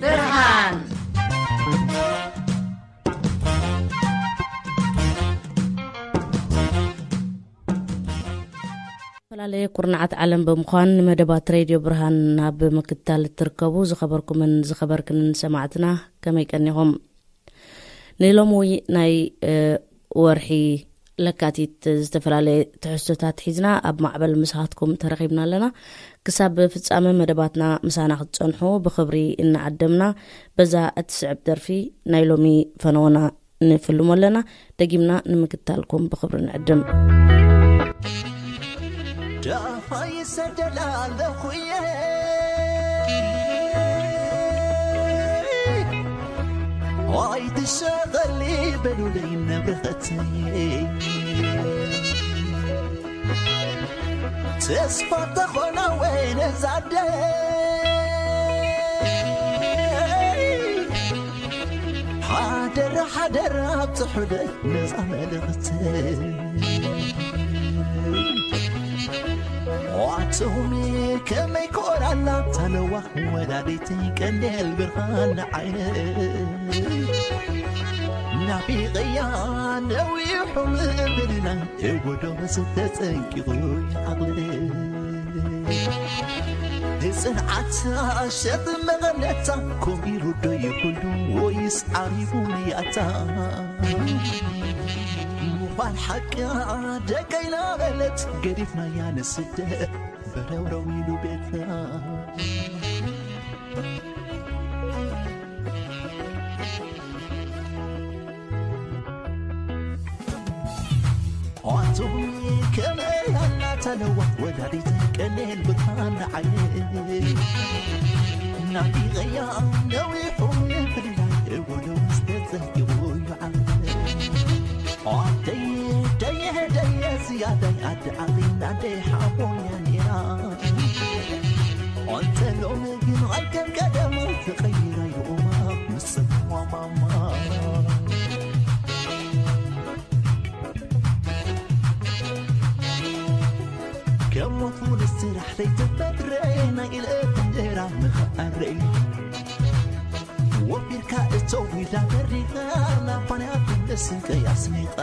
ብርሃን። ዝተፈላለየ ኩርናዓት ዓለም ብምዃን ንመደባት ሬድዮ ብርሃን ኣብ ምክትታል እትርከቡ ዝኸበርኩምን ዝኸበርክንን ሰማዕትና ከመይ ቀኒኹም? ንሎሚ ናይ፣ እ፣ ወርሒ ለካቲት ዝተፈላለየ ትሕዝቶታት ሒዝና ኣብ ማዕበል ምሳኻትኩም ተረኺብና ኣለና። ክሳብ ፍጻመ መደባትና ምሳና ክትጸንሑ ብኽብሪ እናዓደምና፣ በዛ እትስዕብ ደርፊ ናይ ሎሚ ፈነወና ንፍልሞ ኣለና። ደጊምና ንምክታልኩም ብኽብሪ ንዕድም። ደሃይ ሰደል ኣለኹ እየ። ዋይ ትሸቐሊ በሉለይ ነብርኸተይ። ተስፋ ተኾና ወይ ነዛደ። ሓደራ ሓደራ ኣብፅሑለይ ነዛ መልእኽቲ። ዋትሁሚ ከመይ ኮራላ ታለዋ ወላዲተይ ቀንዴል ብርሃን ንዓይነይ። ናፊቐያ ነዊሑ ምብልና የጎዶ ተጸንቂቑ ዓቕለይ። ብጽንዓት ሸጥ መቐነታ ኮሚሩ ዶ ይኹሉ ወይስ ዓሪቡ ንያታ? ምዃን ሓቂ ደቀይና በለት ገዲፍናያ ንስደት በረውረው ኢሉ ቤትና። ኣቱም ከመይ ኣላተለዋ ወላዲት ቀኔን ብርሃን ንዓይነይ። ናፊቐያ ነዊሑ ምፍልላይ ወደ ውስጥ ተዘይሩ ይዓለይ። ኣደይ ደየ ደየ ዝያዳይ ኣደ ዓሊ ናደይ ሓቦኛ ነይራ። ኣንተ ሎሚ ግን ኣይከም ቀደም ተቐይራ ይኡማ ምስ ማማማ። ከም ፉል ስራሕ ለይተፈጥረ ናይ ኢለት እንጀራ ምኽኣረይ። ወፊርካ እተው ኢላ በሪኻ ናባንያ ትምለስ ቀይ ኣስኒቓ።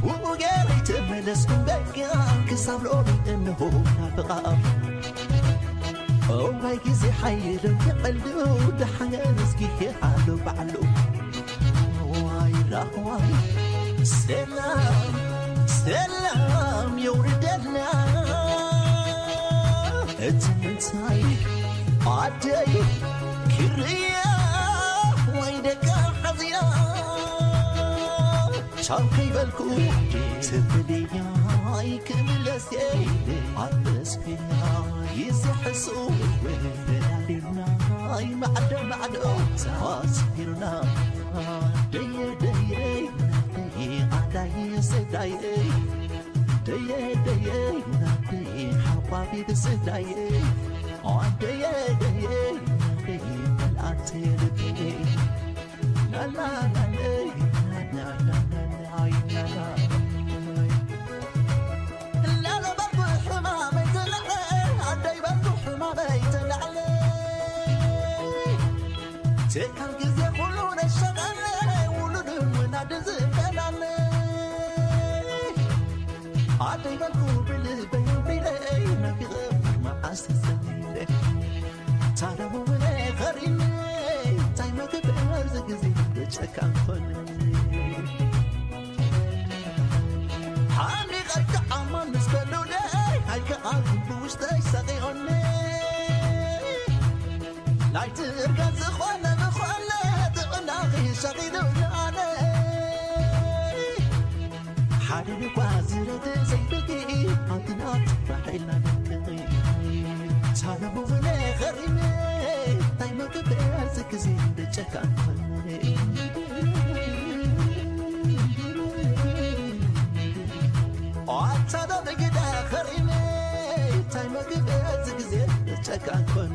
ብኡ ገይረይ ተመለስኩም በቃ ክሳብ ሎሚ እንሆ ናፍቓ። እዋይ ግዜ ሓይሎም ይቐሉ ደሓን እስኪ ኣሎ ባዕሉ። ዋይ ራህዋይ ሰላም ሰላም የውርደልና። እቲ ምንታይ ኣደይ ክርያ ወይ ደቃ ሓዚና ቻው ከይበልኩ ትብልያ ኣይክምለስ ኣበስኪና ይዝሕሱ ወደዳዲርና ማዕዶ ማዕዶ ተዋስኪርና ደየ ደየ ኣዳይ ስዳይ ደየ ደየ ናተይ ሓቋፊት ስዳይ ኣደየ ደየ ናተይ መልኣት ልበይ ላላላለይ ናናናናይ ናና ላለ በርኩ ሕማመይ ተላዕለ ኣደይ በርኩ ሕማመይ ተላዕለ ትካል ግዜ ኩሉ ነሸቐለ ውሉድን ወላድን ዝፈላለ ኣደይ በልኩ ብልበይ ኣቢለይ ናፊቐ መዓስ ተሰሚለ ታረሙ ብለ ኸሪነ እንታይ መግበር ዝግዜ ተጨካን ኾነ ሓሚቐ ከዓማ ምስ በሉለይ ሃይከ ኣብ ብውሽጠይ ሰቒኦኒ ናይ ትርገን ዝኾነ ዝኾነ ጥዕናኺ ሸቒሉ ንኣነ ሓደ ልኳ ዝረድ ዘይብልኪ ኣንትና ትባሒልና ደቅኺ ሳለሙ ብለ ኸሪነ እንታይ መግበ እዚ ግዜ ደጨካን ኣታ ዶ ብግደ ኸሪነ እንታይ መግበ እዚ ግዜ ደጨካን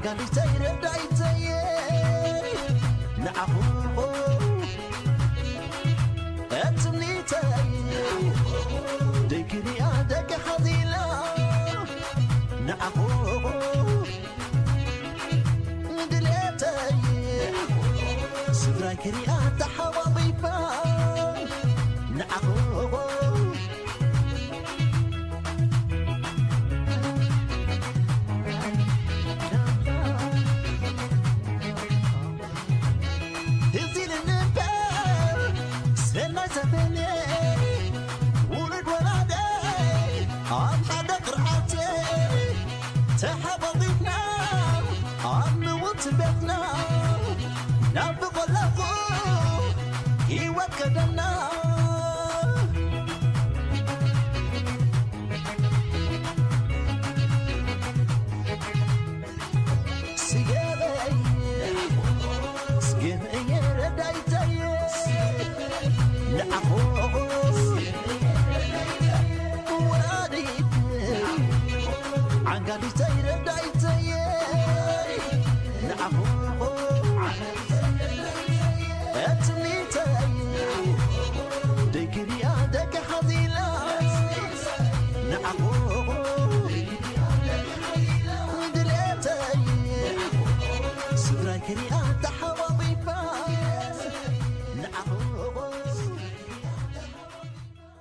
ኣንዲተይ ረዳይተየ ንዓኹ እትምኒተይ ደይክንያ ደቂ ሓዚላ ንዓኹ ድሌተይ ስድራይ ክሪኣ ተሓዋዊፋ ንዓኹ እዚ ልንበር ሰናይ ዘበነ ውሉድ ወላደ ኣብ ሓደ ቅርዓተ ተሓባቢብና ኣብ ምውት ቤትና ናብ ቆላኹ ህይወት ከደና ስገበይ ስገበይ ረዳይተይ ንዓኹ ወላዲት ዓንጋሊተይ ረዳይተይ ንዓኹ እትምኒተይ ደይክልያ ደቂ ሓዚላ ንዓኹ ድሌተይ ስድራይ ክሪኣ ተሓዋዊፋ ንዓኹ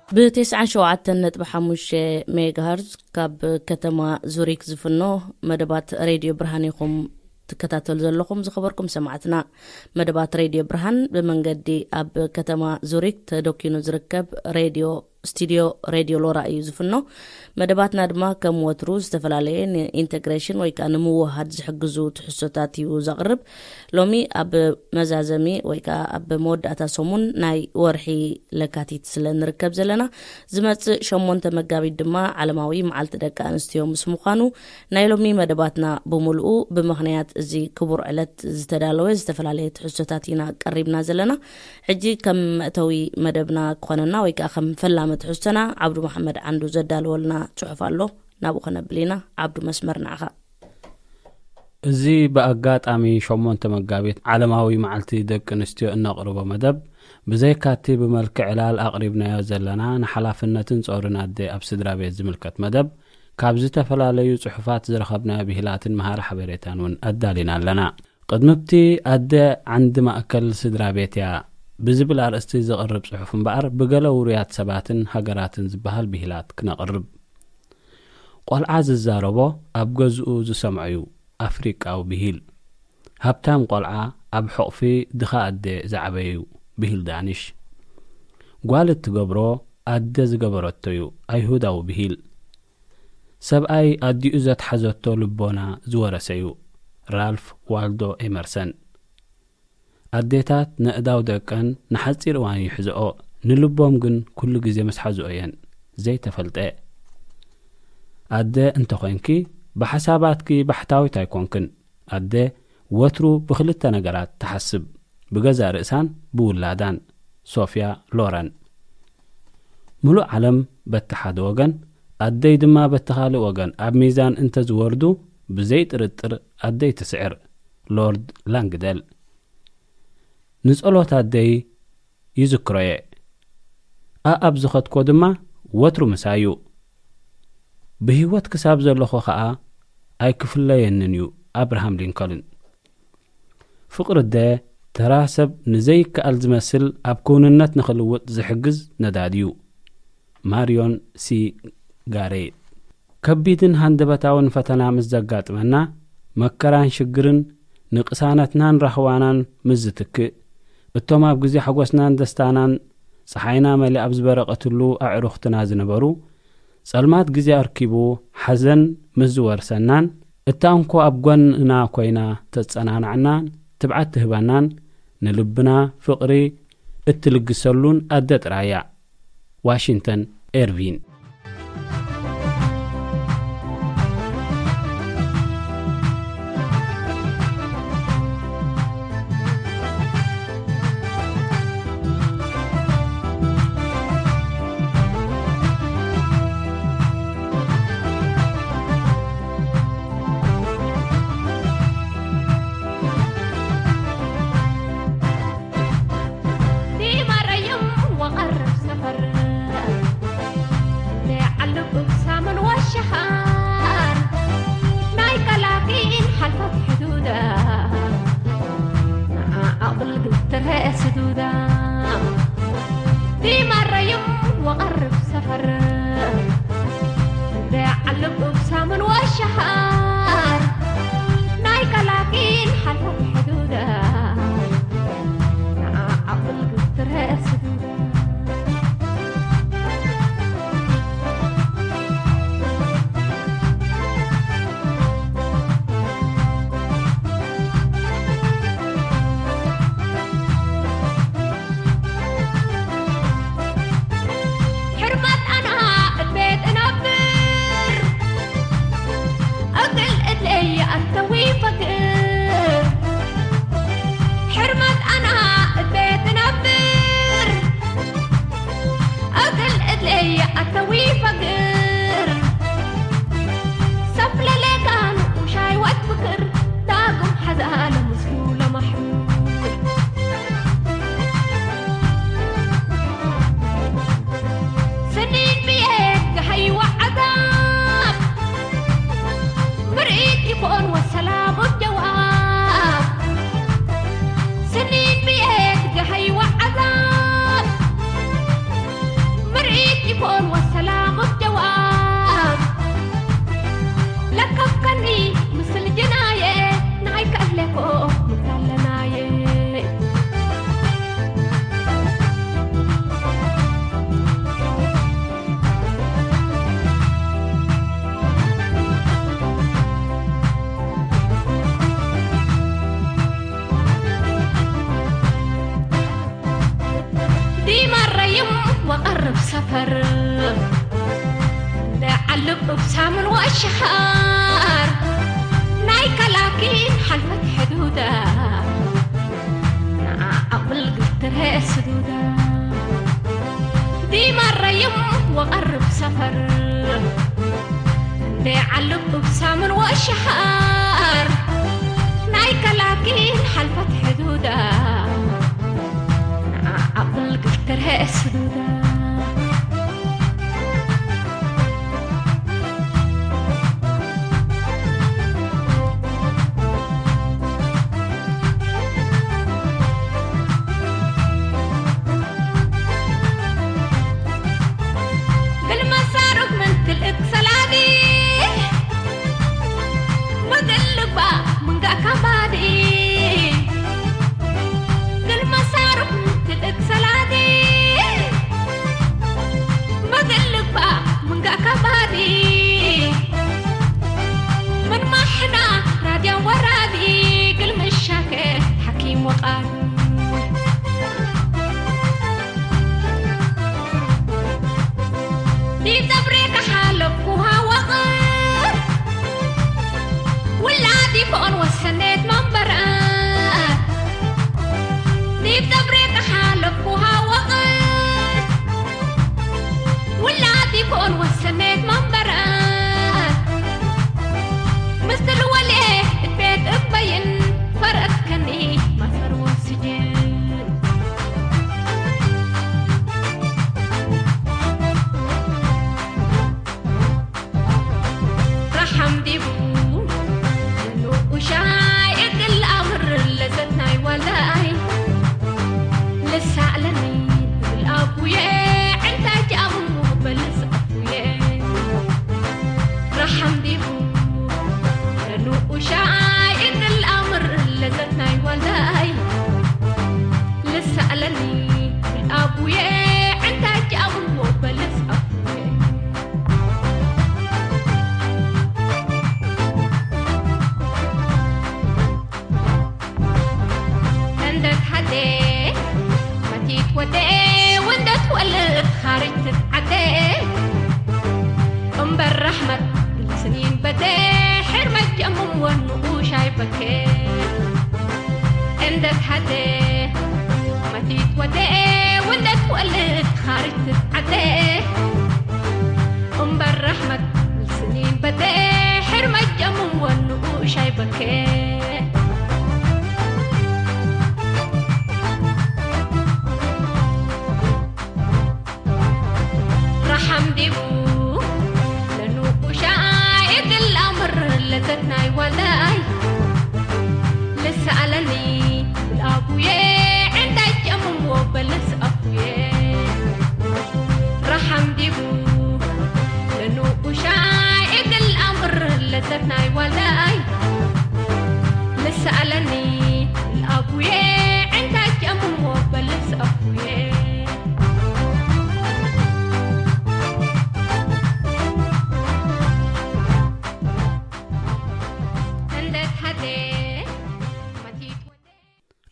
ብ9.7 ሜጋሃርዝ ካብ ከተማ ዙሪክ ዝፍኖ መደባት ሬድዮ ብርሃን ኢኹም ትከታተሉ ዘለኹም። ዝኸበርኩም ሰማዕትና፣ መደባት ሬድዮ ብርሃን ብመንገዲ ኣብ ከተማ ዙሪክ ተደኪኑ ዝርከብ ሬድዮ ስቱዲዮ ሬድዮ ሎራ እዩ ዝፍኖ። መደባትና ድማ ከም ወትሩ ዝተፈላለየ ንኢንተግሬሽን ወይ ከዓ ንምውሃድ ዝሕግዙ ትሕዝቶታት እዩ ዘቕርብ። ሎሚ ኣብ መዛዘሚ ወይ ከዓ ኣብ መወዳእታ ሰሙን ናይ ወርሒ ለካቲት ስለ ንርከብ ዘለና፣ ዝመጽእ ሸሞንተ መጋቢት ድማ ዓለማዊ መዓልቲ ደቂ ኣንስትዮ ምስ ምዃኑ፣ ናይ ሎሚ መደባትና ብምልኡ ብምኽንያት እዚ ክቡር ዕለት ዝተዳለወ ዝተፈላለየ ትሕዝቶታት ኢና ቀሪብና ዘለና። ሕጂ ከም መእተዊ መደብና ክኾነና ወይ ከዓ ከም ፈላመ ትሕዝቶና ዓብዱ መሓመድ ዓንዱ ዘዳለወልና ጽሑፍ ኣሎ። ናብኡ ከነብል ኢና። ዓብዱ፣ መስመር ንዓኻ። እዚ ብኣጋጣሚ ሸሞንተ መጋቢት ዓለማዊ መዓልቲ ደቂ ኣንስትዮ እነቕርቦ መደብ፣ ብዘይካቲ ብመልክዕ ዕላል ኣቕሪብናዮ ዘለና ንሓላፍነትን ጾርን ኣደ ኣብ ስድራ ቤት ዝምልከት መደብ፣ ካብ ዝተፈላለዩ ጽሑፋት ዝረኸብናዮ ብሂላትን መሃሪ ሓበሬታን እውን ኣዳሊና ኣለና። ቅድሚ ኣብቲ ኣደ ዓንዲ ማእከል ስድራ ቤት እያ ብዝብል ኣርእስቲ ዝቕርብ ጽሑፍ እምበኣር፣ ብገለ ውሩያት ሰባትን ሃገራትን ዝበሃል ብሂላት ክነቕርብ። ቆልዓ ዝዛረቦ ኣብ ገዝኡ ዝሰምዖ እዩ፣ ኣፍሪቃዊ ብሂል። ሃብታም ቆልዓ ኣብ ሕቑፊ ድኻ ኣደ ዝዓበየ እዩ፣ ብሂል ዳኒሽ። ጓል እትገብሮ ኣደ ዝገበረቶ እዩ፣ ኣይሁዳዊ ብሂል። ሰብኣይ ኣዲኡ ዘትሓዘቶ ልቦና ዝወረሰ እዩ፣ ራልፍ ዋልዶ ኤመርሰን። ኣዴታት ነእዳው ደቀን ንሓጺር እዋን ይሕዝኦ፣ ንልቦም ግን ኩሉ ግዜ ምስ ሓዝኦ እየን። ዘይተፈልጠ። ኣደ እንተኾይንኪ፣ ብሓሳባትኪ ባሕታዊት ኣይኮንክን። ኣደ ወትሩ ብኽልተ ነገራት ትሓስብ፣ ብገዛእ ርእሳን ብውላዳን። ሶፍያ ሎረን። ምሉእ ዓለም በቲ ሓደ ወገን፣ ኣደይ ድማ በቲ ካልእ ወገን ኣብ ሚዛን እንተዝወርዱ፣ ብዘይ ጥርጥር ኣደይ ትስዕር። ሎርድ ላንግደል። ንጸሎት ኣደይ ይዝክሮ'የ። ኣኣብ ዝኸድኮ ድማ ወትሩ ምሳይ እዩ። ብህይወት ክሳብ ዘለኹ ኸኣ ኣይክፍለየንን እዩ። ኣብርሃም ሊንኮልን። ፍቕሪ ኣደ ተራ ሰብ ንዘይከኣል ዝመስል ኣብ ክውንነት ንኽልውጥ ዝሕግዝ ነዳዲ እዩ። ማርዮን ሲ ጋሬ። ከቢድን ሃንደበታውን ፈተና ምስ ዘጋጥመና፣ መከራን ሽግርን ንቅሳነትናን ራህዋናን ምስ ዝትክእ፣ እቶም ኣብ ግዜ ሓጎስናን ደስታናን ጸሓይና መሊኣ ኣብ ዝበረቐትሉ ኣዕሩኽትና ዝነበሩ፣ ጸልማት ግዜ ኣርኪቡ ሓዘን ምስ ዝወርሰናን፣ እታ እንኮ ኣብ ጎንና ኮይና ተጸናንዓናን ትብዓት ትህበናን፣ ንልብና ፍቕሪ እትልግሰሉን ኣደ ጥራይ እያ። ዋሽንግተን ኤርቪን። ፈር ለዓልብ እብሳምን ወእሽኻር ናይ ከላኪን ሓልፈት ሕዱዳ ንዓ ኣቕብል ግትርሀ ስዱዳ ዲማረይም ወቐርብ ሰፈር እንደ ዓልብ እብሳምን ወእሽኻር ናይ ከላኪን ሓልፈት ሕዱዳ ንዓ ኣቕብል ግትርሀ ስዱዳ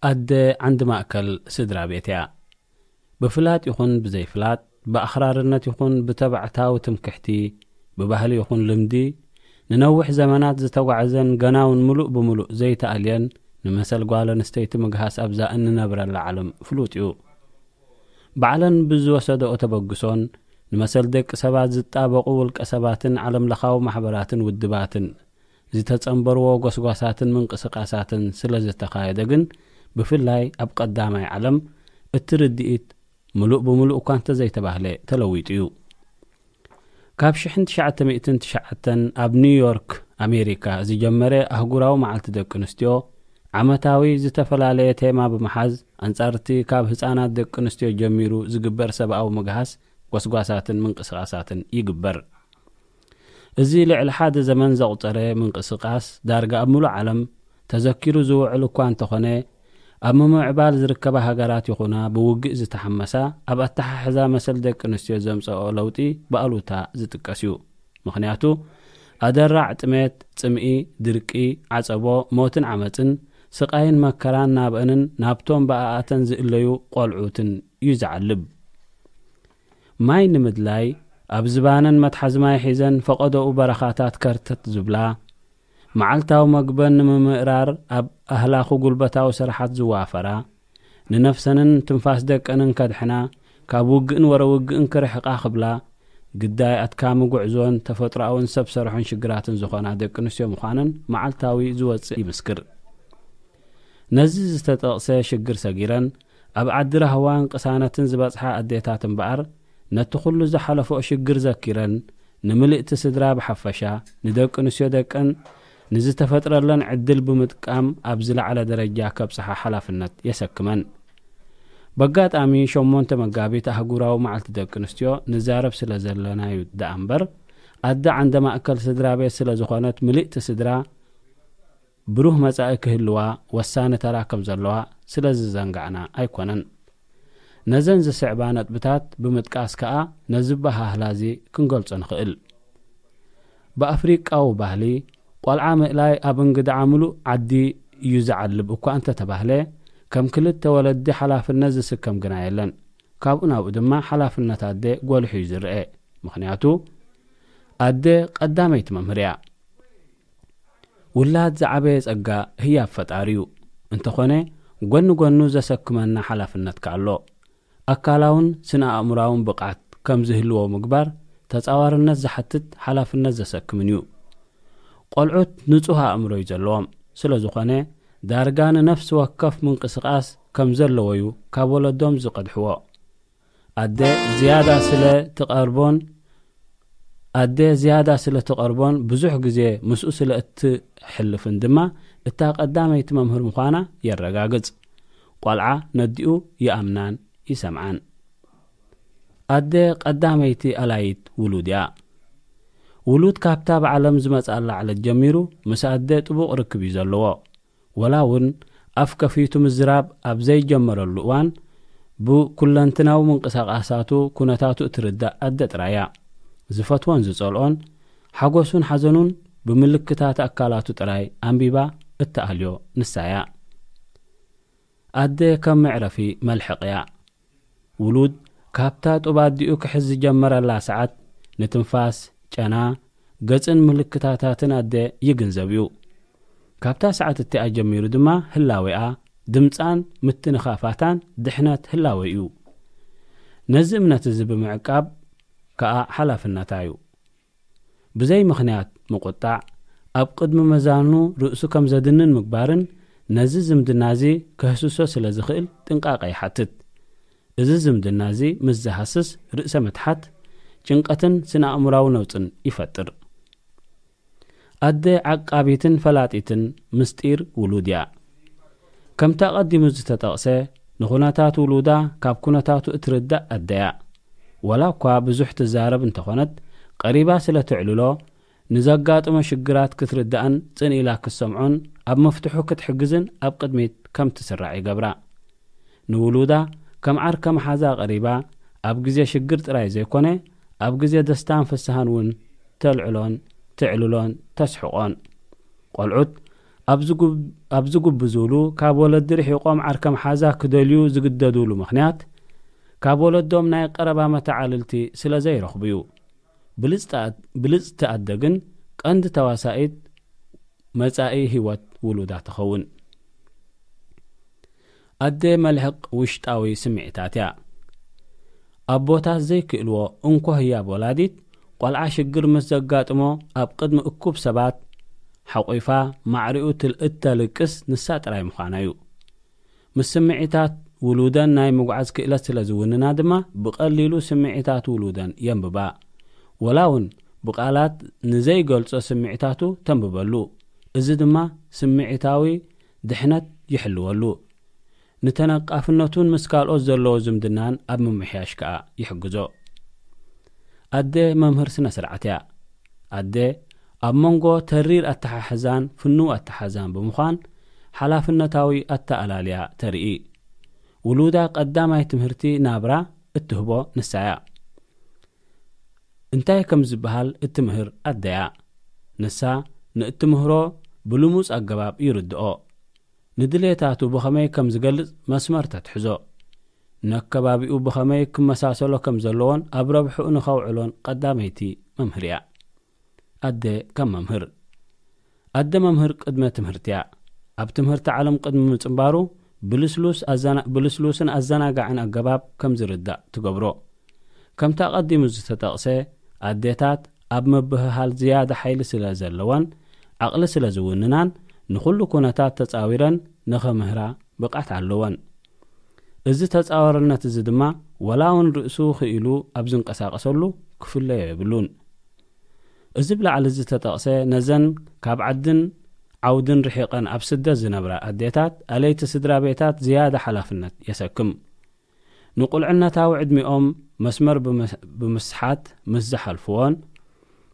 ኣደ ዓንዲ ማእከል ስድራ ቤት እያ። ብፍላጥ ይኹን ብዘይፍላጥ፣ ብኣኽራርነት ይኹን ብተባዕታዊ ትምክሕቲ፣ ብባህሊ ይኹን ልምዲ፣ ንነዊሕ ዘመናት ዝተጓዕዘን ገና እውን ምሉእ ብምሉእ ዘይተኣልየን ንመሰል ጓል ኣንስተይቲ ምግሃስ ኣብዛ እንነብረላ ዓለም ፍሉጥ እዩ። ባዕለን ብዝወሰደኦ ተበግሶን ንመሰል ደቂ ሰባት ዝጣበቑ ውልቀ ሰባትን ዓለምለኻዊ ማሕበራትን ውድባትን ዝተጸንበርዎ ጎስጓሳትን ምንቅስቃሳትን ስለ ዝተኻየደ ግን ብፍላይ ኣብ ቀዳማይ ዓለም እቲ ርድኢት ምሉእ ብምሉእ እኳ እንተዘይተባህለ ተለዊጡ እዩ። ካብ ሽሕን ትሽዓተ ሚእትን ትሽዓተን ኣብ ኒውዮርክ ኣሜሪካ ዝጀመረ ኣህጉራዊ መዓልቲ ደቂ ኣንስትዮ ዓመታዊ ዝተፈላለየ ቴማ ብምሓዝ ኣንጻርቲ ካብ ህጻናት ደቂ ኣንስትዮ ጀሚሩ ዝግበር ሰብኣዊ ምግሃስ ጎስጓሳትን ምንቅስቃሳትን ይግበር። እዚ ልዕሊ ሓደ ዘመን ዘቑጸረ ምንቅስቃስ ዳርጋ ኣብ ምሉእ ዓለም ተዘኪሩ ዝውዕል እኳ እንተኾነ ኣብ ምምዕባል ዝርከባ ሃገራት ይኹና ብውግእ ዝተሓመሳ ኣብ ኣተሓሕዛ መሰል ደቂ ኣንስትዮ ዘምፀኦ ለውጢ ብኣሉታ ዝጥቀስ እዩ። ምኽንያቱ ኣደራዕ ጥሜት፣ ጽምኢ፣ ድርቂ፣ ዓጸቦ፣ ሞትን ዓመፅን፣ ስቓይን መከራን ናብአንን ናብቶም ብኣኣተን ዝእለዩ ቆልዑትን እዩ ዝዓልብ። ማይ ንምድላይ ኣብ ዝባነን መትሓዚ ማይ ሒዘን ፈቐዶኡ በረኻታት ከርተት ዝብላ፣ መዓልታዊ መግበን ንምምእራር ኣብ ኣህላኹ ጉልበታዊ ስራሓት ዝዋፈራ፣ ንነፍሰንን ትንፋስ ደቀንን ከድሕና፣ ካብ ውግእን ወረ ውግእን ክርሕቃ ክብላ፣ ግዳይ ኣድካሚ ጉዕዞን ተፈጥሮኣውን ሰብ ሰርሖን ሽግራትን ዝኾና ደቂ ኣንስትዮ ምዃነን መዓልታዊ ዝወጽእ ይምስክር። ነዚ ዝተጠቕሰ ሽግር ሰጊረን ኣብ ዓዲ ራህዋን ቅሳነትን ዝበጽሓ ኣዴታት እምበኣር፣ ነቲ ኩሉ ዝሓለፈኦ ሽግር ዘኪረን፣ ንምልእቲ ስድራ ብሓፈሻ፣ ንደቂ ኣንስትዮ ደቀን ንዝተፈጥረለን ዕድል ብምጥቃም ኣብ ዝለዓለ ደረጃ ከብጽሓ ሓላፍነት የሰክመን። በጋጣሚ ሸሞንተ መጋቢት ኣህጉራዊ መዓልቲ ደቂ ኣንስትዮ ንዛረብ ስለ ዘለናዩ ደኣ እምበር፣ ኣደ ዓንደ ማእከል ስድራ ቤት ስለ ዝኾነት፣ ምልእቲ ስድራ ብሩህ መጻኢ ክህልዋ ወሳኒ ተራ ከም ዘለዋ ስለ ዝዘንጋዕና ኣይኮነን። ነዘን ዝስዕባ ነጥብታት ብምጥቃስ ከኣ ነዚ ኣበሃህላ እዚ ክንገልጾ ንኽእል። ብኣፍሪቃዊ ባህሊ፣ ቆልዓ ምእላይ ኣብ እንግድዓ ምሉእ ዓዲ እዩ ዝዓልብ እኳ እንተተባህለ፣ ከም ክልተ ወለዲ ሓላፍነት ዝስከም ግና የለን። ካብኡ ናብኡ ድማ ሓላፍነት ኣደ ጎሊሑ እዩ ዝረአ። ምኽንያቱ፣ ኣደ ቀዳመይቲ መምህር እያ። ውላድ ዝዓበየ ጸጋ ህያብ ፈጣሪ እዩ። እንተኾነ፣ ጎኒ ጎኑ ዘሰክመና ሓላፍነት ከኣ ኣሎ። ኣካላውን ስነ ኣእምሮኣውን ብቕዓት ከም ዝህልዎ ምግባር፣ ተጻዋርነት ዝሓትት ሓላፍነት ዘሰክምን እዩ። ቆልዑት ንጹህ ኣእምሮ እዩ ዘለዎም። ስለ ዝኾነ፣ ዳርጋ ንነፍሲ ወከፍ ምንቅስቓስ ከም ዘለዎ እዩ ካብ ወለዶም ዝቐድሕዎ። ኣደ ዝያዳ ስለ ትቐርቦን፣ ኣደ ዝያዳ ስለ ትቐርቦን ብዙሕ ግዜ ምስኡ ስለ እትሕልፍን ድማ፣ እታ ቀዳመይቲ መምህር ምዃና የረጋግጽ። ቆልዓ ነዲኡ ይኣምናን ይሰምዓን። ኣደ ቀዳመይቲ ኣላይት ውሉድ እያ። ውሉድ ካብታ ብዓለም ዝመጽኣላ ዕለት ጀሚሩ ምስ ኣደ ጥቡቕ ርክብ እዩ ዘለዎ። ወላ እውን ኣፍ ከፊቱ ምዝራብ ኣብ ዘይጀመረሉ እዋን፣ ብኩለንትናዊ ምንቅስቓሳቱ ኩነታቱ እትርዳእ ኣደ ጥራይ እያ። ዝፈትዎን ዝጸልኦን፣ ሓጎሱን ሓዘኑን ብምልክታት ኣካላቱ ጥራይ ኣንቢባ እትኣልዮ ንሳ እያ። ኣደ ከም መዕረፊ መልሕቕ እያ። ውሉድ ካብታ ጡብ ኣዲኡ ክሕዝ ዝጀመረላ ሰዓት፣ ንትንፋስ፣ ጨና፣ ገጽን ምልክታታትን ኣደ ይግንዘብ እዩ። ካብታ ሰዓት እቲኣ ጀሚሩ ድማ ህላዌኣ፣ ድምጻን ምትንኻፋታን ድሕነት ህላወ እዩ። ነዚ እምነት እዚ ብምዕቃብ ከኣ ሓላፍነታ እዩ። ብዘይ ምኽንያት ምቁጣዕ፣ ኣብ ቅድሚ መዛኑ ርእሱ ከም ዘድንን ምግባርን፣ ነዚ ዝምድና እዚ ከህስሶ ስለ ዝኽእል ጥንቃቐ ይሓትት። እዚ ዝምድና እዚ ምስ ዝሃስስ ርእሰ ምትሓት፣ ጭንቀትን ስነ ኣእምሮኣዊ ነውጽን ይፈጥር። ኣደ ዓቃቢትን ፈላጢትን ምስጢር ውሉድ እያ። ከምቲ ኣቐዲሙ ዝተጠቕሰ፣ ንኹነታት ውሉዳ ካብ ኩነታቱ እትርዳእ ኣደ እያ። ወላ እኳ ብዙሕ ትዛረብ እንተኾነት፣ ቀሪባ ስለ ትዕልሎ፣ ንዘጋጥሞ ሽግራት ክትርዳእን ጽን ኢላ ክትሰምዖን ኣብ መፍትሑ ክትሕግዝን ኣብ ቅድሚት ከም ትስራዕ ይገብራ። ንውሉዳ ከም ዓርከ መሓዛ ቀሪባ፣ ኣብ ግዜ ሽግር ጥራይ ዘይኮነ፣ ኣብ ግዜ ደስታን ፍስሃን እውን ተልዕሎን ትዕልሎን ተስሕቖን። ቆልዑት ኣብ ዝጉብ-፣ ኣብ ዝጉብዙሉ፣ ካብ ወለዲ ርሒቖም ዓርከ መሓዛ ክደልዩ ዝግደዱሉ ምኽንያት፣ ካብ ወለዶም ናይ ቀረባ መተዓልልቲ ስለ ዘይረኽቡ እዩ። ብልጽቲ ኣድ-፣ ብልጽቲ ኣደ ግን ቀንዲ ተዋሳኢት መጻኢ ህይወት ውሉዳ ትኸውን። ኣደ መልሕቕ ውሽጣዊ ስምዒታት እያ። ኣቦታት ዘይክእልዎ እንኮ ህያብ ወላዲት፣ ቆልዓ ሽግር ምስ ዘጋጥሞ ኣብ ቅድሚ እኩብ ሰባት ሓቑፋ ማዕሪኡ ትል-፣ እተልቅስ ንሳ ጥራይ ምዃና እዩ። ምስ ስምዒታት ውሉደን ናይ ምጉዓዝ ክእለት ስለ ዝውንና ድማ፣ ብቐሊሉ ስምዒታት ውሉደን የንብባ። ወላ እውን ብቓላት ንዘይገልጾ ስምዒታቱ ተንብበሉ። እዚ ድማ ስምዒታዊ ድሕነት ይሕልወሉ። ንተነቃፍነቱን ምስ ካልኦት ዘለዎ ዝምድናን ኣብ ምምሕያሽ ከኣ ይሕግዞ። ኣደ መምህር ስነ ስርዓት እያ። ኣደ ኣብ መንጎ ተሪር ኣተሓሕዛን ፍኑው ኣተሓዛን ብምዃን ሓላፍነታዊ ኣተኣላልያ ተርኢ። ውሉዳ ቀዳማይ ትምህርቲ ናብራ እትህቦ ንሳ እያ። እንታይ ከም ዝበሃል እትምህር ኣደ እያ። ንሳ ንእትምህሮ ብልሙጽ ኣገባብ ይርድኦ። ንድሌታቱ ብኸመይ ከም ዝገልጽ መስመር ተትሕዞ። ነከባቢኡ ብኸመይ ክመሳሰሎ ከም ዘለዎን ኣብ ረብሕኡ ንኸውዕሎን ቀዳመይቲ መምህር እያ። ኣደ ከም መምህር። ኣደ መምህር ቅድመ ትምህርቲ እያ። ኣብ ትምህርቲ ዓለም ቅድሚ ምጽንባሩ ብልስሉስ ኣዘና-፣ ብልስሉስን ኣዘናጋዕን ኣገባብ ከም ዝርዳእ ትገብሮ። ከምቲ ኣቐዲሙ ዝተጠቕሰ፣ ኣዴታት ኣብ ምብህሃል ዝያዳ ሓይሊ ስለ ዘለወን፣ ዓቕሊ ስለ ዝውንናን፣ ንኹሉ ኩነታት ተጻዊረን ንኸምህራ ብቕዓት ኣለወን። እዚ ተጻዋርነት እዚ ድማ፣ ወላ እውን ርእሱ ክኢሉ ኣብ ዝንቀሳቐሰሉ ክፍለዮ የብሉን። እዚ ብላዕሊ ዝተጠቕሰ፣ ነዘን ካብ ዓድን ዓውድን ርሒቐን ኣብ ስደት ዝነብራ ኣዴታት፣ ኣለይቲ ስድራ ቤታት ዝያዳ ሓላፍነት የሰክም። ንቁልዕነታዊ ዕድሚኦም መስመር ብምስ-፣ ብምስሓት ምስ ዝሓልፍዎን፣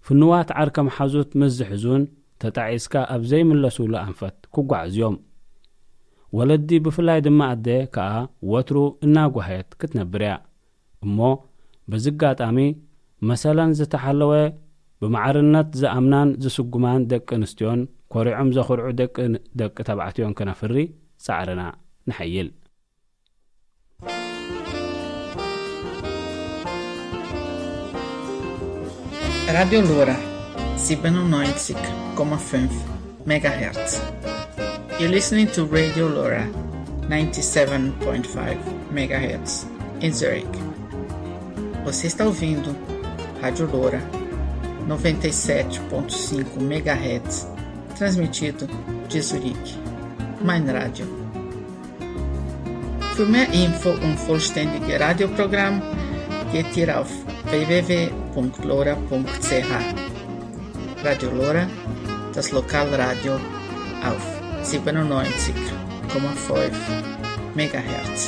ፍኑዋት ዓርከ መሓዙት ምስ ዝሕዙን፣ ተጣዒስካ ኣብ ዘይምለሱሉ ኣንፈት ክጓዓዙ እዮም። ወለዲ፣ ብፍላይ ድማ ኣደ ከኣ፣ ወትሩ እናጓሃየት ክትነብር እያ። እሞ በዚ ኣጋጣሚ፣ መሰለን ዝተሓለወ፣ ብማዕርነት ዝኣምናን ዝስጉማን ደቂ ኣንስትዮን፣ ኮሪዖም ዘኹርዑ ደቂ፣ ደቂ ተባዕትዮን ክነፍሪ ጻዕርና ነሐይል። Radio Lora, zevenennegentig komma fem megahertz. You're listening to Radio Lora, ninety-seven point five megahertz, em Zurich. Você está ouvindo Rádio Loura, noventa e sete ponto cinco megahertz, transmitido de Zurich. Mein Radio. Für mehr Info und vollständige Radioprogramm geht ihr auf w w w punkt lora punkt c h. Radio Lora, das Lokalradio auf zevenennegentig komma fem megahertz.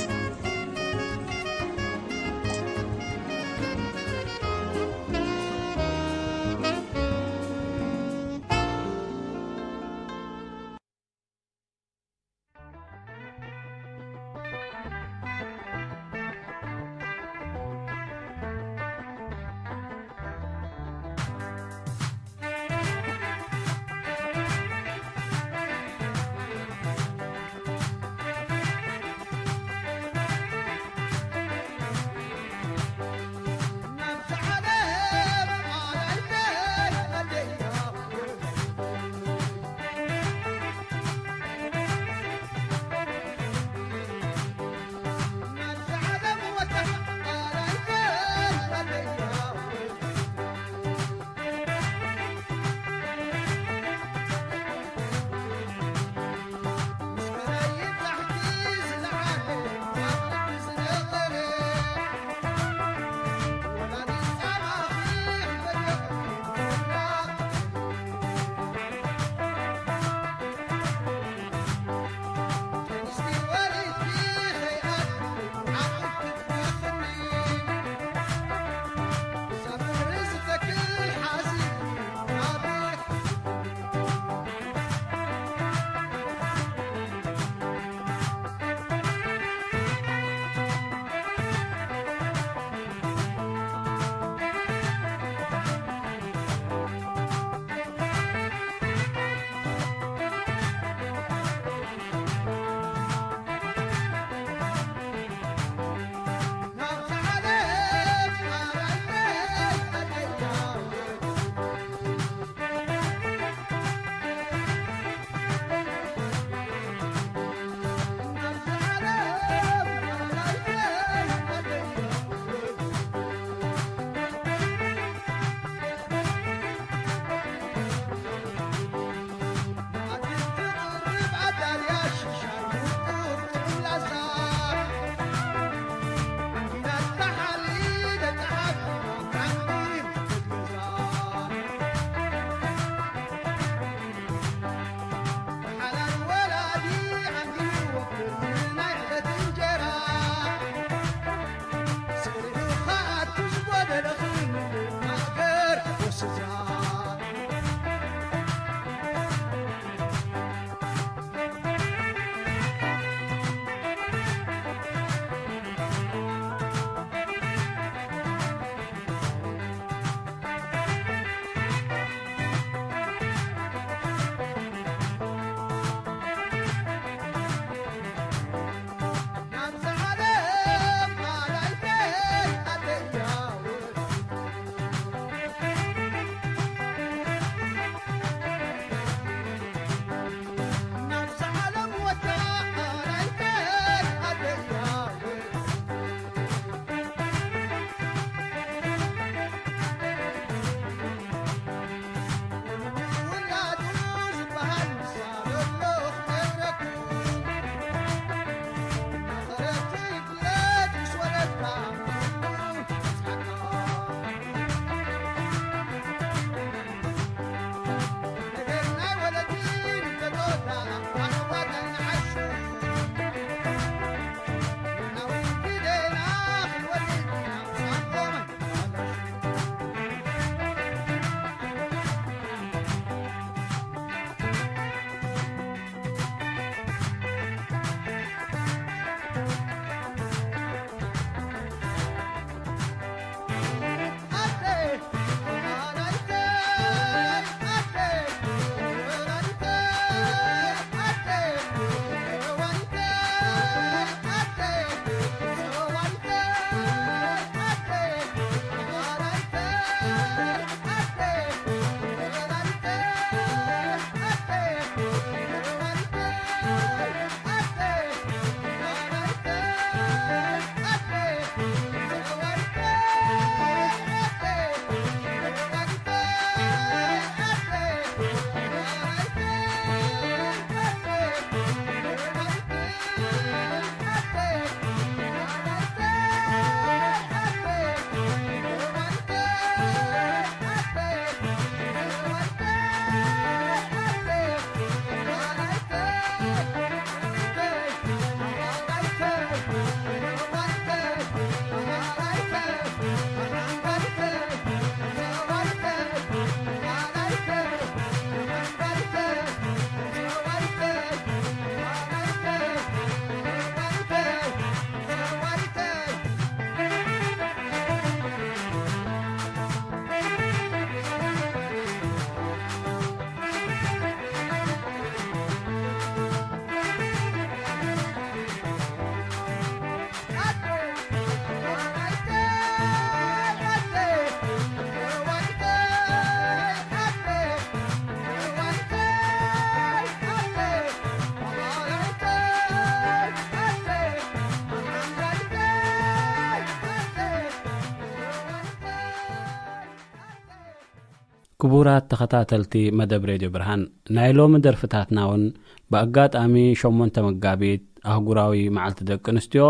ክቡራት ተኸታተልቲ መደብ ሬድዮ ብርሃን፣ ናይ ሎሚ ደርፍታትና እውን ብኣጋጣሚ ሸሞንተ መጋቢት ኣህጉራዊ መዓልቲ ደቂ ኣንስትዮ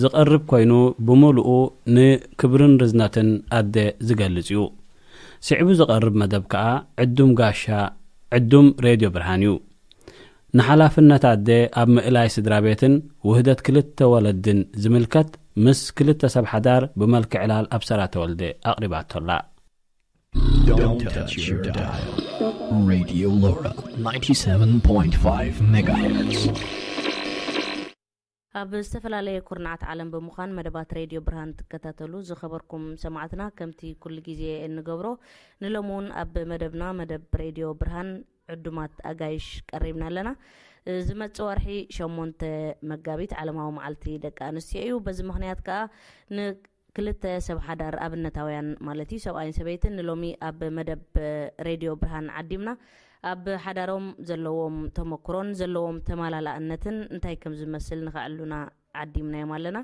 ዝቐርብ ኮይኑ፣ ብምሉኡ ንክብርን ርዝነትን ኣደ ዝገልጽ እዩ። ስዒቡ ዝቐርብ መደብ ከኣ ዕዱም ጋሻ፣ ዕዱም ሬድዮ ብርሃን እዩ። ንሓላፍነት ኣደ ኣብ ምእላይ ስድራ ቤትን ውህደት ክልተ ወለድን ዝምልከት ምስ ክልተ ሰብ ሓዳር ብመልክዕ ዕላል ኣብሰራ ተወልደ ኣቕሪባቶ ኣላ። Don't touch your dial. Radio Laura, ninety-seven point five megahertz. ኣብ ዝተፈላለየ ኩርናዓት ዓለም ብምዃን መደባት ሬድዮ ብርሃን ትከታተሉ ዝኸበርኩም ሰማዕትና፣ ከምቲ ኩሉ ግዜ እንገብሮ፣ ንሎሚ እውን ኣብ መደብና፣ መደብ ሬድዮ ብርሃን፣ ዕዱማት ኣጋይሽ ቀሪብና ኣለና። ዝመጽእ ወርሒ ሸሞንተ መጋቢት ዓለማዊ መዓልቲ ደቂ ኣንስትዮ እዩ። በዚ ምኽንያት ከኣ ንክልተ ሰብ ሓዳር ኣብነታውያን ማለት እዩ፣ ሰብኣይን ሰበይትን፣ ንሎሚ ኣብ መደብ ሬድዮ ብርሃን ዓዲምና ኣብ ሓዳሮም ዘለዎም ተመክሮን ዘለዎም ተመላላእነትን እንታይ ከም ዝመስል ንኸዕሉና ዓዲምናዮም ኣለና።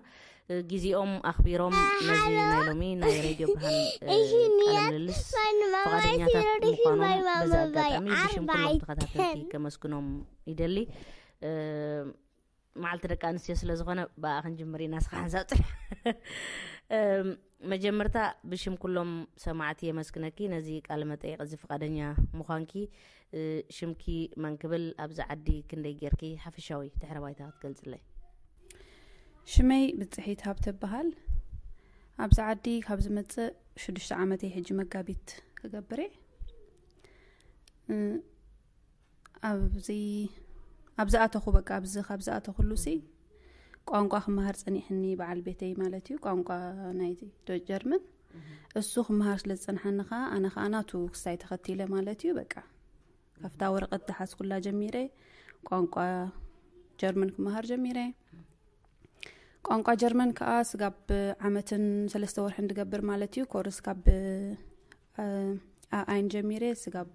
ግዜኦም ኣኽቢሮም ነዚ ናይ ሎሚ ናይ ሬድዮ ብርሃን ቃለ ምልልስ ፍቓደኛታት ብምዃኖም በዚ ኣጋጣሚ ብሽም ኩሎም ተኸታተልቲ ከመስግኖም ይደሊ። መዓልቲ ደቂ ኣንስትዮ ስለ ዝኾነ ብኣ ክንጅምር ኢና። ንስኻ ሓንሳብ ጽንሕ። መጀመርታ ብሽም ኩሎም ሰማዕቲ የመስግነኪ ነዚ ቃለ መጠይቕ እዚ ፍቓደኛ ምዃንኪ። ሽምኪ መን ክብል፣ ኣብዚ ዓዲ ክንደይ ጌርኪ ሓፈሻዊ ድሕረ ባይታ ክትገልጽለይ? ሽመይ ብጽሒት ሃብተ እበሃል። ኣብዚ ዓዲ ካብ ዝመጽእ ሽዱሽተ ዓመተይ ሕጂ መጋቢት ክገብር እየ። ኣብዚ ኣብ ዝኣተኹ በቃ ኣብዚ ካብ ዝኣተኹሉ ሲ ቋንቋ ክመሃር ጸኒሕኒ በዓል ቤተይ ማለት እዩ። ቋንቋ ናይ ዶ ጀርመን እሱ ክመሃር ስለ ዝጸንሓኒ ኸዓ ኣነ ኸዓ ናቱ ክስታይ ተኸቲለ ማለት እዩ። በቃ ካብታ ወረቐት ዝሓዝኩላ ጀሚረ ቋንቋ ጀርመን ክመሃር ጀሚረ። ቋንቋ ጀርመን ከኣ ስጋብ ዓመትን ሰለስተ ወርሕን ዝገብር ማለት እዩ። ኮርስ ካብ ኣኣይን ጀሚረ ስጋብ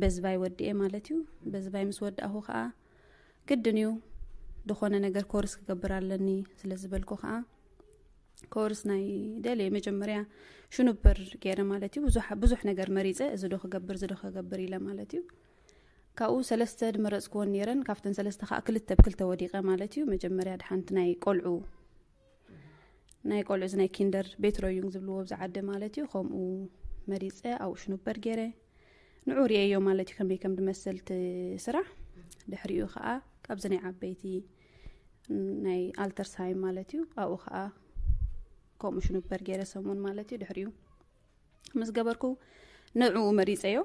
በዝባይ ወዲኤ ማለት እዩ። በዝባይ ምስ ወዳእኹ ከኣ ግድን እዩ ዝኾነ ነገር ኮርስ ክገብር ኣለኒ ስለ ዝበልኩ ከኣ ኮርስ ናይ ደልየ መጀመርያ ሽኑበር ገይረ ማለት እዩ። ብዙሕ ነገር መሪፀ እዚ ዶ ክገብር እዚ ዶ ክገብር ኢለ ማለት እዩ። ካብኡ ሰለስተ ድመረፅክወን ነይረን። ካብተን ሰለስተ ከዓ ክልተ ብክልተ ወዲቐ ማለት እዩ። መጀመርያ ድሓንቲ ናይ ቆልዑ ናይ ቆልዑ እዚ ናይ ኪንደር ቤት ሮዩንግ ዝብልዎ ኣብዚ ዓዲ ማለት እዩ። ከምኡ መሪፀ ኣብኡ ሽኑበር ገይረ ንዑ ሪኤዮ ማለት እዩ ከመይ ከም ድመስል እቲ ስራሕ። ድሕሪኡ ከዓ ካብዚ ናይ ዓበይቲ ናይ ኣልተርስሃይም ማለት እዩ ኣብኡ ከዓ ከምኡ ሽኑበር ገይረ ሰሙን ማለት እዩ። ድሕሪኡ ምስ ገበርኩ ንዕኡ መሪፀዮ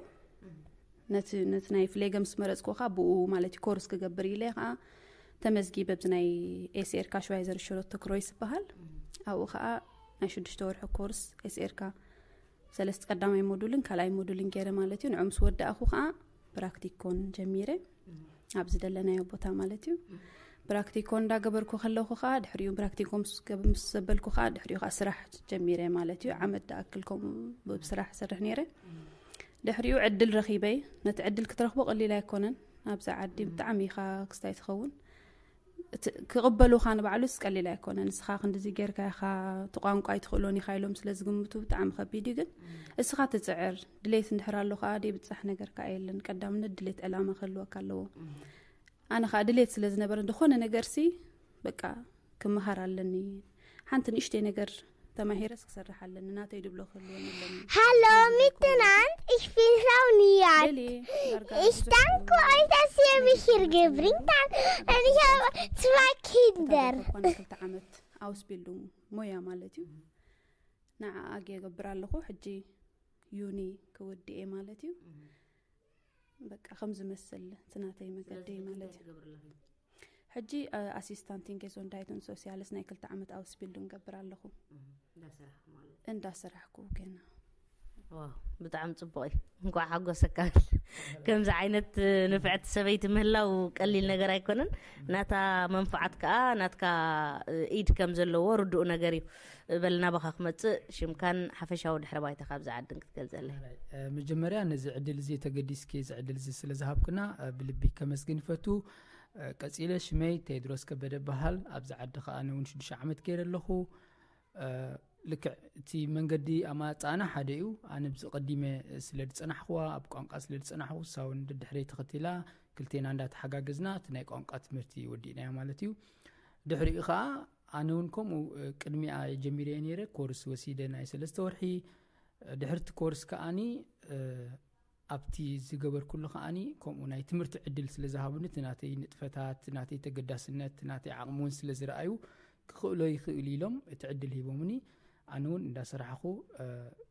ነቲ ነቲ ናይ ፍሌገ ምስ መረፅኩ ከዓ ብኡ ማለት እዩ ኮርስ ክገብር ኢለ ከዓ ተመዝጊበ ኣብዚ ናይ ኤስኤርካ ሽዋይዘር ሽሮቶ ክሮይስ ዝበሃል ኣብኡ ከዓ ናይ ሽዱሽተ ወርሒ ኮርስ ኤስኤርካ ሰለስተ ቀዳማይ ሞዱልን ካልኣይ ሞዱልን ገይረ ማለት እዩ። ንዑ ምስ ወዳእኩ ከዓ ፕራክቲኮን ጀሚረ ኣብ ዝደለናዮ ቦታ ማለት እዩ። ፕራክቲኮ እንዳገበርኩ ከለኹ ከዓ ድሕሪኡ ፕራክቲኮ ምስ ገብ- ምስ ዘበልኩ ከዓ ድሕሪኡ ከዓ ስራሕ ጀሚረ ማለት እዩ። ዓመት ድኣክል ከምኡ ብስራሕ ሰርሕ ነይረ። ድሕሪኡ ዕድል ረኺበ። ነቲ ዕድል ክትረኽቦ ቀሊል ኣይኮነን። ኣብዚ ዓዲ ብጣዕሚ ኢኻ ክስታይ ትኸውን። እቲ ክቕበሉኻ ንባዕሉስ ቀሊል ኣይኮነን። ንስኻ ክንድዚ ጌርካ ኢኻ እቲ ቋንቋ ኣይትኽእሎን ኢኻ ኢሎም ስለ ዝግምቱ ብጣዕሚ ከቢድ እዩ። ግን እስኻ ትፅዕር ድሌት እንድሕር ኣሎ ከዓ ደይብፃሕ ነገር ከዓ የለን። ቀዳምነት ድሌት ዕላማ ክህልወካ ኣለዎ። ኣነ ከዓ ድሌት ስለ ዝነበረ ዝኾነ ነገር ሲ በቃ ክመሃር ኣለኒ ሓንቲ ንእሽተይ ነገር ተማሂረስ ክሰርሕ ኣለኒ ናተይ ድብሎ ክህልወኒ ኣለኒ። Hallo miteinander, ich bin Frau Niat. ደልየ ዳርጋ Ich danke euch, dass ihr mich hier gebringt habt. Und ich habe zwei Kinder. ተዘከርኳ ናይ ክልተ ዓመት ኣውስቢልዱንግ ሞያ ማለት እዩ። ንዓኣ ጌገብር ኣለኹ። ሕጂ ዩኒ ክውድእ እየ ማለት እዩ። በቃ ከም ዝመስል እቲ ናተይ መገዲ ማለት እዩ። ሕጂ ኣሲስታንት ኢንጌዞን ዳይቶን ሶሲያልስ ናይ ክልተ ዓመት ኣውስቢልዱንግ ገብር ኣለኹ። እንዳሰራሕኩ ገና። ዋው፣ ብጣዕሚ ጽቡቕ እዩ። እንኳዕ ሓጎሰካ። ከምዚ ዓይነት ንፍዕቲ ሰበይቲ ምህላው ቀሊል ነገር ኣይኮነን። ናታ መንፍዓት ከኣ ናትካ ኢድ ከም ዘለዎ ርዱእ ነገር እዩ። በል ናባኻ ክመጽእ ሽምካን ሓፈሻዊ ድሕረ ባይታ ካብዚ ዓድን ክትገልጸለይ። መጀመርያ ነዚ ዕድል እዚ ተገዲስኪ እዚ ዕድል እዚ ስለ ዝሃብክና ብልቢ ከመስግን ይፈቱ። ቀጺለ ሽመይ ቴድሮስ ከበደ በሃል። ኣብዚ ዓዲ ከኣ ኣነ እውን ሽዱሽተ ዓመት ገይረ ኣለኹ። ልክዕ እቲ መንገዲ ኣማጻና ሓደ እዩ። ኣነ ብዚ ቀዲመ ስለ ዝጸናሕኹዋ፣ ኣብ ቋንቋ ስለ ዝጸናሕኹ፣ እሳ እውን ድሕረይ ተኸቲላ፣ ክልቴና እንዳተሓጋገዝና እቲ ናይ ቋንቋ ትምህርቲ ወዲእናዮ ማለት እዩ። ድሕሪኡ ኸኣ ኣነ እውን ከምኡ፣ እ፣ ቅድሚኣ ጀሚረ ነይረ፣ ኮርስ ወሲደ ናይ ሰለስተ ወርሒ። እ፣ ድሕርቲ ኮርስ ከኣኒ፣ እ፣ ኣብቲ ዝገበርኩሉ ከኣኒ ከምኡ ናይ ትምህርቲ ዕድል ስለ ዝሃቡኒ፣ እቲ ናተይ ንጥፈታት፣ እቲ ናተይ ተገዳስነት፣ እቲ ናተይ ዓቕሚ እውን ስለ ዝረኣዩ፣ ክኽእሎ ይኽእል ኢሎም እቲ ዕድል ሂቦምኒ። ኣነ እውን እንዳሰራሕኹ፣ እ፣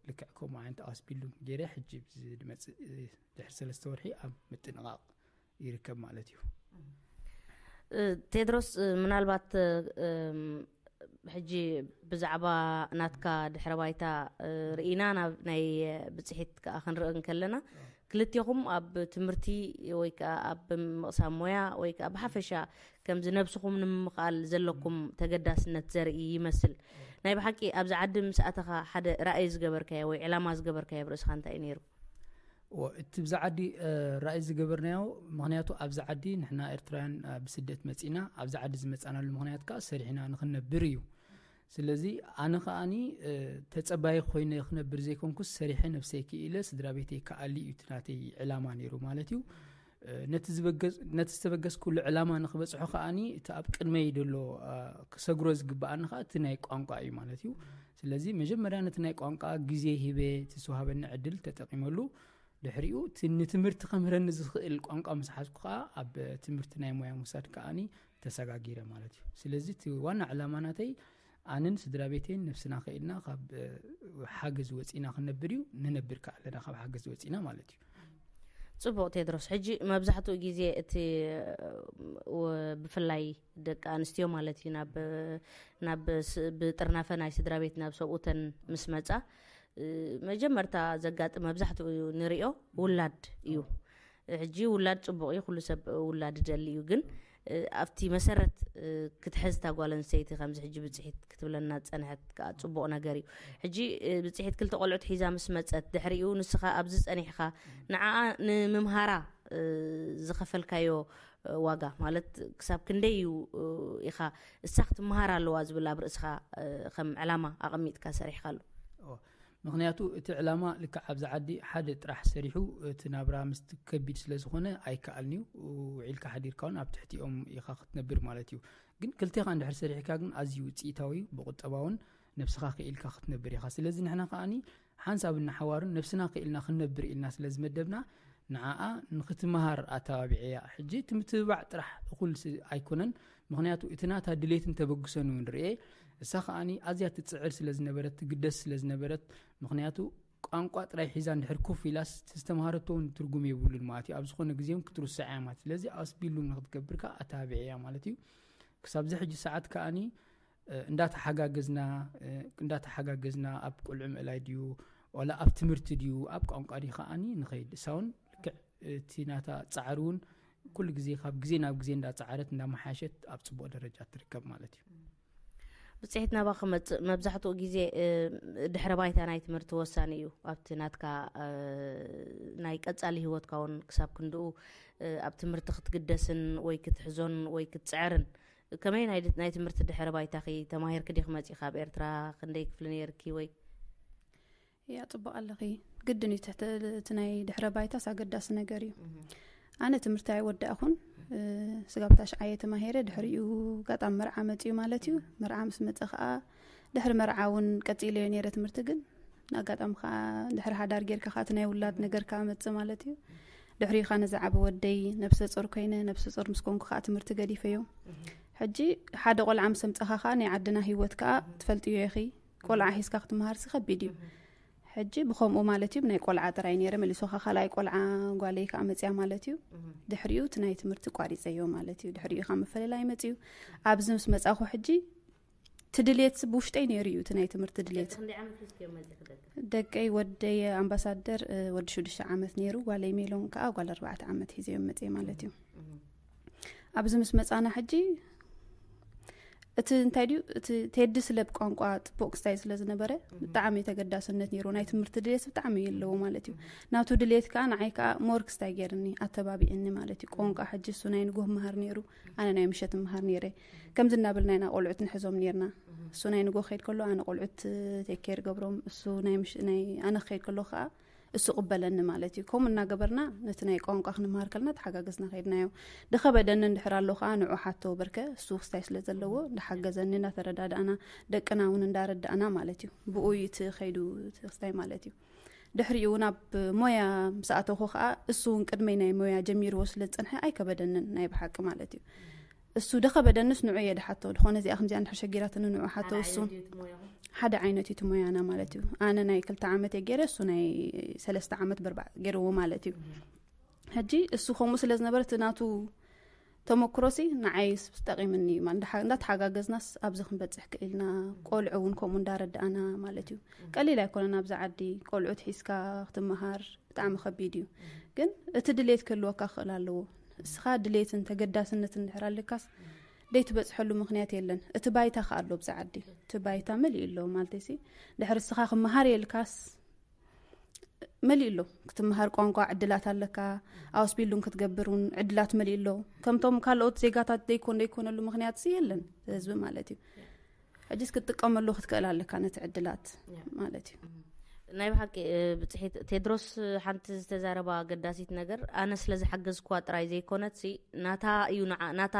ልክዕ ከምኡ ዓይነት ኣስቢሉ ገይረ፣ ሕጂ ብዚ ዝመጽእ፣ እ፣ ድሕሪ ሰለስተ ወርሒ ኣብ ምጥንቓቕ ይርከብ ማለት እዩ። እ፣ ቴድሮስ፣ እ፣ ምናልባት፣ እ፣ እም፣ ሕጂ ብዛዕባ ናትካ ድሕረ ባይታ፣ እ፣ ርኢና ናብ ናይ ብጽሒት ከኣ ክንርኢ እንከለና፣ ክልቴኹም ኣብ ትምህርቲ ወይ ከኣ ኣብ ምቕሳም ሞያ ወይ ከኣ ብሓፈሻ ከምዚ ነብስኹም ንምምቓል ዘለኩም ተገዳስነት ዘርኢ ይመስል። ናይ ብሓቂ ኣብዚ ዓዲ ምስ ኣተኻ ሓደ ራእይ ዝገበርካዮ ወይ ዕላማ ዝገበርካዮ ኣብ ርእስኻ እንታይ እዩ ነይሩ? እዎ፣ እቲ ብዛ ዓዲ፣ እ፣ ራእይ ዝገበርናዮ፣ ምኽንያቱ ኣብዛ ዓዲ ንሕና ኤርትራውያን፣ እ፣ ብስደት መጺና፣ ኣብዛ ዓዲ ዝመጻናሉ ምኽንያት ከኣ ሰሪሕና ንኽንነብር እዩ። ስለዚ ኣነ ከኣኒ፣ እ፣ ተጸባይ ኮይነ ክነብር ዘይኮንኩስ፣ ሰሪሐ ነብሰይ ክኢለ ስድራ ቤተይ ክኣሊ እዩ እቲ ናተይ ዕላማ ነይሩ ማለት እዩ። እ፣ ነቲ ዝበገስ-፣ ነቲ ዝተበገስኩሉ ዕላማ ንኽበጽሖ ከኣኒ እቲ ኣብ ቅድመይ ዘሎ፣ እ፣ ክሰግሮ ዝግብኣኒ ከኣ እቲ ናይ ቋንቋ እዩ ማለት እዩ። ስለዚ መጀመርያ ነቲ ናይ ቋንቋ ግዜ ሂበ፣ እቲ ዝወሃበኒ ዕድል ተጠቒመሉ። ድሕሪኡ እቲ ንትምህርቲ ከምህረኒ ዝኽእል ቋንቋ ምስ ሓዝኩ ከኣ ኣብ ትምህርቲ ናይ ሞያ ምውሳድ ከኣኒ ተሰጋጊረ ማለት እዩ። ስለዚ እቲ ዋና ዕላማ ናተይ ኣንን ስድራ ቤተይን ነብስና ኽኢልና ካብ፣ እ፣ ሓገዝ ወጺና ክንነብር እዩ። ንነብር ከኣ ኣለና ካብ ሓገዝ ወጺና ማለት እዩ። ጽቡቕ ቴድሮስ፣ ሕጂ መብዛሕትኡ ግዜ እቲ፣ እ፣ ወ-፣ ብፍላይ ደቂ ኣንስትዮ ማለት እዩ ናብ፣ ናብ ስ-፣ ብጥርናፈ ናይ ስድራ ቤት ናብ ሰብኡተን ምስ መጻ፣ እ፣ መጀመርታ ዘጋጥም መብዛሕትኡ ንሪኦ ውላድ እዩ። ሕጂ ውላድ ጽቡቕ እዩ፣ ኩሉ ሰብ ውላድ ይደሊ እዩ። ግን፣ እ፣ ኣብቲ መሰረት፣ እ፣ ክትሕዝ እታ ጓል ኣንስተይቲ ከምዚ ሕጂ ብጽሒት ክትብለና ዝጸንሐት ከኣ ጽቡቕ ነገር እዩ። ሕጂ፣ እ፣ ብጽሒት ክልተ ቆልዑት ሒዛ ምስ መጸት፣ ድሕሪኡ ንስኻ ኣብዚ ጸኒሕካ፣ ንዓኣ ንምምሃራ፣ እ፣ ዝኸፈልካዮ፣ እ፣ ዋጋ ማለት ክሳብ ክንደይ እዩ፣ እ፣ ኢኻ እሳ ክትመሃር ኣለዋ ዝብል ኣብ ርእስኻ፣ እ፣ ከም ዕላማ ኣቐሚጥካ ሰሪሕካሉ? ኦ፣ ምኽንያቱ እቲ ዕላማ ልክዕ ኣብዚ ዓዲ ሓደ ጥራሕ ሰሪሑ እቲ ናብራ ምስቲ ከቢድ ስለ ዝኾነ ኣይከኣልን እዩ። ውዒልካ ሓዲርካ እውን ኣብ ትሕቲኦም ኢኻ ክትነብር ማለት እዩ። ግን ክልቴኻ እንድሕር ሰሪሕካ ግን ኣዝዩ ውጽኢታዊ እዩ። ብቁጠባ እውን ነብስኻ ክኢልካ ክትነብር ኢኻ። ስለዚ ንሕና ከኣኒ ሓንሳብን ንሓዋሩን ነብስና ክኢልና ክንነብር ኢልና ስለ ዝመደብና ንዓኣ ንኽትመሃር ኣተባቢዐያ። ሕጂ እቲ ምትብባዕ ጥራሕ እኹል ስ-፣ ኣይኮነን። ምኽንያቱ እቲ ናታ ድሌትን ተበግሶን እውን ርእየ። እሳ ከኣኒ ኣዝያ ትጽዕር ስለ ዝነበረት፣ ትግደስ ስለ ዝነበረት፣ ምኽንያቱ ቋንቋ ጥራይ ሒዛ እንድሕር ኮፍ ኢላስ፣ እቲ ዝተምሃረቶ እውን ትርጉም የብሉን ማለት እዩ። ኣብ ዝኾነ ግዜ እውን ክትርስዓ እያ ማለት። ስለዚ ኣስቢሉ ንኽትገብር ከኣ ኣተባቢዐያ ማለት እዩ። ክሳብ እዚ ሕጂ ሰዓት ከኣኒ፣ እ፣ እንዳተሓጋገዝና፣ እ፣ እንዳተሓጋገዝና ኣብ ቆልዑ ምእላይ ድዩ፣ ዋላ ኣብ ትምህርቲ ድዩ፣ ኣብ ቋንቋ ድዩ ከኣኒ ንኸይድ። እሳ እውን ልክዕ እቲ ናታ ጻዕሪ እውን ኩሉ ግዜ ካብ ግዜ ናብ ግዜ እንዳጻዕረት እንዳመሓየሸት ኣብ ጽቡቕ ደረጃ ትርከብ ማለት እዩ። ብጽሒት ናባኺ ክመጽእ መብዛሕትኡ ግዜ፣ እ፣ ድሕረ ባይታ ናይ ትምህርቲ ወሳኒ እዩ። ኣብቲ ናትካ፣ እ፣ ናይ ቀጻሊ ህይወትካ እውን ክሳብ ክንድኡ፣ እ፣ ኣብ ትምህርቲ ክትግደስን ወይ ክትሕዞን ወይ ክትጽዕርን። ከመይ ናይ ድ-፣ ናይ ትምህርቲ ድሕረ ባይታኺ? ተማሂርኪ ዲኺ መጺእኺ ኣብ ኤርትራ? ክንደይ ክፍሊ ነይርኪ ወይ? ያ፣ ጽቡቕ ኣለኺ። ግድን እዩ፣ ትሕቲ እቲ ናይ ድሕረ ባይታስ ኣገዳሲ ነገር እዩ። ኣነ ትምህርቲ ኣይወዳእኹን። እ፣ ስጋብ ታሽዓየ ተማሂረ፣ ድሕሪኡ ኣጋጣሚ መርዓ መጺኡ ማለት እዩ። መርዓ ምስ መጸ ኸኣ፣ ድሕሪ መርዓ እውን ቀጺለዮ ነይረ ትምህርቲ፣ ግን ኣጋጣሚ ኸኣ ድሕሪ ሓዳር ጌርካ ኸኣ እቲ ናይ ውላድ ነገር ከኣ መጽእ ማለት እዩ። ድሕሪኡ ኸኣ ነዚ ዓቢ ወደይ ነብሰ ጾር ኮይነ፣ ነብሰ ጾር ምስ ኮንኩ ኸኣ ትምህርቲ ገዲፈዮ። ሕጂ ሓደ ቆልዓ ምስ ኣምጻኻ ኸኣ ናይ ዓድና ህይወት ከኣ ትፈልጥዮ ኢኺ። ቆልዓ ሒዝካ ክትመሃርሲ ከቢድ እዩ። ሕጂ ብኸምኡ ማለት እዩ፣ ብናይ ቆልዓ ጥራይ ነይረ፣ መሊሱ ኸኣ ካልኣይ ቆልዓ ጓለይ ከኣ መጽያ ማለት እዩ። ድሕሪኡ እቲ ናይ ትምህርቲ ቋሪጸዮ ማለት እዩ። ድሕሪኡ ኸኣ ምፍልላይ መጽዩ። ኣብዚ ምስ መጻኹ ሕጂ እቲ ድሌት ብውሽጠይ ነይሩ እዩ፣ እቲ ናይ ትምህርቲ ድሌት። ክንደይ ዓመት ሒዝክዮም መጺኺ ደቂ? ደቀይ፣ ወደይ ኣምባሳደር፣ እ፣ ወዲ ሽዱሽተ ዓመት ነይሩ፣ ጓለይ ሜሎን ከኣ ጓል ኣርባዕተ ዓመት ሒዘዮም መጽየ ማለት እዩ። ኣብዚ ምስ መጻና ሕጂ እቲ እንታይ ድዩ፣ እቲ ቴዲ ስለ ብቋንቋ ጥቡቕ ክስታይ ስለ ዝነበረ ብጣዕሚ ተገዳስነት ነይሩ። ናይ ትምህርቲ ድሌት ብጣዕሚ ኣለዎ ማለት እዩ። ናቱ ድሌት ከዓ ንዓይ ከዓ ሞር ክስታይ ገይርኒ፣ ኣተባቢዕኒ ማለት እዩ። ቋንቋ ሕጂ እሱ ናይ ንጎህ መሃር ነይሩ፣ ኣነ ናይ ምሸት መሃር ነይረ። ከምዚ እናበልና ኢና ቆልዑት ንሕዞም ነይርና። እሱ ናይ ንጎህ ከይድ ከሎ ኣነ ቆልዑት ቴኬር ገብሮም፣ እሱ ናይ ምሽ-፣ ናይ ኣነ ከይድ ከሎ ከዓ እሱ ቅበለኒ ማለት እዩ። ከምኡ እናገበርና ነቲ ናይ ቋንቋ ክንመሃር ከለና ተሓጋገዝና ከይድናዮ። ድኸበደኒ እንድሕር ኣሎ ከዓ ንዑ ሓቶ በርከ፣ እሱ ክስታይ ስለ ዘለዎ እንዳሓገዘኒ እንዳተረዳዳእና፣ ደቅና እውን እንዳረዳእና ማለት እዩ። ብኡ እዩ እቲ ከይዱ እቲ ክስታይ ማለት እዩ። ድሕሪኡ እውን ኣብ ሞያ ምስ ኣተኹ ከዓ እሱ እውን ቅድመይ ናይ ሞያ ጀሚርዎ ስለ ዝፀንሐ ኣይከበደንን ናይ ብሓቂ ማለት እዩ። እሱ ደኸበደንስ ንዑ እየ ድሓቶ፣ ድኾነ እዚኣ ከምዚኣ እንድሕር ሸጊራትኒ ንዑ ሓቶ። እሱ ሓደ ዓይነት እዩ እቲ ሞያና ማለት እዩ። ኣነ ናይ ክልተ ዓመት እየ ገይረ፣ እሱ ናይ ሰለስተ ዓመት በርባዕ ገይርዎ ማለት እዩ። ሕጂ እሱ ከምኡ ስለ ዝነበረ እቲ ናቱ ተመክሮሲ ንዓይ ስ-፣ ጠቒምኒ እዩ ማለት፣ እንዳ-፣ እንዳተሓጋገዝናስ ኣብዚ ክንበፅሕ ክኢልና። ቆልዑ እውን ከምኡ እንዳረዳእና ማለት እዩ። ቀሊል ኣይኮነን ኣብዚ ዓዲ ቆልዑት ሒዝካ ክትመሃር ብጣዕሚ ከቢድ እዩ። ግን እቲ ድሌት ክህልወካ ክኽእል ኣለዎ። እስኻ ድሌትን ተገዳስነትን እንድሕር ኣለካስ ደይትበፅሐሉ ምኽንያት የለን። እቲ ባይታ ከ ኣሎ ብዛ ዓዲ፣ እቲ ባይታ መሊኡ ኣሎ ማለት ሲ፣ ድሕር እስኻ ክመሃር የልካስ መሊኡ ኣሎ። ክትመሃር ቋንቋ ዕድላት ኣለካ፣ ኣውስቢሉን ክትገብር እውን ዕድላት መሊኡ ኣሎ። ከምቶም ካልኦት ዜጋታት ዘይኮን ዘይኮነሉ ምኽንያት ሲ የለን ህዝቢ ማለት እዩ። ሕጂስ ክትጥቀመሉ ክትክእል ኣለካ ነቲ ዕድላት ማለት እዩ። ናይ ብሓቂ ብፅሒት ቴድሮስ ሓንቲ ዝተዛረባ ኣገዳሲት ነገር፣ ኣነ ስለ ዝሓገዝኩዋ ጥራይ ዘይኮነት ሲ፣ ናታ እዩ ንዓ፣ ናታ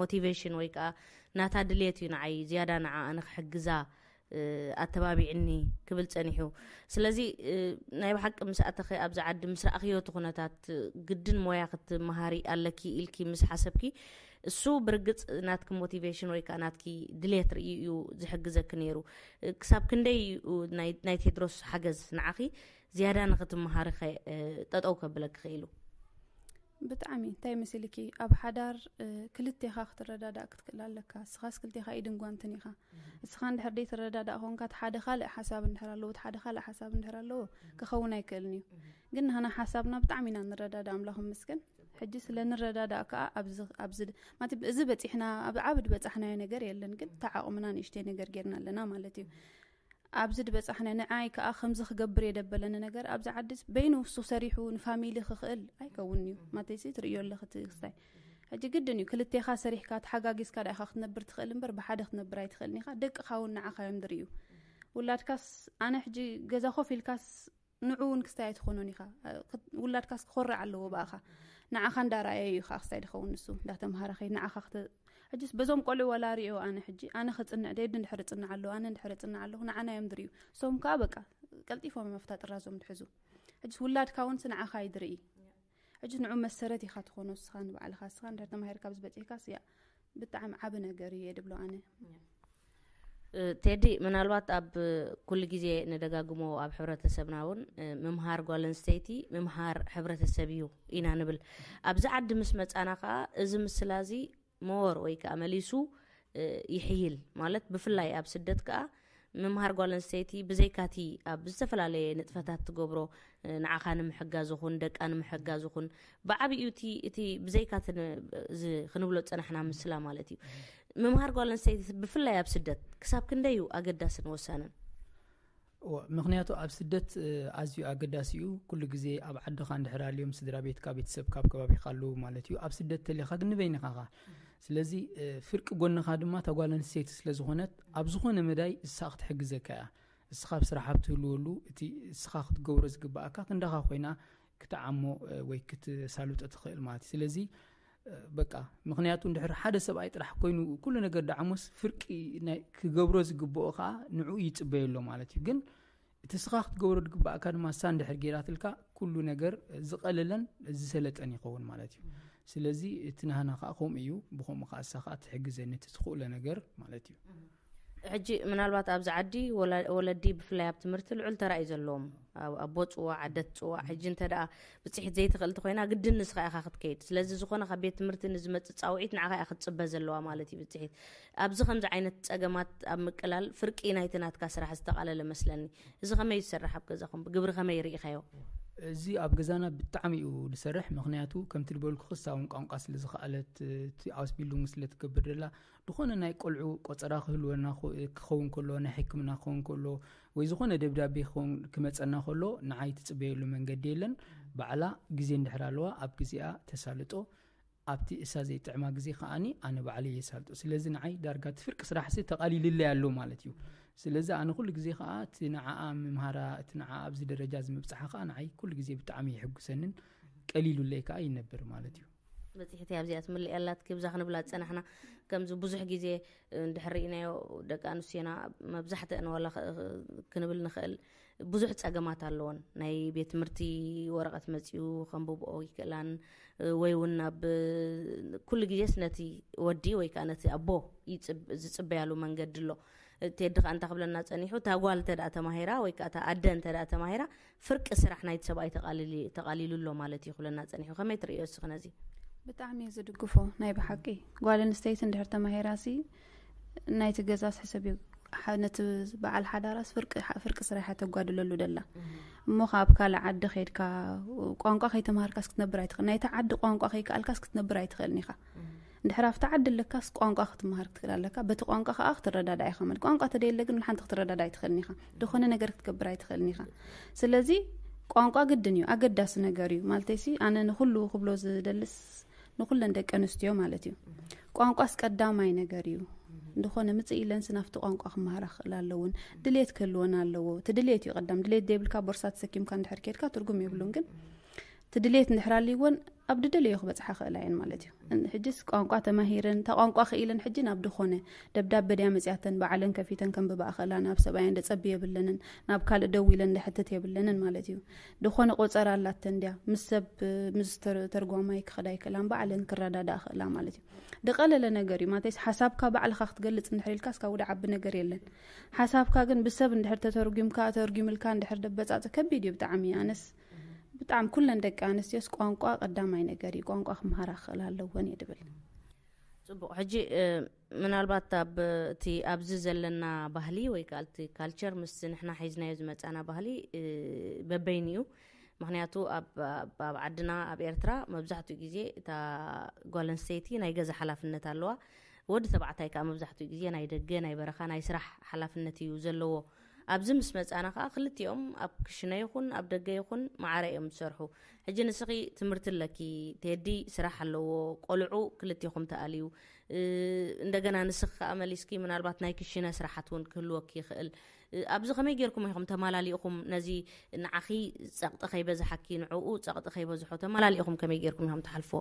ሞቲቬሽን ወይ ከዓ ናታ ድሌት እዩ ንዓይ ዝያዳ ንዓ ኣነ ክሕግዛ ኣተባቢዕኒ ክብል ፀኒሑ። ስለዚ ናይ ብሓቂ ምስ ኣተኸ ኣብዚ ዓዲ ምስ ረኣኽዮ እቲ ኩነታት ግድን ሞያ ክትመሃሪ ኣለኪ ኢልኪ ምስ ሓሰብኪ፣ እሱ ብርግፅ ናትኪ ሞቲቬሽን ወይ ከዓ ናትኪ ድሌት ርእዩ እዩ ዝሕግዘኪ ነይሩ። ክሳብ ክንደይ እዩ ናይ ቴድሮስ ሓገዝ ንዓኺ ዝያዳ ንክትመሃሪ ጠጠው ከብለኪ ክኢሉ? ብጣዕሚ እንታይ መሲልኪ፣ ኣብ ሓዳር ክልቴኻ ክትረዳዳእ ክትክእል ኣለካ። እስኻስ ክልቴኻ ኢድን ጓንትን ኢኻ። እስኻ እንድሕር ደይ ትረዳዳእ ኾንካ፣ እቲ ሓደ ካልእ ሓሳብ እንድሕር ኣለዎ፣ እቲ ሓደ ካልእ ሓሳብ እንድሕር ኣለዎ፣ ክኸውን ኣይክእልን እዩ። ግን ንህና ሓሳብና ብጣዕሚ ኢና ንረዳዳእ፣ ኣምላኽ ይመስገን። ሕጂ ስለ ንረዳዳእ ከዓ ኣብዚ፣ ኣብዚ ድ-፣ ማለት እዚ በፂሕና፣ ኣብ ዓቢ ዝበፃሕናዮ ነገር የለን፣ ግን ተዓቕምና ንእሽተይ ነገር ጌርና ኣለና ማለት እዩ። ኣብዚ ድበፃሕና ንዓይ ከዓ ከምዚ ክገብር የደበለኒ ነገር፣ ኣብዚ ዓዲ በይኑ እሱ ሰሪሑ ንፋሚሊ ክኽእል ኣይከውን እዩ። ማተይሲ ትርእዮ ኣለኺ እቲ ክስታይ። ሕጂ ግድን እዩ ክልቴኻ ሰሪሕካ ተሓጋጊዝካ ዳኢኻ ክትነብር ትኽእል እምበር ብሓደ ክትነብር ኣይትኽእልን ኢኻ። ደቅኻ እውን ንዓኻ እዮም ዝርእዩ። ውላድካስ ኣነ ሕጂ ገዛ ኮፍ ኢልካስ ንዑ እውን ክስታይ ኣይትኾኖን ኢኻ። ውላድካስ ክኾርዕ ኣለዎ ብኣኻ። ንዓኻ እንዳረኣየ እዩ ከዓ ክስታይ ድኸውን ንሱ እንዳተምሃረ ከይድ ንዓኻ ክተ-፣ ሕጅስ በዞም ቆልዑ ዋላ ሪኦ ኣነ ሕጂ ኣነ ክፅንዕ ደየዲ እንድሕር ፅንዕ ኣለዎ ኣነ እንድሕር ፅንዕ ኣለኹ ንዓና እዮም ዝርእዩ። እሶም ከዓ በቃ ቀልጢፎም እዮም ኣብታ ጥራዞም ድሕዙ። ሕጅስ ውላድካ እውን ንዓኻ እዩ ዝርኢ። ሕጅስ ንዑ መሰረት ኢኻ ትኾኖ እስኻ ንባዕልኻ እስኻ እንድሕር ተማሂርካ ኣብዚ በፂሕካስ እያ ብጣዕሚ ዓቢ ነገር እዩ እየ ድብሎ ኣነ። ቴዲ፣ ምናልባት ኣብ ኩሉ ግዜ ንደጋግሞ ኣብ ሕብረተሰብና እውን ምምሃር ጓል ኣንስተይቲ ምምሃር ሕብረተሰብ እዩ ኢና ንብል። ኣብዚ ዓዲ ምስ መጻና ከዓ እዚ ምስላ እዚ መወር ወይ ከዓ መሊሱ ይሕይል ማለት፣ ብፍላይ ኣብ ስደት ከዓ ምምሃር ጓል ኣንስተይቲ ብዘይካቲ ኣብ ዝተፈላለየ ንጥፈታት ትገብሮ ንዓኻ ንምሕጋዝ ይኹን ደቃ ንምሕጋዝ ይኹን ብዓብዩ እቲ እቲ ብዘይካቲ ን-፣ እዚ ክንብሎ ዝጸናሕና ምስላ ማለት እዩ። ምምሃር ጓል ኣንስተይቲ ብፍላይ ኣብ ስደት ክሳብ ክንደይ እዩ ኣገዳስን ወሳንን? እወ፣ ምኽንያቱ ኣብ ስደት ኣዝዩ ኣገዳሲ እዩ። ኩሉ ግዜ ኣብ ዓድኻ እንድሕር ኣልዮም ስድራ ቤትካ ቤተሰብካ ኣብ ከባቢኻ ኣለዉ ማለት እዩ። ኣብ ስደት ተሊኻ ግን ንበይንኻ ኢኻ። ስለዚ ፍርቂ ጎንኻ ድማ እታ ጓል ኣንስተይቲ ስለ ዝኾነት ኣብ ዝኾነ መዳይ እሳ ክትሕግዘካ እያ። እስኻ ኣብ ስራሕ ኣብ ትህልወሉ እቲ እስኻ ክትገብሮ ዝግባኣካ ክንዳኻ ኮይና ክትዓሞ ወይ ክትሳልጦ ትኽእል ማለት እዩ። ስለዚ በቃ ምኽንያቱ እንድሕር ሓደ ሰብኣይ ጥራሕ ኮይኑ ኩሉ ነገር ዳዓሞስ ፍርቂ ናይ ክገብሮ ዝግብኦ ከዓ ንዑ ይፅበዮ ኣሎ ማለት እዩ። ግን እቲ ስኻ ክትገብሮ ዝግባኣካ ድማ እሳ እንድሕር ገይራትልካ ኩሉ ነገር ዝቐለለን ዝሰለጠን ይኸውን ማለት እዩ። ስለዚ እቲ ናህና ከዓ ከምኡ እዩ። ብከምኡ ከዓ እሳ ከዓ ትሕግዘኒ እቲ ትኽእሎ ነገር ማለት እዩ። ሕጂ ምናልባት ኣብዚ ዓዲ ወላ-፣ ወለዲ ብፍላይ ኣብ ትምህርቲ ልዑል ተራ እዩ ዘለዎም። ኣብ-፣ ኣቦ ፅዋዕ ኣደት ፅዋዕ። ሕጂ እንተ ደኣ ብፅሒት ዘይትኽእል እንተኮይና ግድን ንስኻ ኢኻ ክትከይድ። ስለዚ ዝኾነ ካብ ቤት ትምህርቲ ንዝመፅእ ፃውዒት ንዓኻ እያ ክትፅበ ዘለዋ ማለት እዩ ብፅሒት። ኣብዚ ከምዚ ዓይነት ፀገማት ኣብ ምቅላል ፍርቂ ናይቲ ናትካ ስራሕ ዝተቓለለ መስለኒ። እዚ ከመይ ዝሰርሕ ኣብ ገዛኹም ብግብሪ ከመይ ርኢኻዮ? እዚ ኣብ ገዛና ብጣዕሚ እዩ ዝሰርሕ። ምክንያቱ ከምቲ ዝበልኩ ክሳውን ቋንቋ ስለ ዝኸኣለት፣ እቲ ኣውስ ቢልዲንግ ስለ ትገብር ደላ፣ ዝኾነ ናይ ቆልዑ ቆፀራ ክህልወና ክኾ- ክኸውን ከሎ፣ ናይ ሕክምና ክኸውን ከሎ፣ ወይ ዝኾነ ደብዳቤ ክኸውን ክመፀና ከሎ፣ ንዓይ ትፅበየሉ መንገዲ የለን። ባዕላ ግዜ እንድሕር ኣለዋ፣ ኣብ ግዜኣ ተሳልጦ። ኣብቲ እሳ ዘይጥዕማ ግዜ ከዓኒ ኣነ ባዕለይ የሳልጦ። ስለዚ ንዓይ ዳርጋ እቲ ፍርቂ ስራሕሲ ተቓሊልለይ ኣሎ ማለት እዩ። ስለዚ ኣነ ኩሉ ግዜ ከዓ እቲ ንዓኣ ምምሃራ፣ እቲ ንዓኣ ኣብዚ ደረጃ እዚ ምብፅሓ ከዓ ንዓይ ኩሉ ግዜ ብጣዕሚ የሕጉሰንን ቀሊሉለይ ከዓ ይነብር ማለት እዩ። በፂሕቲ ኣብዚኣ ትምልእ ያላትኪ ብዛ ክንብላ ዝፀናሕና። ከምዚ ብዙሕ ግዜ እንድሕር ርኢናዮ፣ ደቂ ኣንስትዮና መብዛሕትአን ዋላ ኸ- ክንብል ንኽእል ብዙሕ ፀገማት ኣለዎን። ናይ ቤት ትምህርቲ ወረቐት መፂኡ ከንብብኦ ይክእላን፣ ወይ እውን ናብ ኩሉ ግዜስ ነቲ ወዲ ወይ ከዓ ነቲ ኣቦ ይፅብ- ዝፅበያሉ መንገዲ ኣሎ። ቴዲ ከዓ እንታይ ክብለና ፀኒሑ፣ እታ ጓል እንተ ደኣ ተማሂራ ወይ ከዓ እታ ኣደ እንተ ደኣ ተማሂራ፣ ፍርቂ ስራሕ ናይቲ ሰብኣይ ተቓሊሉ- ተቓሊሉ ኣሎ ማለት እዩ ክብለና ፀኒሑ። ከመይ ትርእዮ እስኺ ነዚ? ብጣዕሚ እየ ዝድግፎ። ናይ ብሓቂ ጓል ኣንስተይቲ እንድሕር ተማሂራ ሲ ናይቲ ገዛስ ሕሰብ እዩ። ሓ- ነቲ በዓል ሓዳራስ ፍርቂ ሓ- ፍርቂ ስራሕ እያ ተጓድለሉ ደላ። እሞ ካብ ካልእ ዓዲ ከይድካ ቋንቋ ከይተማሃርካስ ክትነብር ኣይትኽእል። ናይቲ ዓዲ ቋንቋ ከይከኣልካስ ክትነብር ኣይትኽእልን ኢኻ። እንድሕር ኣብቲ ዓዲ ኣለካስ ቋንቋ ክትመሃር ክትክእል ኣለካ። በቲ ቋንቋ ከዓ ክትረዳዳ ኢኻ ማለት። ቋንቋ ተደየለ ግን ሓንቲ ክትረዳዳ ኣይትኽእልን ኢኻ። ዝኾነ ነገር ክትገብር ኣይትኽእልን ኢኻ። ስለዚ ቋንቋ ግድን እዩ፣ ኣገዳሲ ነገር እዩ። ማለተይሲ ኣነ ንኹሉ ክብሎ ዝደልስ ንኹለን ደቂ ኣንስትዮ ማለት እዩ። ቋንቋስ ቀዳማይ ነገር እዩ። ዝኾነ ምጽእ ኢለንስ ናብቲ ቋንቋ ክመሃራ ክኽእል ኣለውን። ድሌት ክህልወን ኣለዎ። እቲ ድሌት እዩ ቀዳም። ድሌት ዘይብልካ ቦርሳ ተሰኪምካ እንድሕር ኬድካ ትርጉም የብሉን። ግን እቲ ድሌት እንድሕር ኣልይወን ኣብ ድደለዮ ክበጽሓ ክእላ እየን ማለት እዩ። እን- ሕጅስ ቋንቋ ተማሂረን፣ እታ ቋንቋ ክኢለን ሕጂ ናብ ድኾነ ደብዳበ ድያ መጽያተን ባዕለን ከፊተን ከንብባ ክእላ፣ ናብ ሰብኣየን ደጸቢ የብለንን፣ ናብ ካልእ ደው ኢለን ደሕትት የብለንን ማለት እዩ። ድኾነ ቆጸራ ኣላተን ድያ ምስ ሰብ፣ ምስ ተር- ተርጓማይ ክኸዳ ይክእላን ባዕለን ክረዳዳ ክእላ ማለት እዩ። ድቐለለ ነገር እዩ ማለት ሓሳብካ ባዕልኻ ክትገልጽ እንድሕር ኢልካ እስካ ውደ ዓቢ ነገር የለን። ሓሳብካ ግን ብሰብ እንድሕር ተተርጉምካ ተርጉምልካ እንድሕር ደበጻጽ ከቢድ እዩ ብጣዕሚ። ኣነስ ብጣዕሚ ኩለን ደቂ ኣንስትዮስ ቋንቋ ቀዳማይ ነገር እዩ። ቋንቋ ክምሃራ ክኽእል ኣለወን እየ ድብል። ፅቡቕ። ሕጂ ምናልባት ኣብ እቲ ኣብዚ ዘለና ባህሊ ወይ ከዓ እቲ ካልቸር ምስ ንሕና ሒዝናዮ ዝመፃና ባህሊ በበይኑ እዩ። ምክንያቱ ኣብ ዓድና ኣብ ኤርትራ መብዛሕትኡ ግዜ እታ ጓል ኣንስተይቲ ናይ ገዛ ሓላፍነት ኣለዋ። ወዲ ተባዕታይ ከዓ መብዛሕትኡ ግዜ ናይ ደገ ናይ በረኻ ናይ ስራሕ ሓላፍነት እዩ ዘለዎ። ኣብዚ ምስ መፃና ከዓ ክልቲኦም ኣብ ክሽነ ይኹን ኣብ ደገ ይኹን ማዕረ እዮም ዝሰርሑ። ሕጂ ንስኺ ትምህርቲ ኣለኪ፣ ቴዲ ስራሕ ኣለዎ፣ ቆልዑ ክልቲኹም ተኣልዩ፣ እንደገና ንስኺ ከዓ መሊስኪ ምናልባት ናይ ክሽነ ስራሓት እውን ክህልወኪ ይኽእል። ኣብዚ ከመይ ጌርኩም ኢኹም ተማላሊእኹም ነዚ ንዓኺ ፀቕጢ ከይበዝሓኪ ንዕኡ ፀቕጢ ከይበዝሖ ተማላሊእኹም ከመይ ጌርኩም ኢኹም ትሓልፍዎ?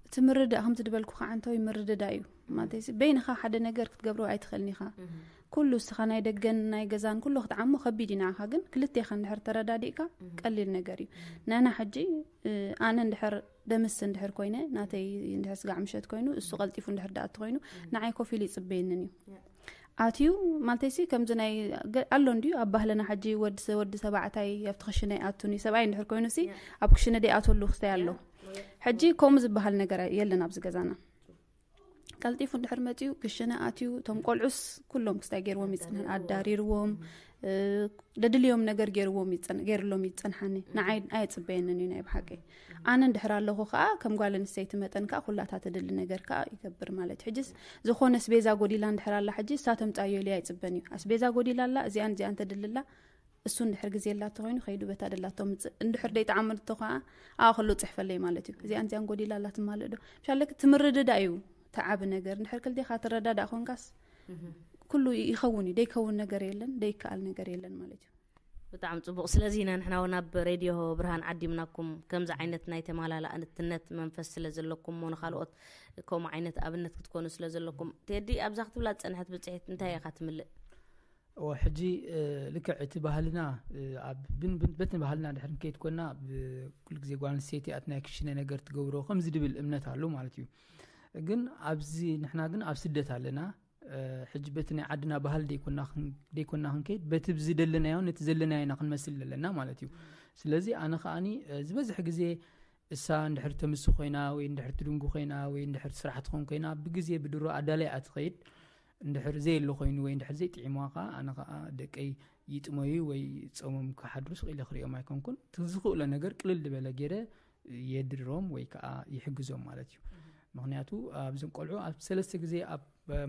እቲ ምርዳእ ከምቲ ዝበልኩ ከዓ እንተወይ ምርድዳ እዩ ማለት በይንኻ ሓደ ነገር ክትገብሮ ኣይትኽእልን ኢኻ። ኩሉ እስኻ ናይ ደገን ናይ ገዛን ኩሉ ክትዓሞ ከቢድ እዩ ንዓኻ። ግን ክልቴኻ እንድሕር ተረዳዲእካ ቀሊል ነገር እዩ። ንሕና ሕጂ ኣነ እንድሕር ደምስ እንድሕር ኮይነ ናተይ እንድሕር ስጋዕ ምሸት ኮይኑ እሱ ቀልጢፉ እንድሕር ደኣ ኮይኑ ንዓይ ኮፍ ኢሉ ይፅበየንን እዩ። ኣትዩ ማለተይሲ ከምዚ ናይ ኣሎ እንድዩ ኣብ ባህልና ሕጂ ወዲ ተባዕታይ ኣብቲ ክሽነ ይኣቱን እዩ። ሰብኣይ እንድሕር ኮይኑ ሲ ኣብ ክሽነ ደይኣተሉ ክስታይ ኣሎ። ሕጂ ከምኡ ዝበሃል ነገር የለን ኣብዚ ገዛና። ቀልጢፉ እንድሕር መፅዩ ክሽነ ኣትዩ እቶም ቆልዑስ ኩሎም ክስታይ ገይርዎም ይፅንሐን ኣዳሪርዎም ደድልዮም ነገር ገይርዎም ገይርሎም ይፀንሓኒ። ንዓይ ኣየፅበየንን እዩ ናይ ብሓቂ። ኣነ እንድሕር ኣለኹ ከዓ ከም ጓል ኣንስተይቲ መጠን ከዓ ኩላታ ተድሊ ነገር ከዓ ይገብር ማለት እዩ። ሕጅስ ዝኾነ ኣስቤዛ ጎዲላ እንድሕር ኣላ ሕጂ እሳ ተምፃዮ ኢለ ኣይፅበን እዩ። ኣስቤዛ ጎዲላ ኣላ እዚኣን እዚኣን ተድልላ እሱ እንድሕር ግዜ ኣላቶ ኮይኑ ከይዱ በታ ደላቶ ምፅእ እንድሕር ደይጠዓመቶ ከዓ ኣዋ ከሎ ፅሕፈለይ ማለት እዩ። እዚኣን እዚኣን ጎዲላ ኣላ ትማልእ ዶ ምሻለክ ትምርድዳ እዩ። ተዓቢ ነገር እንድሕር ክልቴኻ ትረዳዳእ ኮንካስ ኩሉ ይኸውን እዩ። ደይከውን ነገር የለን፣ ደይከኣል ነገር የለን ማለት እዩ። ብጣዕሚ ፅቡቕ። ስለዚ ኢና ንሕና እውን ኣብ ሬድዮ ብርሃን ዓዲምናኩም። ከምዚ ዓይነት ናይ ተማላላእንትነት መንፈስ ስለ ዘለኩም ሞ ንካልኦት ከምኡ ዓይነት ኣብነት ክትኮኑ ስለ ዘለኩም። ቴዲ ኣብዛ ክትብላ ዝፀንሐት ብፅሒት እንታይ ኢኻ ትምልእ? ሕጂ ልክዕ እቲ ባህልና በትን ባህልና ድሕር ንከይድ ኮና ኩሉ ግዜ ጓል ኣንስተይቲ ኣት ናይ ክሽነ ነገር ትገብሮ ከምዚ ድብል እምነት ኣሎ ማለት እዩ። ግን ኣብዚ ንሕና ግን ኣብ ስደት ኣለና። ሕጂ በቲ ናይ ዓድና ባህል ደይኮና ክንከይድ በቲ ዝደለናዮ ነቲ ዘለናዮ ኢና ክንመስል ዘለና ማለት እዩ። ስለዚ ኣነ ከዓኒ ዝበዝሕ ግዜ እሳ እንድሕር ተምሲ ኮይና ወይ እንድሕር ትድንጉ ኮይና ወይ እንድሕር ስራሕ ትኾን ኮይና ብግዜ ብድሮ ኣዳላይ እያ ትኸይድ። እንድሕር ዘየሎ ኮይኑ ወይ እንድሕር ዘይጥዒምዋ ከዓ ኣነ ከዓ ደቀይ ይጥመዩ ወይ ጾሞም ክሓድሩ ስቕ ኢለ ክሪኦም ኣይኮንኩን። እቲ ዝኽእሎ ነገር ቅልል ዝበለ ገይረ የድሮም ወይ ከዓ ይሕግዞም ማለት እዩ። ምኽንያቱ ኣብዞም ቆልዑ ኣብ ሰለስተ ግዜ ኣብ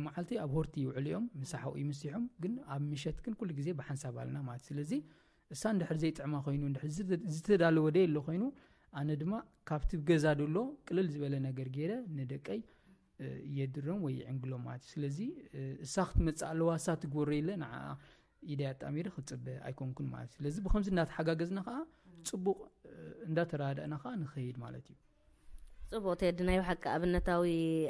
መዓልቲ ኣብ ሆርቲ ይውዕሉ እዮም፣ ምሳሕ ይምስሖም፣ ግን ኣብ ምሸት ግን ኩሉ ግዜ ብሓንሳብ ኣለና ማለት። ስለዚ እሳ እንድሕር ዘይጥዕማ ኮይኑ፣ እንድሕር ዝተ- ዝተዳለወ ደይ ኣሎ ኮይኑ፣ ኣነ ድማ ካብቲ ገዛ ደሎ ቅልል ዝበለ ነገር ገይረ ንደቀይ እ፣ የድሮም ወይ ይዕንግሎም ማለት እዩ። ስለዚ እ፣ እሳ ክትመጽእ ኣለዋ፣ እሳ ትግበሮ ኢለ ንዓ ኢደይ ኣጣሚረ ክጽበ ኣይኮንኩን ማለት እዩ። ስለዚ ብኸምዚ እናተሓጋገዝና ከዓ ጽቡቕ እ፣ እንዳተረዳዳእና ከዓ ንኸይድ ማለት እዩ። ጽቡቅ ቴዲ፣ ናይ ብሓቂ ኣብነታዊ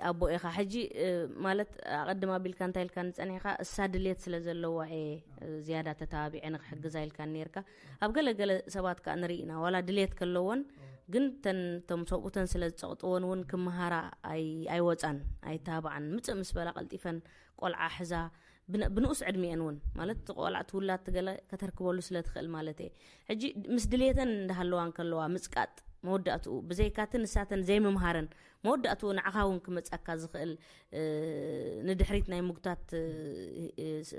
ኣቦ ኢኻ። ሕጂ እ፣ ማለት ኣቐድም ኣቢልካ እንታይ ኢልካ ንጸኒሕካ፣ እሳ ድሌት ስለ ዘለዋ እየ እ፣ ዝያዳ ተተባቢዐ ንክሕግዛ ኢልካ ነርካ። ኣብ ገለገለ ሰባት ከዓ ንርኢ ኢና፣ ዋላ ድሌት ከለዎን ግን ተን ቶም ሰብኡተን ስለ ዝጸቕጥዎን እውን ክመሃራ ኣይ- ኣይወጻን ኣይተባባዓን። ምጽእ ምስ በላ ቀልጢፈን ቆልዓ ሕዛ ብን- ብንኡስ ዕድሚአን እውን ማለት እቲ ቆልዓ ትውላድ ትገለ ከተርክበሉ ስለ ትኽእል ማለት እየ። ሕጂ ምስ ድሌተን እንዳሃለዋ እንከለዋ ምጽቃጥ መወዳእትኡ ብዘይካቲ ንሳተን ዘይምምሃረን መወዳእትኡ ንዓኻ እውን ክመጻካ ዝኽእል እ፣ ንድሕሪት ናይ ምጉታት እ፣ እ፣ ስ-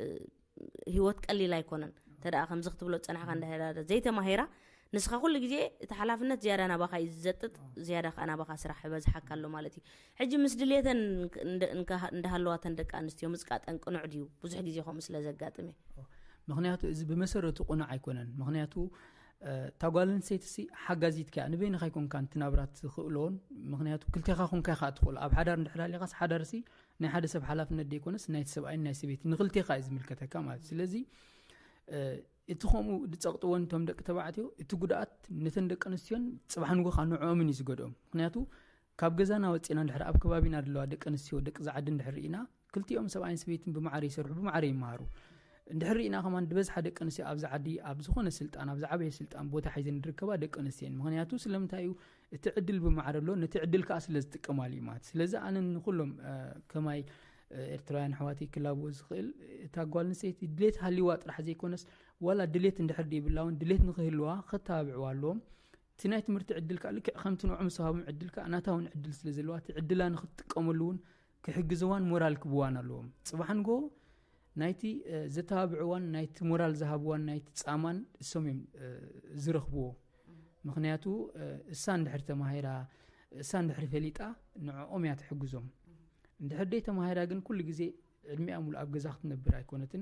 ህይወት ቀሊል ኣይኮነን። ተደኣ ከምዚ ክትብሎ ጸናሕካ እንዳሄዳ ዘይተማሂራ ንስኻ ኩሉ ግዜ እቲ ሓላፍነት ዝያዳ ናባኻ እዩ ዝዘጥጥ፣ ዝያዳ ከዓ ናባኻ ስራሕ ይበዝሓካ ኣሎ ማለት እዩ። ሕጂ ምስ ድሌተን እንደ- እንካ- እንዳሃለዋተን ደቂ ኣንስትዮ ምጽቃጠን ቅኑዕ ድዩ? ብዙሕ ግዜ ከምኡ ስለ ዘጋጥም እየ። ምኽንያቱ እዚ ብመሰረቱ ቅኑዕ ኣይኮነን። ምኽንያቱ እ፣ እታ ጓል ኣንስተይቲ ሲ ሓጋዚት ከያ ንበይንኻ ኣይኮንካን እቲ ናብራ ትኽእሎን። ምኽንያቱ ክልቴኻ ኮንካ ኢኻ ትኽእሎ። ኣብ ሓዳር እንድሕር ሃሊኻስ ሓዳር ሲ ናይ ሓደ ሰብ ሓላፍነት ደይኮነስ ናይ ሰብኣይን ናይ ሰበይቲ ንክልቴኻ እዩ ዝምልከተካ ማለት እዩ። ስለዚ እ፣ እቲ ከምኡ ዝጸቕጥወን እቶም ደቂ ተባዕትዮ እቲ ጉድኣት ነተን ደቂ ኣንስትዮን ጽባሕ ንጎ ከዓ ንዕኦምን እዩ ዝገድኦም። ምኽንያቱ ካብ ገዛና ወፂና እንድሕር ኣብ ከባቢና ዘለዋ ደቂ ኣንስትዮ ደቂ ዝዓዲ እንድሕር ርኢና ክልቲኦም ሰብኣይን ሰበይትን ብማዕረ ይሰርሑ፣ ብማዕረ ይመሃሩ። እንድሕር ርኢና ከማን ዝበዝሓ ደቂ ኣንስትዮ ኣብዚ ዓዲ ኣብ ዝኾነ ስልጣን ኣብ ዝዓበየ ስልጣን ቦታ ሒዘን ዝርከባ ደቂ ኣንስትዮ እየን። ምኽንያቱ ስለምንታይ እዩ እቲ ዕድል ብማዕረ ኣሎ፣ ነቲ ዕድል ከዓ ስለ ዝጥቀማሉ እዩ ማለት። ስለዚ ኣነ ንኩሎም እ፣ ከማይ እ፣ ኤርትራውያን ኣሕዋተይ ክላብዎ ዝኽእል እታ ጓል ኣንስተይቲ ድሌት ሃልይዋ ጥራሕ ዘይኮነስ ዋላ ድሌት እንድሕር ደይብላ እውን ድሌት ንክህልዋ ከተባብዕዋ ኣለዎም። እቲ ናይ ትምህርቲ ዕድል ከዓ ልክዕ ከምቲ ንዑ ምስ ሃቦም ዕድል ከዓ ናታ እውን ዕድል ስለ ዘለዋ እቲ ዕድላ ንክትጥቀመሉ እውን ክሕግዝዋን ሞራል ክብዋን ኣለዎም። ጽባሕ ንጎ ናይቲ እ፣ ዘተባብዕዋን ናይቲ ሞራል ዝሃብዋን ናይቲ ጻማን እሶም እዮም እ፣ ዝረኽብዎ። ምኽንያቱ እ፣ እሳ እንድሕር ተማሂራ እሳ እንድሕር ፈሊጣ ንዕኦም እያ ትሕግዞም። እንድሕር ደይ ተማሂራ ግን ኩሉ ግዜ ዕድሚኣ ሙሉ ኣብ ገዛ ክትነብር ኣይኮነትን።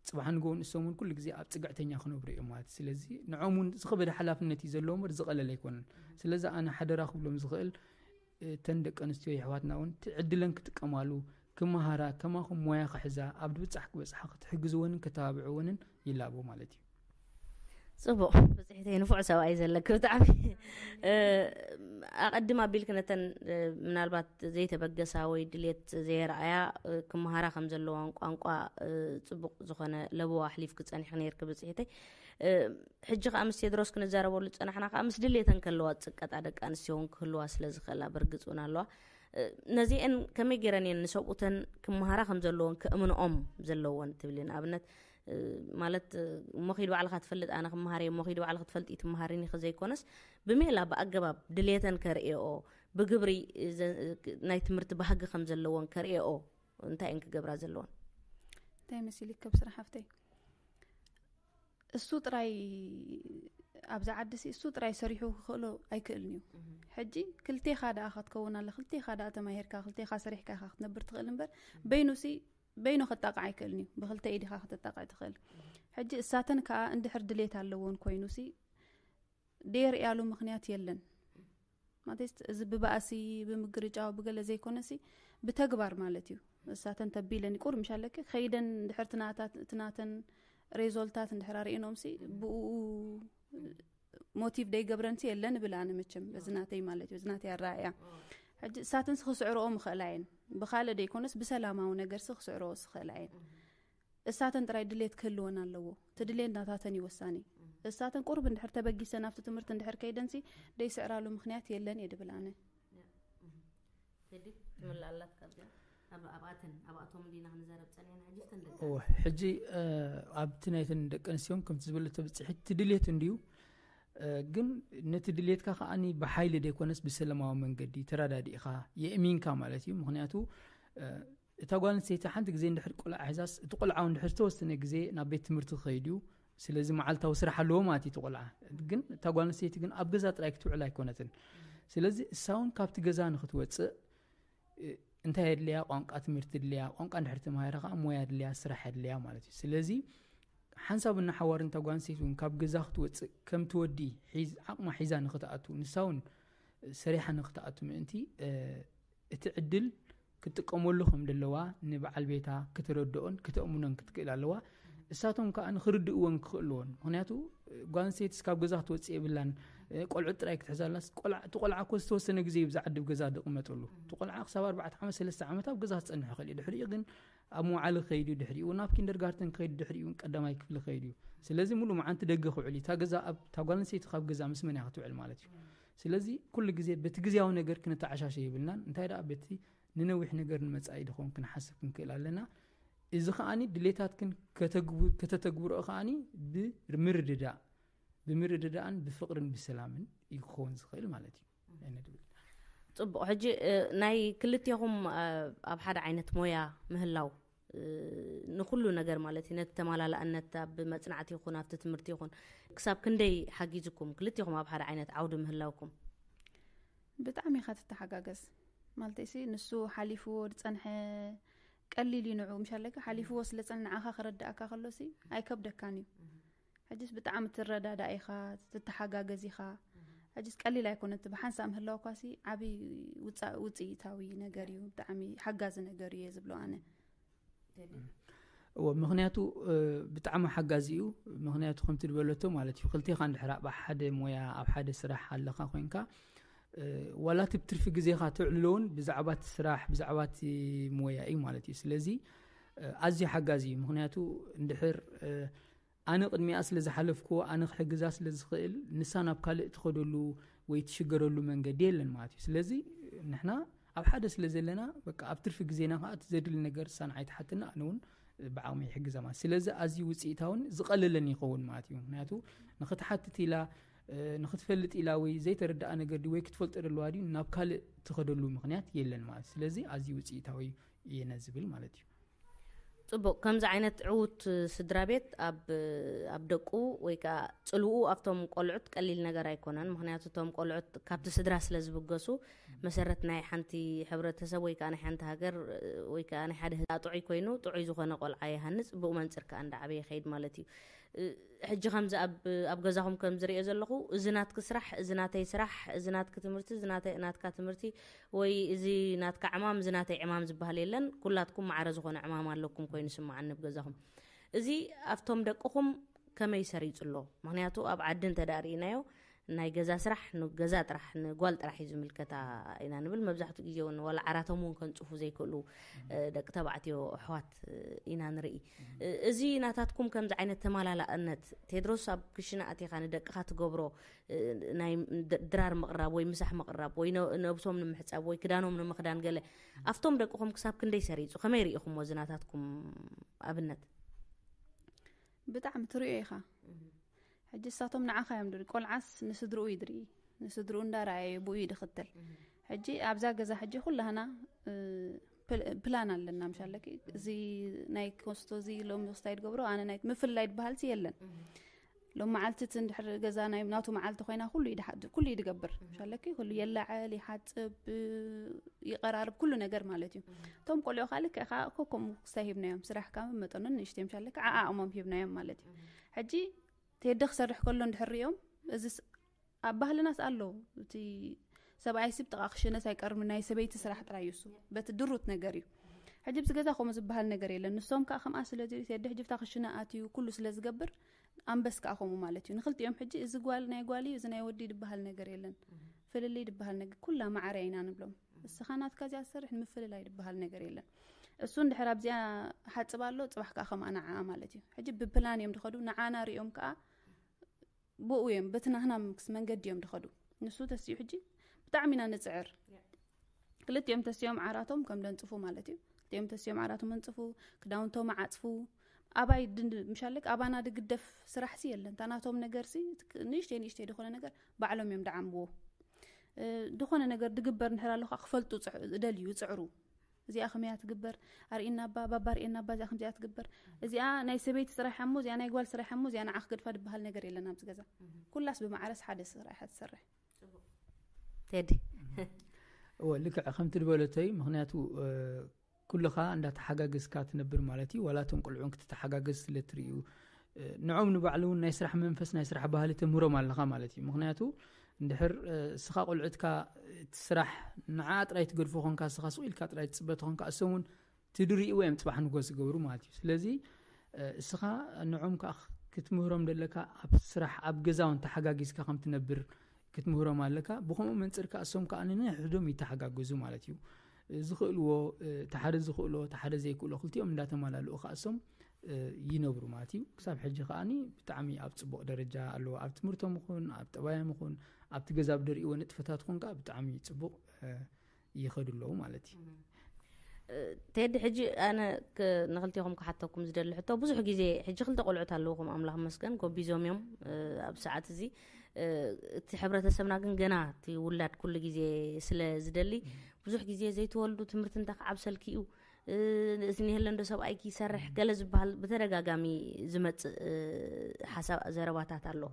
ጽባሕ ንጎ ንሶም እውን ኩሉ ግዜ ኣብ ጽግዕተኛ ክነብሩ እዮም ማለት። ስለዚ ንዖም እውን ዝኸበደ ሓላፍነት እዩ ዘለዎ እምበር ዝቐለለ ኣይኮነን። ስለዚ ኣነ ሓደራ ክብሎም ዝኽእል እተን ደቂ ኣንስትዮ የሕዋትና እውን እቲ ዕድለን ክጥቀማሉ ክመሃራ ከማኹም ሞያ ክሕዛ ኣብ ድብጻሕ ክበጽሓ ክትሕግዝወንን ከተባብዕወንን ይላቦ ማለት እዩ። ጽቡቕ ብጽሒተይ ንፉዕ ሰብኣይ ዘለክ ብጣዕሚ እ፣ ኣቐድም ኣቢልክ ነተን እ፣ ምናልባት ዘይተበገሳ ወይ ድሌት ዘየረኣያ እ፣ ክመሃራ ከም ዘለዋን ቋንቋ እ፣ ጽቡቕ ዝኾነ ለበዋ ኣሕሊፍክ ጸኒሕክ ነይርክ ብጽሒተይ እ፣ ሕጂ ከዓ ምስ ቴድሮስ ክንዛረበሉ ዝጸናሕና ከዓ ምስ ድሌተን ከለዋ ዝጽቀጣ ደቂ ኣንስትዮ እውን ክህልዋ ስለ ዝኽእላ ብርግጽ እውን ኣለዋ እ፣ ነዚአን ከመይ ገይረን እየን ንሰብኡተን ክመሃራ ከም ዘለዎን ክእምንኦም ዘለዎን ትብሊ ንኣብነት እ፣ ማለት እ፣ እሞ ኺድ ባዕልኻ ትፈልጥ ኣነ ክመሃር እየ እሞ ኺድ ባዕልኺ ትፈልጢ ትመሃሪን ኢኺ ዘይኮነስ ብሜላ ብኣገባብ ድልየተን ከርእየኦ ብግብሪ እ፣ ዘ- እ፣ ናይ ትምህርቲ ባህጊ ከም ዘለዎን ከርእየኦ እንታይ እየን ክገብራ ዘለዎን እንታይ መሲልክ ከብ ስራሕ ሃፍተይ እሱ ጥራይ ኣብዚ ዓዲ ሲ እሱ ጥራይ ሰሪሑ ክኽእሎ ኣይክእልን እዩ። ሕጂ ክልቴኻ ደኣ ክትከውን ኣለ ክልቴኻ ደኣ ተማሂርካ ክልቴኻ ሰሪሕካ ኢኻ ክትነብር ትኽእል እምበር በይኑ ሲ በይኑ ከጣቕዕ ኣይክእልን እዩ። ብክልተ ኢድኻ ከተጣቕዕ ትኽእል። ሕጂ እሳተን ከዓ እንድሕር ድሌት ኣለዎን ኮይኑ ሲ ደየርእያሉ ምክንያት የለን። ማለት እዚ ብባእሲ ብምግርጫው ብገለ ዘይኮነ ሲ ብተግባር ማለት እዩ። እሳተን ተቢለን ቁር ምሽ ኣለኪ ከይደን እንድሕር ትናታት- ትናተን ሬዞልታት እንድሕር ኣርእኖም ሲ ብኡ ሞቲቭ ደይገብረን ሲ የለን ብል ኣነ መቸም በዚ ናተይ ማለት እዩ። እዚ ናተይ ኣረኣእያ ሕጂ እሳተን ሲ ክስዕርኦ ምኽእላ እየን። ብካልእ ደይኮነስ ብሰላማዊ ነገር ሲ ክስዕርኦ ስኽእላ እየን። እሳተን ጥራይ ድሌት ክህልወን ኣለዎ። እቲ ድሌት ናታተን እዩ ወሳኒ። እሳተን ቁርብ እንድሕር ተበጊሰን ኣብቲ ትምህርቲ እንድሕር ከይደንሲ ደይስዕራሉ ምክንያት የለን እየ ድብል ኣነ። ቴዲ ትምልኣላት ካብዚኣ ኣብ ኣብኣተን ኣብኣቶም እንዲና ክንዛረብ ጸኒሕና ሕጂ ፍተን ደቂ እወ፣ ሕጂ እ፣ ኣብቲ ናይተን ደቂ ኣንስትዮን ከምቲ ዝበለቶ ብፅሒት እቲ ድሌት እንድዩ እ፣ ግን ነቲ ድሌትካ ከዓኒ ብሓይሊ ደይኮነስ ብሰለማዊ መንገዲ ተረዳዲእኻ የእሚንካ ማለት እዩ። ምክንያቱ እ፣ እታ ጓል ኣንስተይቲ ሓንቲ ግዜ እንድሕር ቆልዓ ሒዛስ እቲ ቆልዓ እውን እንድሕር ዝተወሰነ ግዜ ናብ ቤት ትምህርቲ ክኸይድ እዩ ስለዚ መዓልታዊ ስራሕ ኣለዎ ማለት እዩ እቲ ቆልዓ። ግን እታ ጓል ኣንስተይቲ ግን ኣብ ገዛ ጥራይ ክትውዕል ኣይኮነትን። ስለዚ እሳ እውን ካብቲ ገዛ ንክትወፅእ እንታይ የድልያ? ቋንቋ ትምህርቲ ድልያ። ቋንቋ እንድሕር ተማሂራ ከዓ ሞያ ድልያ፣ ስራሕ ድልያ ማለት እዩ። ስለዚ ሓንሳብ እናሓዋር እንታ ጓል ኣንስተይቲ እውን ካብ ገዛ ክትወፅእ ከምቲ ወዲ ዓቕማ ሒዛ ንክትኣቱ፣ ንሳ እውን ሰሪሓ ንክትኣቱ ምእንቲ እቲ ዕድል ክትጥቀመሉ ከም ዘለዋ ንበዓል ቤታ ክትረድኦን ክተእምኖን ክትክእል ኣለዋ። እሳቶም ከዓ ንክርድእወን ክኽእልዎን። ምክንያቱ ጓል ኣንስተይቲ ስካብ ገዛ ክትወፅእ የብላን። ቆልዑት ጥራይ ክትሕዛላስ፣ እቲ ቆልዓ እኮ ዝተወሰነ ግዜ እዩ ብዛ ዓዲ ገዛ ዝቕመጠሉ። እቲ ቆልዓ ክሳብ ኣርባዕተ ዓመት፣ ሰለስተ ዓመት ኣብ ገዛ ክፀንሕ ይኽእል እዩ። ድሕሪኡ ግን ኣብ መውዓሊ ክኸይድ እዩ። ድሕሪኡ ናብ ኪንደርጋርተን ክኸይድ፣ ድሕሪኡ ቀዳማይ ክፍሊ ክኸይድ እዩ። ስለዚ ሙሉ መዓንቲ ደገ ክውዕል እዩ። እታ ገዛ፣ እታ ጓል ኣንስተይቲ ካብ ገዛ ምስ መን እያ ክትውዕል ማለት እዩ? ስለዚ ኩሉ ግዜ በቲ ግዜያዊ ነገር ክንተዓሻሸ የብልናን። እንታይ ደኣ በቲ ንነዊሕ ነገር ንመጻኢ ድኾን ክንሓስብ ክንክእል ኣለና። እዚ ከኣኒ ድሌታትክን ከተተግብርኦ ከኣኒ ብምርድዳእ፣ ብምርድዳእን ብፍቕርን ብሰላምን እዩ ክኸውን ዝኽእል ማለት እዩ። ነድብል ፅቡቕ። ሕጂ ናይ ክልቴኹም ኣብ ሓደ ዓይነት ሞያ ምህላው ንኩሉ ነገር ማለት እዩ፣ ነቲ ተማላላእነት ኣብ መፅናዕቲ ይኹን ኣብቲ ትምህርቲ ይኹን ክሳብ ክንደይ ሓጊዝኩም ክልቴኹም ኣብ ሓደ ዓይነት ዓውዲ ምህላውኩም? ብጣዕሚ ኢኻ ትተሓጋገዝ። ማለተይሲ ንሱ ሓሊፍዎ ዝፀንሐ ቀሊል እዩ ንዑ ምሻለካ ሓሊፍዎ ስለ ፀንሐ ንዓኻ ክረዳእካ ከሎሲ ኣይከብደካን እዩ። ሕጅስ ብጣዕሚ ትረዳዳእ ኢኻ፣ ትተሓጋገዝ ኢኻ። ሕጅስ ቀሊል ኣይኮነ እቲ ብሓንሳብ ምህላውኳሲ ዓብዪ ውፅኢታዊ ነገር እዩ፣ ብጣዕሚ ሓጋዚ ነገር እዩ እየ ዝብሎ ኣነ። እዎ ምክንያቱ ብጣዕሚ ሓጋዚ እዩ። ምክንያቱ ከምቲ ዝበለቶ ማለት እዩ ክልቴኻ እንድሕር ኣብ ሓደ ሞያ ኣብ ሓደ ስራሕ ኣለካ ኮይንካ ዋላ እቲ ብትርፊ ግዜኻ ትዕልሎ እውን ብዛዕባ እቲ ስራሕ ብዛዕባ እቲ ሞያ እዩ ማለት እዩ። ስለዚ ኣዝዩ ሓጋዚ እዩ። ምክንያቱ እንድሕር ኣነ ቅድሚኣ ስለ ዝሓለፍኩዎ ኣነ ክሕግዛ ስለ ዝኽእል ንሳ ናብ ካልእ ትኸደሉ ወይ ትሽገረሉ መንገዲ የለን ማለት እዩ። ስለዚ ንሕና ኣብ ሓደ ስለ ዘለና በቃ ኣብ ትርፊ ግዜና ከዓ እቲ ዘድሊ ነገር እሳ ንዓይ ትሓትና ኣነ እውን ብዓቕሚ ይሕግዛ ማለት። ስለዚ ኣዝዩ ውፅኢታውን ዝቐለለን ይኸውን ማለት እዩ። ምክንያቱ ንክትሓትት ኢላ ንክትፈልጥ ኢላ ወይ ዘይተረዳኣ ነገር ድዩ ወይ ክትፈልጦ ደለዋ ድዩ ናብ ካልእ ትኸደሉ ምክንያት የለን ማለት። ስለዚ ኣዝዩ ውፅኢታዊ እየነ ዝብል ማለት እዩ። ፅቡቅ። ከምዚ ዓይነት ዕዉት ስድራ ቤት ኣብ ኣብ ደቁ ወይ ከዓ ፅልውኡ ኣብቶም ቆልዑት ቀሊል ነገር ኣይኮነን። ምክንያቱ እቶም ቆልዑት ካብቲ ስድራ ስለ ዝብገሱ መሰረት ናይ ሓንቲ ሕብረተሰብ ወይ ከዓ ናይ ሓንቲ ሃገር ወይ ከዓ ናይ ሓደ ህዝቢ ጥዑይ ኮይኑ ጥዑይ ዝኾነ ቆልዓ ይሃንፅ፣ ብኡ መንፅር ከዓ እንዳዓበየ ይኸይድ ማለት እዩ። ሕጂ ከምዚ ኣብ ኣብ ገዛኹም ከም ዝሪኦ ዘለኹ እዚ ናትኪ ስራሕ፣ እዚ ናተይ ስራሕ፣ እዚ ናትኪ ትምህርቲ፣ እዚ ናተ- ናትካ ትምህርቲ ወይ እዚ ናትካ ዕማም እዚ ናተይ ዕማም ዝበሃል የለን። ኩላትኩም ማዕረ ዝኾነ ዕማም ኣለኩም ኮይኑ ስምዓኒ ኣብ ገዛኹም። እዚ ኣብቶም ደቅኹም ከመይ ሰሪጹ ኣሎ? ምክንያቱ ኣብ ዓዲ እንተ ደኣ ርኢናዮ ናይ ገዛ ስራሕ ንገዛ ጥራሕ ንጓል ጥራሕ እዩ ዝምልከታ ኢና ንብል። መብዛሕትኡ ግዜ እውን ዋላ ዓራቶም እውን ከንጽፉ ዘይክእሉ ደቂ ተባዕትዮ ኣሕዋት ኢና ንርኢ። እዚ ናታትኩም ከምዚ ዓይነት ተመላላእነት ቴድሮስ ኣብ ክሽነ ኣቲኻ ንደቅኻ ትገብሮ ናይ ድራር ምቕራብ ወይ ምሳሕ ምቕራብ ወይ ነብሶም ንምሕጻብ ወይ ክዳኖም ንምኽዳን ገለ ኣብቶም ደቅኹም ክሳብ ክንደይ ሰሪጹ? ከመይ ርኢኹሞ እዚ ናታትኩም ኣብነት? ብጣዕሚ ትሪኦ ኢኻ። ሕጂ እሳቶም ንዓኻ እዮም ድርኢ። ቆልዓስ ንስድርኡ እዩ ድርኢ። ንስድርኡ እንዳረኣየ ብኡ እዩ ድኽተል። ሕጂ ኣብዛ ገዛ ሕጂ ኩላህና ፕላን ኣለና ምሽ ኣለኪ። እዚ ናይ ኮስቶ እዚ ሎሚ ክስታይ ድገብሮ ኣነ ናይ ምፍልላይ ድበሃልሲ የለን። ሎም መዓልቲ እቲ እንድሕር ገዛ ናይ ናቱ መዓልቲ ኮይና ኩሉ ይድሓ- ኩሉ ይድገብር ምሽ ኣለኪ። ኩሉ የላዕል፣ ይሓፅብ፣ ይቀራርብ ኩሉ ነገር ማለት እዩ። እቶም ቆልዑ ካልክ ከ ኮከም ክስታይ ሂብናዮም ስራሕ ካብ መጠኖን ንእሽተይ ምሽ ኣለኪ ዓዓቕሞም ሂብናዮም ማለት እዩ። ሕጂ ቴዲ ክሰርሕ ከሎ እንድሕር ሪኦም እዚ ኣብ ባህልናስ ኣሎ። እቲ ሰብኣይ ስብ ጥቓ ክሽነስ ኣይቀርም ናይ ሰበይቲ ስራሕ ጥራይ እዩ እሱ። በቲ ድሩት ነገር እዩ። ሕጂ ብዚ ገዛ ከምኡ ዝበሃል ነገር የለን። ንሶም ከዓ ከምኣ ስለ ዝሪኡ ቴዲ ሕጂ ብታ ክሽነ ኣትዩ ኩሉ ስለ ዝገብር ኣንበስ ከዓ ከምኡ ማለት እዩ። ንክልቲኦም ሕጂ እዚ ጓል ናይ ጓል እዩ እዚ ናይ ወዲ ዝበሃል ነገር የለን። ፍልልይ ዝበሃል ነገር ኩላ ማዕረ ኢና ንብሎም። እስኻ ናትካ እዚኣ ትሰርሕ ንምፍልላይ ዝበሃል ነገር የለን። እሱ እንድሕር ኣብዚኣ ሓፅብ ኣሎ ፅባሕ ከዓ ከምኣ ንዓኣ ማለት እዩ። ሕጂ ብፕላን እዮም ድኸዱ ንዓና ሪኦም ከዓ ብኡ እዮም በቲ ናህና ምክስ መንገዲ እዮም ድኸዱ። ንሱ ተሲኡ ሕጂ ብጣዕሚ ኢና ንፅዕር። ክልቲኦም ተሲኦም ዓራቶም ከም ደንፅፉ ማለት እዩ። ክልቲኦም ተሲኦም ዓራቶም ኣንፅፉ፣ ክዳውንቶም ዓፅፉ። ኣባይ ድን- ምሻለክ ኣባና ድግደፍ ስራሕሲ የለን። እታ ናቶም ነገርሲ ንእሽተይ ንእሽተይ ድኾነ ነገር ባዕሎም እዮም ድዓምብዎ። ድኾነ ነገር ድግበር እንድሕር ኣሎ ከዓ ክፈልጡ ይፅዕ- ይደልዩ ይፅዕሩ። እዚኣ ከመያ ትግበር ኣርእና፣ ባ ባባ ኣርእና፣ ባ እዚኣ ከምዚኣ ትግበር፣ እዚኣ ናይ ሰበይቲ ስራሕ እሞ፣ እዚኣ ናይ ጓል ስራሕ እሞ፣ እዚኣ ንዓ ክገድፋ ዝበሃል ነገር የለን ኣብዚ ገዛ። ኩላስ ብማዕረስ ሓደ ስራሕ እያ ትሰርሕ። ቴዲ እወ፣ ልክዕ ከምቲ ዝበለቶ እዩ። ምክንያቱ ኩልኻ እንዳተሓጋገዝካ ትነብር ማለት እዩ። ዋላ እቶም ቆልዑን ክትተሓጋገዝ ስለ ትርእዩ፣ ንዖም ንባዕሉ እውን ናይ ስራሕ መንፈስ፣ ናይ ስራሕ ባህሊ ተምህሮም ኣለኻ ማለት እዩ። ምክንያቱ እንድሕር እስኻ ቆልዑትካ እቲ ስራሕ ንዓ ጥራይ ትገድፎ ኮንካ፣ እስኻ ስቕ ኢልካ ጥራይ ትፅበ ተኾንካ፣ እሶም እውን ትድሪእዎ እዮም ፅባሕ ንጎ ዝገብሩ ማለት እዩ። ስለዚ እስኻ ንዖም ከዓ ክትምህሮም ደለካ፣ ኣብ ስራሕ ኣብ ገዛ እውን ተሓጋጊዝካ ከም ትነብር ክትምህሮም ኣለካ። ብኸምኡ መንፅር ከዓ እሶም ከዓ ንንሕዶም ይተሓጋገዙ ማለት እዩ። ዝኽእልዎ እቲ ሓደ ዝኽእሎ እቲ ሓደ ዘይክእሎ ክልቲኦም እንዳተማላልኡ ከዓ እሶም ይነብሩ ማለት እዩ። ክሳብ ሕጂ ከዓኒ ብጣዕሚ ኣብ ፅቡቕ ደረጃ ኣለዎ። ኣብ ትምህርቶም ይኹን ኣብ ጠባዮም ይኹን ኣብቲ ገዛ ብደርእዎ ንጥፈታት ይኹን ከዓ ብጣዕሚ ፅቡቕ ይኸዱ ኣለዉ ማለት እዩ። ቴዲ፣ ሕጂ ኣነ ንክልቴኹም ክሓተኩም ዝደሊ ሕቶ፣ ብዙሕ ግዜ ሕጂ ክልተ ቆልዑት ኣለውኹም፣ ኣምላኽ መስገን ጎቢዞም እዮም። ኣብ ሰዓት እዚ እቲ ሕብረተሰብና ግን ገና እቲ ውላድ ኩሉ ግዜ ስለ ዝደሊ፣ ብዙሕ ግዜ ዘይተወልዱ፣ ትምህርቲ እንታይ ክዓብሰልኪ እዩ፣ እዚ ንህለ እንዶ ሰብኣይኪ ይሰርሕ ገለ ዝበሃል ብተደጋጋሚ ዝመፅእ ሓሳብ ዘረባታት ኣሎ።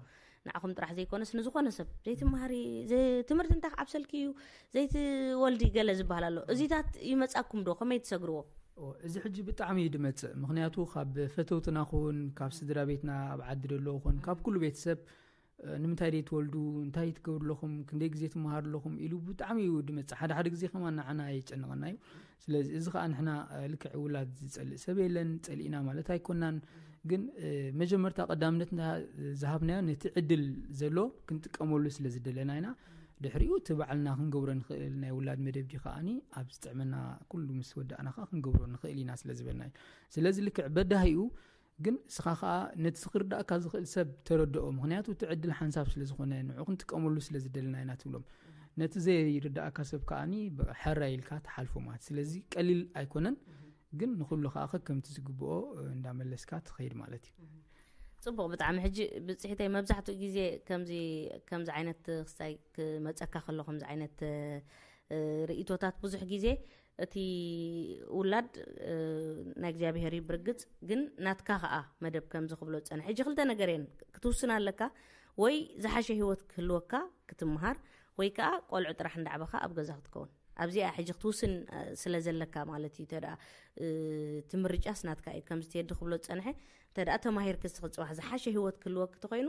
ንዓኹም ጥራሕ ዘይኮነስ ንዝኾነ ሰብ ዘይትምሃሪ፣ ትምህርቲ እንታይ ክዓብሰልኪ እዩ፣ ዘይትወልዲ ገለ ዝበሃል ኣሎ። እዚታት ይመፃኩም ዶ? ከመይ ትሰግርዎ? እዚ ሕጂ ብጣዕሚ እዩ ድመፅእ። ምክንያቱ ካብ ፈተውትና ኹን ካብ ስድራ ቤትና ኣብ ዓዲ ደለዉ ኹን ካብ ኩሉ ቤተሰብ ንምንታይ ደይ ትወልዱ፣ እንታይ ትገብሩ ኣለኹም፣ ክንደይ ግዜ ትመሃሩ ኣለኹም ኢሉ ብጣዕሚ እዩ ድመፅእ። ሓደ ሓደ ግዜ ከማን ንዓና የጨንቐና እዩ። ስለዚ እዚ ከዓ ንሕና ልክዕ ውላድ ዝፀልእ ሰብ የለን፣ ፀሊእና ማለት ኣይኮናን። ግን መጀመርታ ቀዳምነት ዝሃብናዮ ነቲ ዕድል ዘሎ ክንጥቀመሉ ስለ ዝደለና ኢና። ድሕሪኡ እቲ ባዕልና ክንገብሮ ንኽእል ናይ ውላድ መደብ ዲ ከዓኒ ኣብ ዝጥዕመና ኩሉ ምስ ወዳእና ከዓ ክንገብሮ ንኽእል ኢና ስለ ዝበልና እዩ። ስለዚ ልክዕ በዳሂኡ ግን እስኻ ከዓ ነቲ ክርዳእካ ዝኽእል ሰብ ተረድኦ። ምክንያቱ እቲ ዕድል ሓንሳብ ስለ ዝኾነ ንዑ ክንጥቀመሉ ስለ ዝደለና ኢና ትብሎም። ነቲ ዘይርዳእካ ሰብ ከዓኒ ሕራይ ኢልካ ትሓልፎ ማለት። ስለዚ ቀሊል ኣይኮነን፣ ግን ንኹሉ ከዓ ከከምቲ ዝግብኦ እንዳመለስካ ትኸይድ ማለት እዩ። ፅቡቕ፣ ብጣዕሚ። ሕጂ ብፅሒተይ መብዛሕትኡ ግዜ ከምዚ ከምዚ ዓይነት ክስታይ ክመፀካ ከሎ ከምዚ ዓይነት ርእይቶታት ብዙሕ ግዜ እቲ ውላድ ናይ እግዚኣብሔር እዩ ብርግፅ፣ ግን ናትካ ከዓ መደብ ከምዚ ክብሎ ዝፀንሐ። ሕጂ ክልተ ነገር እየን ክትውስን ኣለካ። ወይ ዝሓሸ ህይወት ክህልወካ ክትምሃር፣ ወይ ከዓ ቆልዑ ጥራሕ እንዳዕበኻ ኣብ ገዛ ክትከውን። ኣብዚኣ ሕጂ ክትውስን ስለ ዘለካ ማለት እዩ። ተደኣ እቲ ምርጫስ ናትካ እዩ። ከምዚ ቴዲ ክብሎ ዝፀንሐ፣ እንተ ደኣ ተማሂርኪ እስኺ ፅባሕ ዝሓሸ ህይወት ክህልወኪ ተኮይኑ፣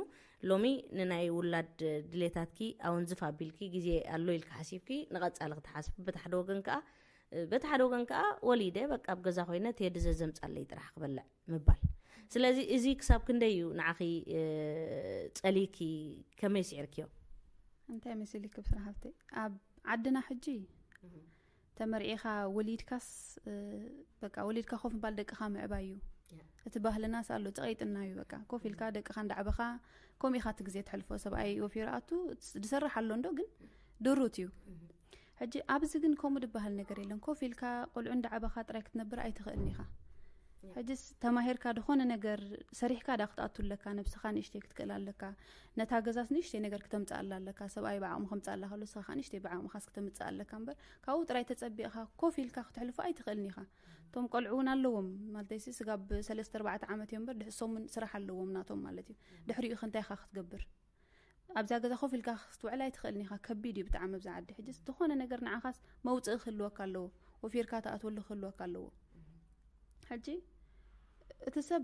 ሎሚ ንናይ ውላድ ድሌታትኪ ኣወንዝፍ ኣቢልኪ ግዜ ኣሎ ኢልኪ ሓሲብኪ ንቐፃሊ ክትሓስቢ፣ በቲ ሓደ ወገን ከዓ በቲ ሓደ ወገን ከዓ ወሊደ በቃ ኣብ ገዛ ኮይነ ቴዲ ዘዘምፃለይ ጥራሕ ክበልዕ ምባል። ስለዚ እዚ ክሳብ ክንደይ እዩ ንዓኺ ፀሊኪ፣ ከመይ ስዒርክዮ? እንታይ መሲልኪ ብስራ ሃብተይ፣ ኣብ ዓድና ሕጂ ተመርዒኻ ወሊድካስ በቃ ወሊድካ ኮፍ ምባል ደቅኻ ምዕባይ እዩ። እቲ ባህልናስ ኣሎ ፀቂጥና እዩ። በቃ ኮፍ ኢልካ ደቅኻ እንዳዕበኻ ከምኡ ኢኻ እቲ ግዜ ትሕልፎ። ሰብኣይ ወፊሩ ኣቱ ዝሰርሕ ኣሎ እንዶ ግን ድሩት እዩ። ሕጂ ኣብዚ ግን ከምኡ ዝበሃል ነገር የለን። ኮፍ ኢልካ ቆልዑ እንዳዓበኻ ጥራይ ክትነብር ኣይትኽእልን ኢኻ። ሕጅስ ተማሂርካ ዝኾነ ነገር ሰሪሕካ ዳ ክትኣቱ ኣለካ፣ ነብስኻ ንእሽተይ ክትክእል ኣለካ፣ ነታ ገዛስ ንእሽተይ ነገር ክተምፅኣላ ኣለካ። ሰብኣይ ብዓቕሙ ከምፅኣላ ከሎ ንስኻ ከዓ ንእሽተይ ብዓቕምኻስ ክተምፅእ ኣለካ እምበር ካብኡ ጥራይ ተፀቢቕካ ኮፍ ኢልካ ክትሕልፎ ኣይትኽእልን ኢኻ። እቶም ቆልዑ እውን ኣለዎም ማለተይሲ ስጋብ ሰለስተ ኣርባዕተ ዓመት እዮም እምበር ድሕሶም እውን ስራሕ ኣለዎም ናቶም ማለት እዩ። ድሕሪኡ ከ እንታይ ኢኻ ክትገብር? ኣብዛ ገዛ ኮፍ ኢልካ ክትውዕል ኣይትኽእልን ኢኻ። ከቢድ እዩ ብጣዕሚ ኣብዛ ዓዲ። ሕጅስ ዝኾነ ነገር ንዓኻስ መውፅኢ ክህልወካ ኣለዎ። ወፊርካ ትኣትወሉ ክህልወካ ኣለዎ። ሕጂ እቲ ሰብ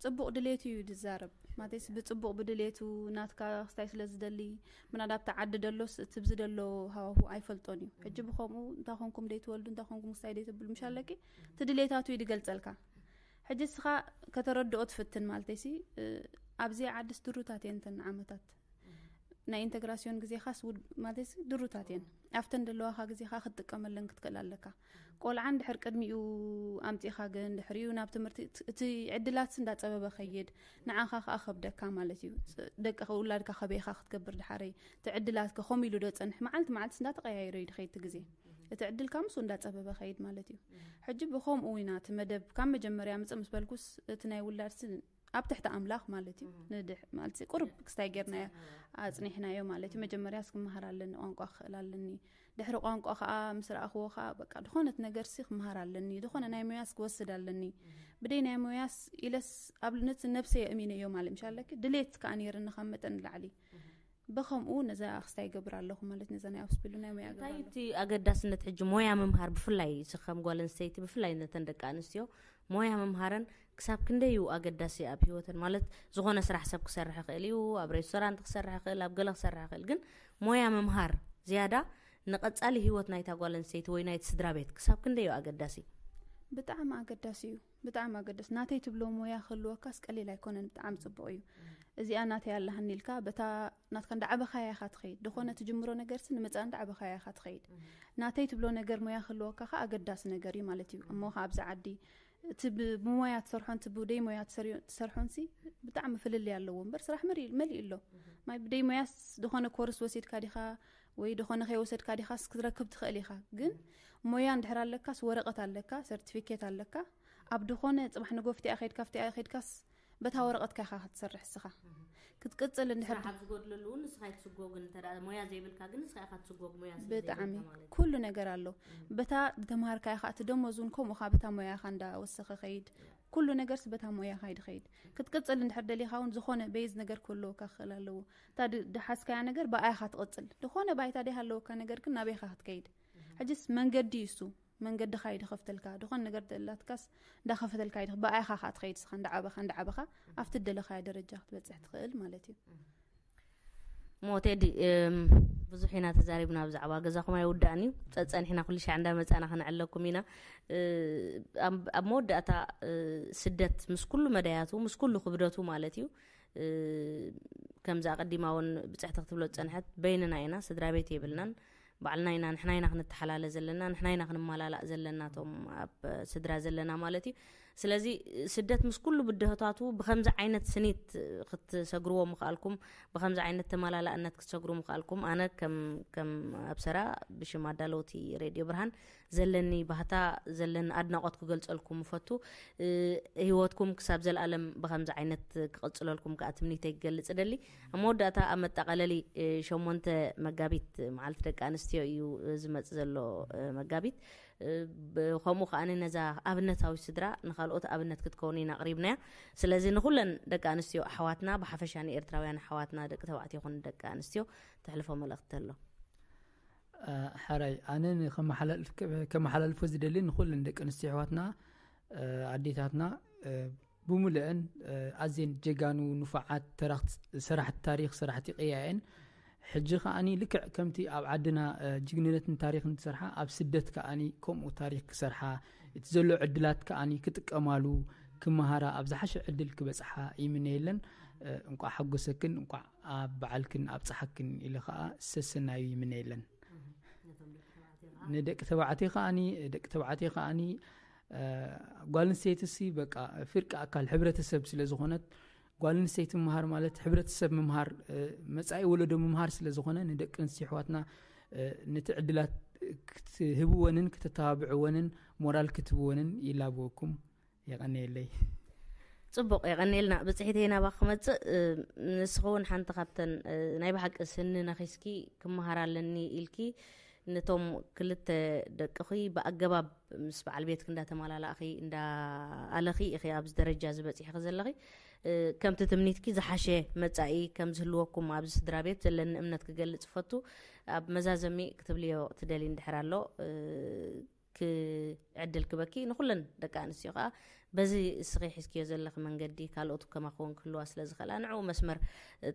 ፅቡቕ ድሌቱ እዩ ዝዛረብ። ማለትስ ብፅቡቕ ብድሌቱ ናትካ ክስታይ ስለ ዝደሊ ምናዳ ኣብቲ ዓዲ ደሎስ እቲ ብዚ ደሎ ሃዋሁ ኣይፈልጦን እዩ። ሕጂ ብኸምኡ እንታይ ኮንኩም ደይትወልዱ እንታይ ኮንኩም ክስታይ ደይትብሉ ምሽ ኣለቂ እቲ ድሌታቱ እዩ ዝገልፀልካ። ሕጂ እስኻ ከተረድኦ ትፍትን ማለተይሲ ኣብዚ ዓድስ ድሩታት እየን እተን ዓመታት ናይ ኢንተግራሲዮን ግዜኻስ ማለት ድሩታት እየን። ኣብተን ደለዋኻ ግዜኻ ክትጥቀመለን ክትክእል ኣለካ። ቆልዓ እንድሕር ቅድሚኡ ኣምፂኻ ግን ድሕሪኡ ናብ ትምህርቲ እቲ ዕድላትስ እንዳፀበበ ከይድ ንዓኻ ከዓ ከብደካ ማለት እዩ። ደቂ ውላድካ ከበይኻ ክትገብር ድሓረይ እቲ ዕድላትከ ከምኡ ኢሉ ዶ ፀንሕ መዓልቲ መዓልትስ እንዳተቀያየረ እዩ ድኸይድ እቲ ግዜ እቲ ዕድልካ ምስ እንዳፀበበ ከይድ ማለት እዩ። ሕጂ ብከምኡ ኢና እቲ መደብ ካብ መጀመርያ ምፅእ ምስ በልኩስ እቲ ናይ ውላድስ ኣብ ትሕቲ ኣምላኽ ማለት እዩ። ንድሕ ማለት ቁርብ ክስታይ ጌርናዮ ኣጽኒሕናዮ ማለት እዩ። መጀመርያስ ክመሃር ኣለኒ፣ ቋንቋ ክኽእል ኣለኒ። ድሕሪ ቋንቋ ከዓ ምስ ረኣኽዎ ከዓ በቃ ዝኾነት ነገርሲ ክመሃር ኣለኒ፣ ዝኾነ ናይ ሞያስ ክወስድ ኣለኒ። ብደይ ናይ ሞያስ ኢለስ ኣብ ነብሰይ የእሚነዮ ማለት ምሽ ኣለኪ ድሌት ከዓ ነይርኒ ካብ መጠን ንላዕሊ። ብኸምኡ ነዛ ክስታይ ይገብር ኣለኹ ማለት ነዛ ናይ ኣውስቢሉ ናይ ሞያ እንታይ ገባለሁ። እቲ ኣገዳስነት ሕጂ ሞያ ምምሃር ብፍላይ ንስኺ ከም ጓል ኣንስተይቲ ብፍላይ ነተን ደቂ ኣንስትዮ ሞያ ምምሃረን ክሳብ ክንደይ እዩ ኣገዳሲ ኣብ ህይወተን ማለት ዝኾነ ስራሕ ሰብ ክሰርሕ ይኽእል እዩ ኣብ ሬስቶራንት ክሰርሕ ይኽእል ኣብ ገለ ክሰርሕ ይኽእል ግን ሞያ ምምሃር ዝያዳ ንቐጻሊ ህይወት ናይታ ጓል ኣንስተይቲ ወይ ናይቲ ስድራ ቤት ክሳብ ክንደይ እዩ ኣገዳሲ ብጣዕሚ ኣገዳሲ እዩ ብጣዕሚ ኣገዳሲ ናተይ ትብሎ ሞያ ክህልወካስ ቀሊል ኣይኮነን ብጣዕሚ ፅቡቅ እዩ እዚኣ ናተይ ኣለሃኒ ኢልካ በታ ናትካ እንዳዓበኻያ ኢኻ ትኸይድ ዝኾነ ትጅምሮ ነገርሲ ንምፃእ እንዳዓበኻያ ኢኻ ትኸይድ ናተይ ትብሎ ነገር ሞያ ክህልወካ ከዓ ኣገዳሲ ነገር እዩ ማለት እዩ እሞ ኣብዚ ዓዲ እቲ ብሞያ ትሰርሖን እቲ ብደይ ሞያ ትሰርሖን ሲ ብጣዕሚ ፍልልይ ኣለዎ እምበር ስራሕ መሊእ ኣሎ ማይ ብደይ ሞያስ ዝኾነ ኮርስ ወሲድካ ዲኻ ወይ ዝኾነ ከይወሰድካ ዲኻስ ክትረክብ ትኽእል ኢኻ ግን ሞያ እንድሕር ኣለካስ ወረቐት ኣለካ ሰርቲፊኬት ኣለካ ኣብ ዝኾነ ፅባሕ ንጎ ፍቲኣ ከይድካ ፍቲኣ ከይድካስ በታ ወረቐትካ ኢኻ ክትሰርሕ እስኻ ክትቅፅል እንድሕር ካብ ዝጎድለሉ እውን ንስኻ ይትስጎግ እንተ ሞያ ዘይብልካ ግን ንስኻ ኢኻ ትስጎግ ሞያ ስለ ብጣዕሚ ዘይብልካ ማለት እዩ። ኩሉ ነገር ኣሎ በታ ዝተምሃርካዮ ከዓ እቲ ደሞዝ እውን ከምኡ ከዓ በታ ሞያኻ እንዳወሰኸ ከይድ ኩሉ ነገርስ በታ ሞያኻ ይድኸይድ ክትቅፅል እንድሕር ደሊኻ እውን ዝኾነ በይዝ ነገር ክህልወካ ክኽእል ኣለዎ እታ ድ- ድሓዝካያ ነገር ብኣይኻ ትቕፅል ዝኾነ ባይታ ደይሃለወካ ነገር ግን ናበይኻ ክትከይድ ሕጅስ መንገዲ እዩ እሱ መንገድኻ እዩ ድኸፍተልካ ድኾን ነገር ደላትካስ እንዳኸፈተልካ እዩ ብኣይኻ ከዓ ትኸይድ ስኻ እንዳዓበኻ እንዳዓበኻ ኣብቲ ደለኻዮ ደረጃ ክትበፅሕ ትኽእል ማለት እዩ ሞቴዲ ብዙሕ ኢና ተዛሪብና ብዛዕባ ገዛኹም ኣይውዳእን እዩ ጸጸኒሕና ኩሉ ሻዕ እንዳመጻና ክንዕለኩም ኢና ኣብ መወዳእታ ስደት ምስ ኩሉ መዳያቱ ምስ ኩሉ ክብደቱ ማለት እዩ ከምዚ ኣቐዲማ እውን ብፅሕቲ ክትብሎ ዝፀንሐት በይንና ኢና ስድራ ቤት የብልናን ባዕልና ኢና ንሕና ኢና ክንተሓላለ ዘለና ንሕና ኢና ክንመላላእ ዘለና እቶም ኣብ ስድራ ዘለና ማለት እዩ ስለዚ ስደት ምስ ኩሉ ብድሆታቱ ብከምዚ ዓይነት ስኒት ክትሰግርዎ ምኽኣልኩም ብከምዚ ዓይነት ተመላላእነት ክትሰግሩ ምኽኣልኩም ኣነ ከም ከም ኣብሰራ ብሽም ኣዳለውቲ ሬድዮ ብርሃን ዘለኒ ባህታ ዘለኒ ኣድናቆት ክገልፀልኩም እፈቱ ህይወትኩም ክሳብ ዘላለም ብከምዚ ዓይነት ክቕፅለልኩም ከዓ ትምኒተይ ክገልፅ ደሊ ኣብ መወዳእታ ኣብ መጠቃለሊ ሸሞንተ መጋቢት መዓልቲ ደቂ ኣንስትዮ እዩ ዝመፅ ዘሎ መጋቢት ከምኡ ከዓ ነዛ ኣብነታዊ ስድራ ንካልኦት ኣብነት ክትከውን ኢና ኣቅሪብናያ ስለዚ ንኩለን ደቂ ኣንስትዮ ኣሕዋትና ብሓፈሻ ንኤርትራውያን ኣሕዋትና ደቂ ተባዕትዮ ይኹን ደቂ ኣንስትዮ ተሕልፎ መልእክቲ ኣሎ ሓራይ ኣነ ከመሓላልፎ ዝደሊ ንኩለን ደቂ ኣንስትዮ ኣሕዋትና ኣዴታትና ብሙሉአን ኣዝየን ጀጋኑ ንፉዓት ተራኽቲ ሰራሕቲ ታሪኽ ሰራሕቲ ቅያ እየን ሕጂ ከዓኒ ልክዕ ከምቲ ኣብ ዓድና ጅግንነትን ታሪኽን ዝሰርሓ ኣብ ስደት ከዓኒ ከምኡ ታሪኽ ክሰርሓ እቲ ዘሎ ዕድላት ከዓኒ ክጥቀማሉ ክመሃራ ኣብ ዝሓሸ ዕድል ክበፅሓ ይምነየለን እንቋዕ ሓጎሰክን እንቋዕ ኣብ በዓልክን ኣብፅሓክን ኢለ ከዓ ሰሰናዩ ይምነየለን ንደቂ ተባዕትዮ ከዓኒ ደቂ ተባዕትዮ ከዓኒ ጓል ኣንስተይቲ ሲ በቃ ፍርቂ ኣካል ሕብረተሰብ ስለ ዝኾነት ጓል ኣንስተይቲ ምምሃር ማለት ሕብረተሰብ ምምሃር መፃኢ ወለዶ ምምሃር ስለ ዝኾነ ንደቂ ኣንስትዮ ኣሕዋትና ነቲ ዕድላት ክትህብወንን ክተተባብዕወንን ሞራል ክትህብወንን ይላብወኩም የቐንየለይ ፅቡቕ የቐንየልና ብፅሒተይ ናባ ክመፅእ ንስኺ እውን ሓንቲ ካብተን ናይ ብሓቂ ስኒ ነኺስኪ ክመሃር ኣለኒ ኢልኪ ነቶም ክልተ ደቅኺ ብኣገባብ ምስ በዓል ቤትኪ እንዳተመላላእኺ እንዳኣለኺ ኢኺ ኣብዚ ደረጃ እዚ በፂሕኺ ዘለኺ ከምቲ ትምኒትኪ ዝሓሸ መፃኢ ከም ዝህልወኩም ኣብዚ ስድራ ቤት ዘለኒ እምነት ክገልፅ ፈቱ ኣብ መዛዘሚ ክትብልዮ ትደሊ እንድሕር ኣሎ ክዕድል ክበኪ ንኩለን ደቂ ኣንስትዮ ከዓ በዚ እስኺ ሒዝክዮ ዘለኺ መንገዲ ካልኦት ከማኽውን ክህልዋ ስለ ዝኽእላ ንዕኡ መስመር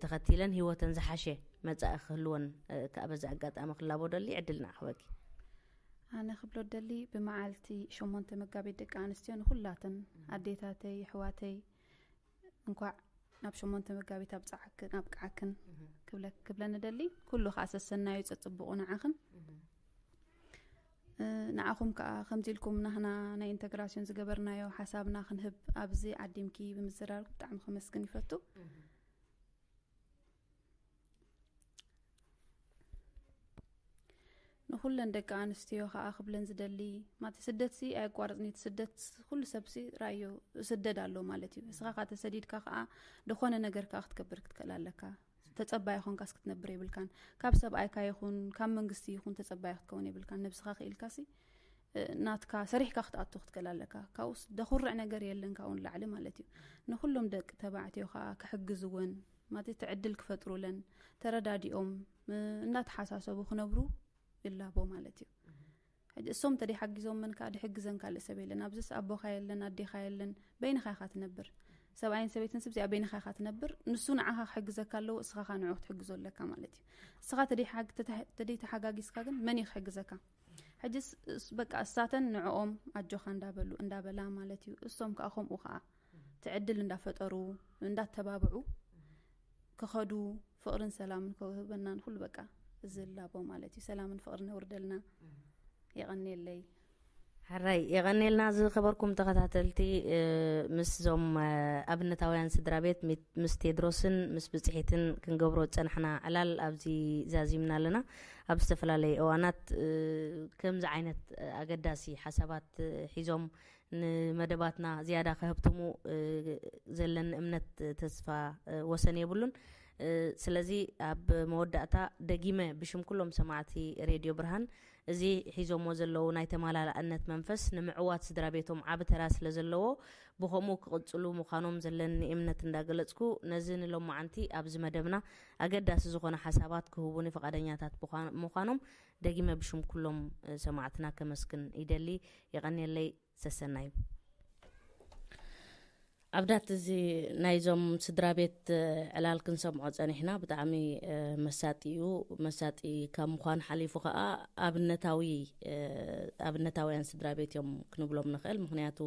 ተኸቲለን ህይወተን ዝሓሸ መጻኢ ክህልወን ከዓ በዚ ኣጋጣሚ ክላቦ ደሊ ዕድል ንዓ ክበኪ ኣነ ክብሎ ደሊ ብመዓልቲ ሸሞንተ መጋቢት ደቂ ኣንስትዮ ንኩላተን ኣዴታተይ ኣሕዋተይ እንኳዕ ናብ ሸሞንተ መጋቢት ኣብፀዓክን ኣብቅዓክን ክብለ ክብለ ንደሊ ኩሉ ከዓ ሰሰናዩ ፀፅቡቁ ንዓኽን ንዓኹም ከዓ ከምዚ ኢልኩም ናህና ናይ ኢንተግራሲዮን ዝገበርናዮ ሓሳብና ክንህብ ኣብዚ ዓዲምኪ ብምዝራብ ብጣዕሚ ከመስግን ይፈቱ ንኹለን ደቂ ኣንስትዮ ከዓ ክብለን ዝደሊ፣ ማተ ስደት ሲ ኣየቋርጽን እዩ። እቲ ስደት ኩሉ ሰብ ሲ ራዮ ስደድ ኣሎ ማለት እዩ። እስኻ ከዓ ተሰዲድካ ከዓ ዝኾነ ነገር ከዓ ክትገብር ክትክእል ኣለካ። ተጸባይ ኾንካስ ክትነብር የብልካን። ካብ ሰብኣይካ ይኹን ካብ መንግስቲ ይኹን ተጸባይ ክትከውን የብልካን። ነብስኻ ክኢልካ ሲ ናትካ ሰሪሕካ ክትኣቱ ክትክእል ኣለካ። ካብኡስ ደኹርዕ ነገር የለን። ካብኡ ንላዕሊ ማለት እዩ። ንኹሎም ደቂ ተባዕትዮ ከዓ ክሕግዝወን ማለት እቲ ዕድል ክፈጥሩለን ተረዳዲኦም እንዳተሓሳሰቡ ክነብሩ ይላቦ ማለት እዩ። ሕጂ እሶም ተደይ ሓጊዞም መን ከዓ ድሕግዘን ካልእ ሰብ የለን። ኣብዚስ ኣቦኻ የለን ኣዴኻ የለን፣ በይንኻ ኢኻ ትነብር። ሰብኣይን ሰበይትን ስብዚኣ በይንኻ ኢኻ ትነብር። ንሱ ንዓኻ ክሕግዘካ ኣለዎ፣ እስኻ ኻ ንዑ ክትሕግዞ ኣለካ ማለት እዩ። እስኻ ተደይ ሓግ- ተተ- ተደይ ተሓጋጊዝካ ግን መን እዩ ክሕግዘካ? ሕጅስ እስ- በቃ እሳተን ንዕኦም ኣጆኻ እንዳበሉ እንዳበላ ማለት እዩ። እሶም ከዓ ከምኡ ከዓ ትዕድል እንዳፈጠሩ እንዳተባብዑ ክኸዱ ፍቕርን ሰላምን ከውህበና ንኩሉ በቃ እዚ ላቦ ማለት እዩ። ሰላምን ፍቕርን የውርደልና። የቐንየለይ። ሕራይ የቐንየልና። ዝኸበርኩም ተኸታተልቲ፣ ምስዞም ኣብነታውያን ስድራ ቤት ምስ ቴድሮስን ምስ ብፅሒትን ክንገብሮ ዝፀናሕና ዕላል ኣብዚ ዛዚምና ኣለና። ኣብ ዝተፈላለዩ እዋናት ከምዚ ዓይነት ኣገዳሲ ሓሳባት ሒዞም ንመደባትና ዝያዳ ከህብትሙ ዘለኒ እምነት ተስፋ ወሰን የብሉን። ስለዚ ኣብ መወዳእታ ደጊመ ብሽም ኩሎም ሰማዕቲ ሬድዮ ብርሃን እዚ ሒዞሞ ዘለዉ ናይ ተመላላእነት መንፈስ ንምዕዋት ስድራ ቤቶም ዓቢ ተራ ስለ ዘለዎ ብኸምኡ ክቕጽሉ ምዃኖም ዘለኒ እምነት እንዳገለጽኩ ነዚ ንሎማዓንቲ ኣብዚ መደብና ኣገዳሲ ዝኾነ ሓሳባት ክህቡኒ ፍቓደኛታት ምዃኖም ደጊመ ብሽም ኩሎም ሰማዕትና ከመስግን ይደሊ። የቐንየለይ። ሰሰናዩ። ኣብዳት እዚ ናይዞም ስድራ ቤት ዕላል ክንሰምዖ ፀኒሕና። ብጣዕሚ መሳጢ እዩ። መሳጢ ካብ ምዃን ሓሊፉ ከዓ ኣብነታዊ ኣብነታውያን ስድራ ቤት እዮም ክንብሎም ንኽእል። ምክንያቱ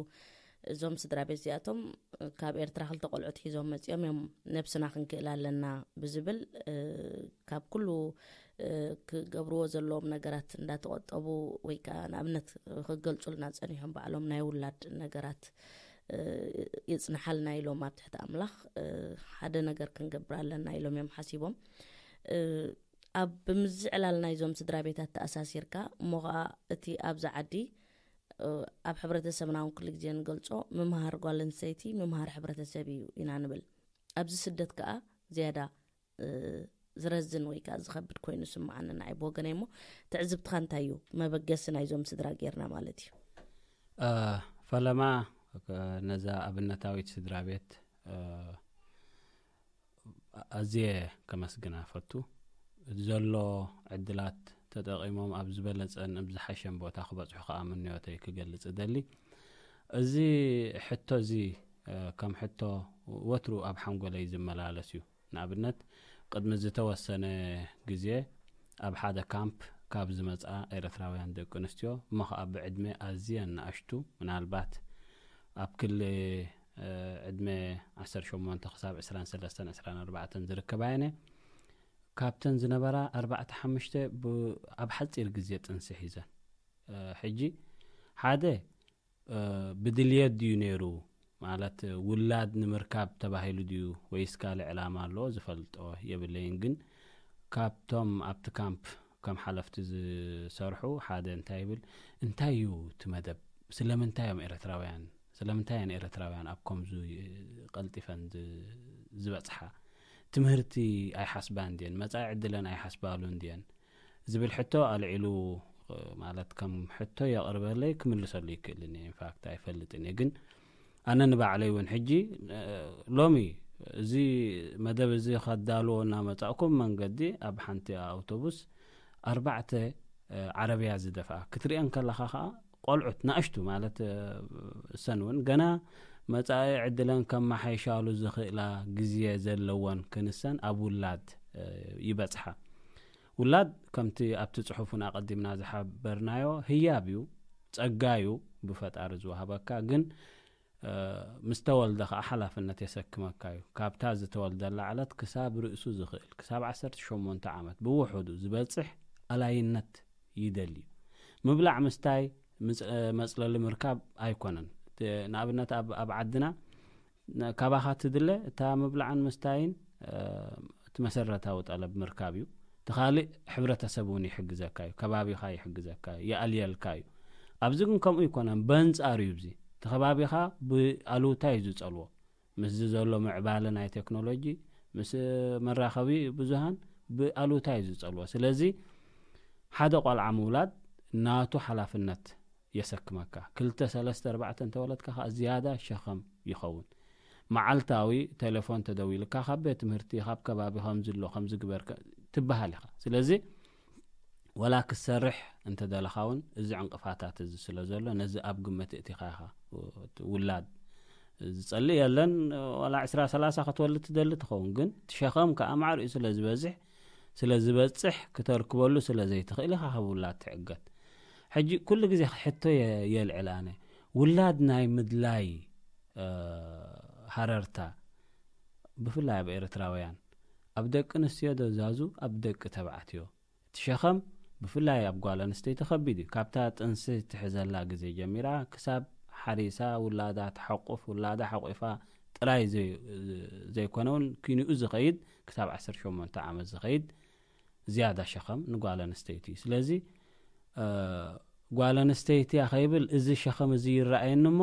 እዞም ስድራ ቤት እዚኣቶም ካብ ኤርትራ ክልተ ቆልዑት ሒዞም መፂኦም እዮም። ነብስና ክንክእል ኣለና ብዝብል ካብ ኩሉ ክገብርዎ ዘለዎም ነገራት እንዳተቆጠቡ ወይ ከዓ ንኣብነት ክገልፁልና ፀኒሖም ባዕሎም ናይ ውላድ ነገራት ይፅንሓልና ኢሎም ኣብ ትሕቲ ኣምላኽ ሓደ ነገር ክንገብር ኣለና ኢሎም እዮም ሓሲቦም። ኣብ ብምዚ ዕላል ናይዞም ስድራ ቤታት ተኣሳሲርካ እሞ ከዓ እቲ ኣብዚ ዓዲ ኣብ ሕብረተሰብና እውን ኩሉ ግዜ ንገልፆ ምምሃር ጓል ኣንስተይቲ ምምሃር ሕብረተሰብ እዩ ኢና ንብል። ኣብዚ ስደት ከዓ ዝያዳ ዝረዝን ወይ ከዓ ዝኸብድ ኮይኑ ስምዓኒ ንዓይ ብወገነይ። እሞ ትዕዝብትኻ እንታይ እዩ? መበገሲ ናይዞም ስድራ ጌርና ማለት እዩ። ፈለማ ነዛ ኣብነታዊት ስድራ ቤት ኣዝየ ከመስግና ፈቱ። ዘሎ ዕድላት ተጠቒሞም ኣብ ዝበለጸን ኣብ ዝሓሸን ቦታ ክበጽሑ ከዓ ምንዮተይ ክገልጽ እደሊ። እዚ ሕቶ እዚ ከም ሕቶ ወትሩ ኣብ ሓንጎለይ ዝመላለስ እዩ። ንኣብነት ቅድሚ ዝተወሰነ ግዜ ኣብ ሓደ ካምፕ ካብ ዝመጽኣ ኤርትራውያን ደቂ ኣንስትዮ እሞ ከዓ ብዕድመ ኣዝየን ንኣሽቱ ምናልባት ኣብ ክሊ ዕድመ ዓሰርተ ሸሞንተ ክሳብ ዕስራን ሰለስተን ዕስራን ኣርባዕተን ዝርከባ የነ ካብተን ዝነበራ ኣርባዕተ ሓሙሽተ ኣብ ሓፂር ግዜ ጥንሲ ሒዘን። ሕጂ ሓደ ብድልየት ድዩ ነይሩ ማለት ውላድ ንምርካብ ተባሂሉ ድዩ ወይስ ካልእ ዕላማ ኣለዎ ዝፈልጦ የብለይን። ግን ካብቶም ኣብቲ ካምፕ ከም ሓለፍቲ ዝሰርሑ ሓደ እንታይ ይብል፣ እንታይ እዩ እቲ መደብ? ስለምንታይ እዮም ኤርትራውያን ስለምንታይ እየን ኤርትራውያን ኣብ ከምዙ ቀልጢፈን ዝበፅሓ? ትምህርቲ ኣይሓስባን ድየን? መፃኢ ዕድለን ኣይሓስባሉን ድየን? ዝብል ሕቶ ኣልዒሉ ማለት ከም ሕቶ የቕርበለይ ክምልሰሉ ይክእልን እየ። ኢንፋክት ኣይፈልጥን እየ። ግን ኣነ ንባዕለይ እውን ሕጂ ሎሚ እዚ መደብ እዚ ከዳልዎ እናመፃእኩም መንገዲ ኣብ ሓንቲ ኣውቶቡስ ኣርባዕተ ዓረብያ ዝደፍኣ ክትሪአን ከለኻ ከዓ ቆልዑት ናእሽቱ ማለት እሰን እውን ገና መፃኢ ዕድለን ከመሓይሻሉ ዝኽእላ ግዜ ዘለወን ክንሰን ኣብ ውላድ ይበፅሓ። ውላድ ከምቲ ኣብቲ ፅሑፍን ኣቐዲምና ዝሓበርናዮ ህያብ እዩ፣ ፀጋ እዩ ብፈጣሪ ዝወሃበካ። ግን ምስ ተወልደ ከዓ ሓላፍነት የሰክመካ እዩ። ካብታ ዝተወልደላ ዕለት ክሳብ ርእሱ ዝኽእል ክሳብ ዓሰርተ ሸሞንተ ዓመት ብውሑዱ ዝበፅሕ ኣላይነት ይደሊ እዩ። ምብላዕ ምስታይ መፅለሊ ምርካብ ኣይኮነን። ንኣብነት ኣብ ዓድና ካባኻ ትድለ እታ ምብላዕን ምስታይን እቲ መሰረታዊ ጠለብ ምርካብ እዩ። እቲ ካልእ ሕብረተሰብ እውን ይሕግዘካ እዩ፣ ከባቢኻ ይሕግዘካ እዩ፣ ይኣልየልካ እዩ። ኣብዚ ግን ከምኡ ኣይኮነን፣ በንጻሩ እዩ። እዚ እቲ ከባቢኻ ብኣሉታ እዩ ዝጸልዎ። ምስዚ ዘሎ ምዕባለ ናይ ቴክኖሎጂ፣ ምስ መራኸቢ ብዙሃን ብኣሉታ እዩ ዝጸልዎ። ስለዚ ሓደ ቆልዓ ምውላድ ናቱ ሓላፍነት የሰክመካ። ክልተ፣ ሰለስተ፣ ኣርባዕተ እንተወለድካ ከኣ ዝያዳ ሸኸም ይኸውን። መዓልታዊ ቴሌፎን ተደዊልካ፣ ካብ ቤት ትምህርቲ፣ ካብ ከባቢ ከምዚ ኣሎ፣ ከምዚ ግበር ከ-፣ ትበሃል ኢኻ። ስለዚ ወላ ክትሰርሕ እንተደለኻ እውን እዚ ዕንቅፋታት እዚ ስለ ዘሎ፣ ነዚ ኣብ ግምት እቲኻ ኢኻ። ውላድ ዝጸልእ የለን። ዋላ ዕስራ ሰላሳ ክትወልድ ትደሊ ትኸውን፣ ግን እቲ ሸኸም ከኣ ማዕሪኡ ስለ ዝበዝሕ፣ ስለ ዝበጽሕ፣ ክተርክበሉ ስለ ዘይትኽእል ኢኻ ካብ ውላድ ትዕገት። ሕጂ ኩሉ ግዜ ሕቶ የ-፣ የልዕል ኣነ። ውላድ ናይ ምድላይ፣ እ፣ ሃረርታ፣ ብፍላይ ኣብ ኤርትራውያን፣ ኣብ ደቂ ኣንስትዮ ዶ ዛዙ፣ ኣብ ደቂ ተባዕትዮ? እቲ ሸኸም ብፍላይ ኣብ ጓል ኣንስተይቲ ከቢድ እዩ። ካብታ ጥንሲ ትሕዘላ ግዜ ጀሚራ ክሳብ ሓሪሳ ውላዳ ትሓቁፍ፣ ውላዳ ሓቂፋ ጥራይ ዘይ-፣ ዘይኮነ እውን ኪንኡ ዝኸይድ፣ ክሳብ ዓሰርተ ሸሞንተ ዓመት ዝኸይድ ዝያዳ ሸኸም ንጓል ኣንስተይቲ እዩ። ስለዚ፣ እ፣ ጓል ኣንስተይቲ እያ ከይብል እዚ ሸኸም እዚ ይረኣየኒ እሞ፣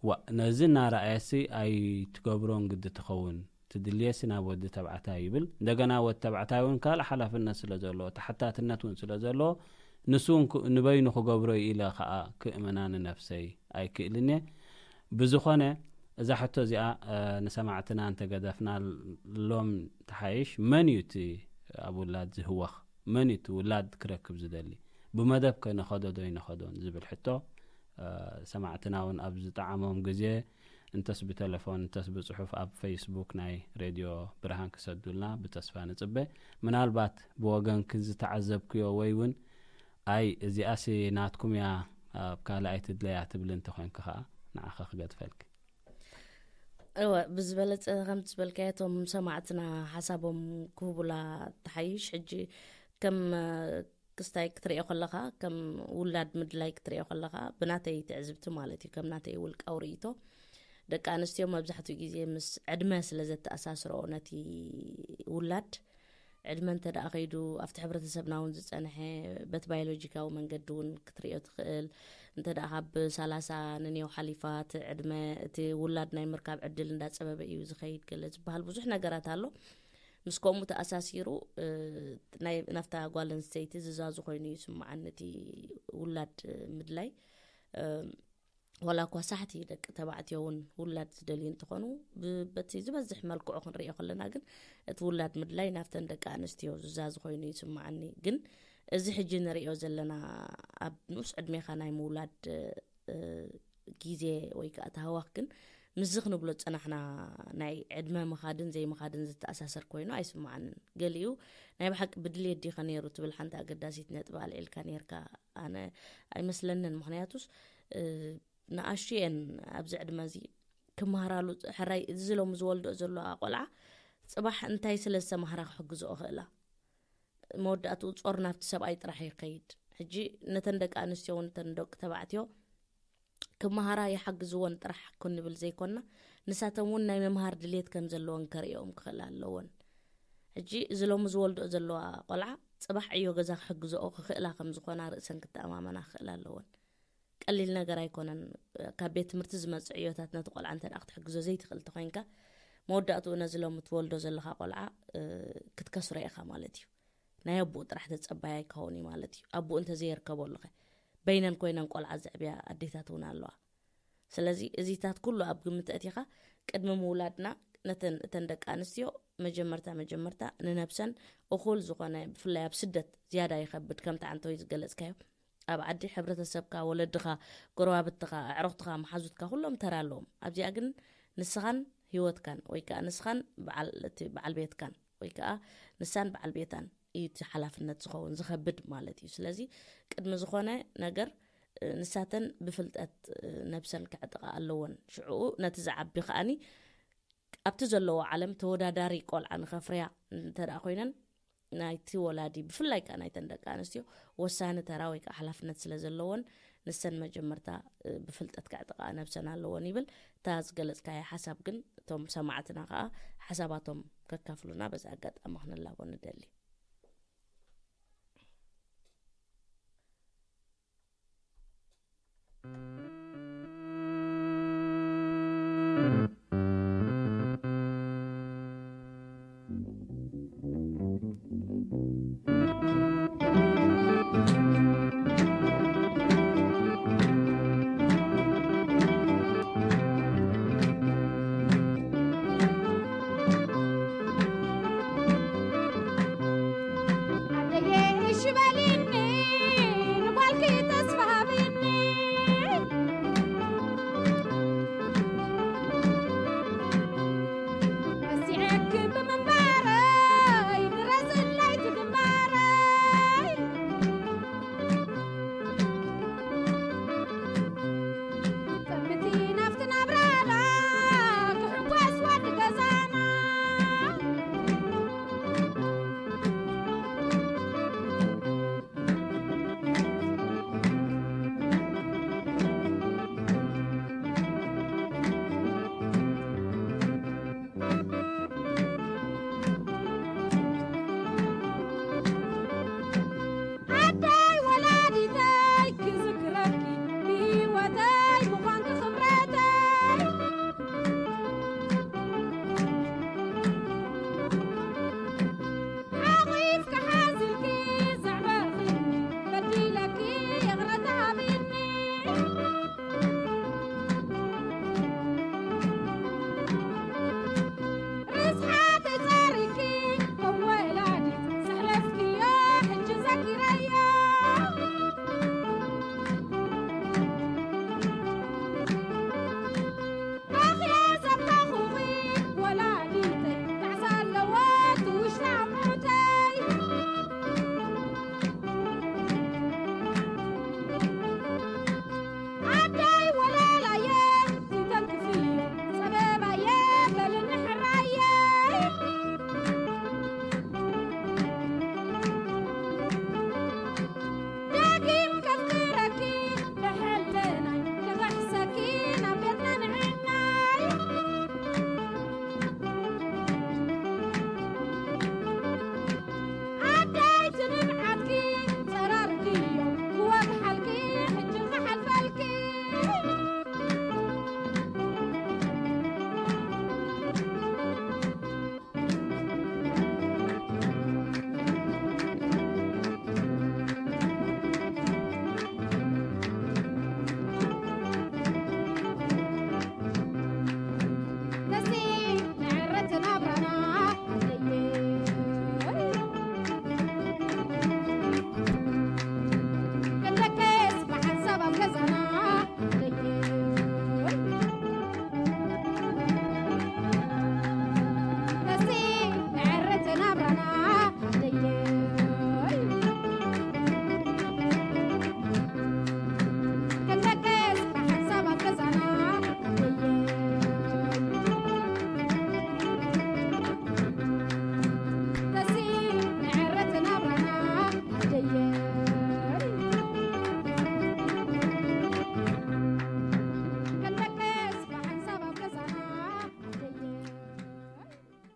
ዋ፣ ነዚ እናረኣየሲ ኣይትገብሮን ግዲ ትኸውን፣ ትድልየሲ ናብ ወዲ ተባዕታይ ይብል። እንደገና ወዲ ተባዕታይ እውን ካልእ ሓላፍነት ስለ ዘለዎ፣ ተሓታትነት እውን ስለ ዘለዎ፣ ንሱ እውን ክ-፣ ንበይኑ ክገብሮ እዩ ኢለ ከኣ ክእምና ንነፍሰይ ኣይክእልን እየ። ብዝኾነ፣ እዛ ሕቶ እዚኣ፣ እ፣ ንሰማዕትና እንተገደፍና ሎም ትሓይሽ፣ መን እዩ እቲ ኣብ ውላድ ዝህወኽ? መን እዩ እቲ ውላድ ክረክብ ዝደሊ? ብመደብ ከ ንኸዶ ዶ ይንኸዶን ዝብል ሕቶ፣ እ፣ ሰማዕትና እውን ኣብ ዝጠዓሞም ግዜ እንተስ ብቴሌፎን እንተስ ብጽሑፍ ኣብ ፌስቡክ ናይ ሬድዮ ብርሃን ክሰዱልና ብተስፋ ንጽበ። ምናልባት ብወገንኪ ዝተዓዘብክዮ ወይ እውን ኣይ እዚኣሲ ናትኩም እያ ኣብ ካልእ ኣይትድለያ ትብሊ እንተኾይንኪ ኸኣ ንዓኺ ክገድፈልኪ። እወ፣ ብዝበለጸ ከም ዝበልካዮ እቶም ሰማዕትና ሓሳቦም ክህቡላ ትሓይሽ። ሕጂ ከም፣ እ፣ ክስታይ ክትርእዮ ከለኻ፣ ከም ውላድ ምድላይ ክትርእዮ ከለኻ፣ ብናተይ ትዕዝብቲ ማለት እዩ፣ ከም ናተይ ውልቃዊ ርእይቶ፣ ደቂ ኣንስትዮ መብዛሕትኡ ግዜ ምስ ዕድመ ስለ ዘተኣሳስረኦ ነቲ ውላድ፣ ዕድመ እንተ ደኣ ከይዱ ኣብቲ ሕብረተሰብና እውን ዝጸንሐ በቲ ባዮሎጂካዊ መንገዲ እውን ክትርእዮ ትኽእል። እንተ ደኣ ካብ ሰላሳ ንኔው ሓሊፋ እቲ ዕድመ እቲ ውላድ ናይ ምርካብ ዕድል እንዳጸበበ እዩ ዝኸይድ ገለ ዝበሃል ብዙሕ ነገራት ኣሎ። ምስ ከምኡ ተኣሳሲሩ፣ እ፣ ናይ፣ ናብታ ጓል ኣንስተይቲ ዝዛዙ ኮይኑ እዩ ይስምዓኒ እቲ ውላድ ምድላይ። እ፣ ዋላ እኳ ሳሕቲ ደቂ ተባዕትዮ እውን ውላድ ዝደልዩ እንተኾኑ፣ ብ-፣ በቲ ዝበዝሕ መልክዑ ክንርእዮ ከለና ግን እቲ ውላድ ምድላይ ናብተን ደቂ ኣንስትዮ ዝዛዙ ኮይኑ ይስምዓኒ። ግን እዚ ሕጂ ንርእዮ ዘለና ኣብ ንኡስ ዕድሜኻ ናይ ምውላድ፣ እ፣ ግዜ ወይ ከኣ ተሃዋኽ ግን ምስዚ ክንብሎ ዝጸናሕና ናይ ዕድመ ምኻድን ዘይምኻድን ዝተኣሳሰር ኮይኑ ኣይስምዓንን። ገሊኡ ናይ ብሓቂ ብድልየት ዲኸ ነይሩ ትብል ሓንቲ ኣገዳሲት ነጥቢ ኣልዒልካ ነይርካ። ኣነ ኣይመስለንን። ምኽንያቱስ፣ እ፣ ንኣሽቱ እየን ኣብዚ ዕድመ እዚ ክመሃራሉ። ሕራይ እዚ ሎሚ ዝወልድኦ ዘለዋ ቆልዓ ጽባሕ እንታይ ስለ ዝተማህራ ክሕግዝኦ ክእላ? መወዳእትኡ ጾር ናብቲ ሰብኣይ ጥራሕ ይኸይድ። ሕጂ ነተን ደቂ ኣንስትዮ እውን ነተን ደቂ ተባዕትዮ ክመሃራ ይሓግዝወን ጥራሕ ክንብል ዘይኮንና፣ ንሳቶም እውን ናይ ምምሃር ድልየት ከም ዘለወን ከርእዮም ክኽእላ ኣለወን። ሕጂ እዚ ሎሚ ዝወልድኦ ዘለዋ ቆልዓ ጽባሕ ዕዮ ገዛ ክሕግዝኦ ክኽእላ ከም ዝኾና ርእሰን ክተኣማመና ክኽእላ ኣለወን። ቀሊል ነገር ኣይኮነን። ካብ ቤት ትምህርቲ ዝመጽእ ዕዮታት ነቲ ቆልዓ እንተ ደኣ ክትሕግዞ ዘይትኽእል ተኾይንካ፣ መወዳእትኡ ነዚ ሎሚ ትወልዶ ዘለኻ ቆልዓ፣ እ፣ ክትከስሮ ኢኻ ማለት እዩ። ናይ ኣቦኡ ጥራሕ ተጸባይ ኣይከውን እዩ ማለት እዩ። ኣቦኡ እንተ ዘየርከበሉኸ? በይነን ኮይነን ቆልዓ ዘዕብያ ኣዴታት እውን ኣለዋ። ስለዚ እዚታት ኩሉ ኣብ ግምት ኣእቲኻ፣ ቅድሚ ምውላድና ነተን፣ እተን ደቂ ኣንስትዮ መጀመርታ፣ መጀመርታ ንነብሰን እኹል ዝኾነ፣ ብፍላይ ኣብ ስደት ዝያዳ ይኸብድ፣ ከምቲ ዓንተወይ ዝገለጽካዮ፣ ኣብ ዓዲ ሕብረተሰብካ፣ ወለድኻ፣ ጎረባብትኻ፣ ኣዕሩኽትኻ፣ መሓዙትካ ኩሎም ተራ ኣለዎም። ኣብዚኣ ግን ንስኻን ህይወትካን ወይ ከኣ ንስኻን በዓል፣ እቲ በዓል ቤትካን ወይ ከኣ ንሳን በዓል ቤታን እዩ እቲ ሓላፍነት ዝኸውን፣ ዝኸብድ ማለት እዩ። ስለዚ ቅድሚ ዝኾነ ነገር፣ እ፣ ንሳተን ብፍልጠት፣ እ፣ ነብሰን ከዕጥቓ ኣለወን። ሽዑኡ ነቲ ዝዓቢ ከኣኒ ኣብቲ ዘለዎ ዓለም ተወዳዳሪ ቆልዓ ንኸፍርያ እንተ ደኣ ኮይነን፣ ናይቲ ወላዲ፣ ብፍላይ ከኣ ናይተን ደቂ ኣንስትዮ ወሳኒ ተራ ወይ ከኣ ሓላፍነት ስለ ዘለወን፣ ንሰን መጀመርታ፣ እ፣ ብፍልጠት ከዕጥቓ ነብሰን ኣለወን ይብል። እታ ዝገለጽካያ ሓሳብ ግን እቶም ሰማዕትና ከኣ ሓሳባቶም ከካፍሉና በዚ ኣጋጣሚ ክንላቦ ንደሊ።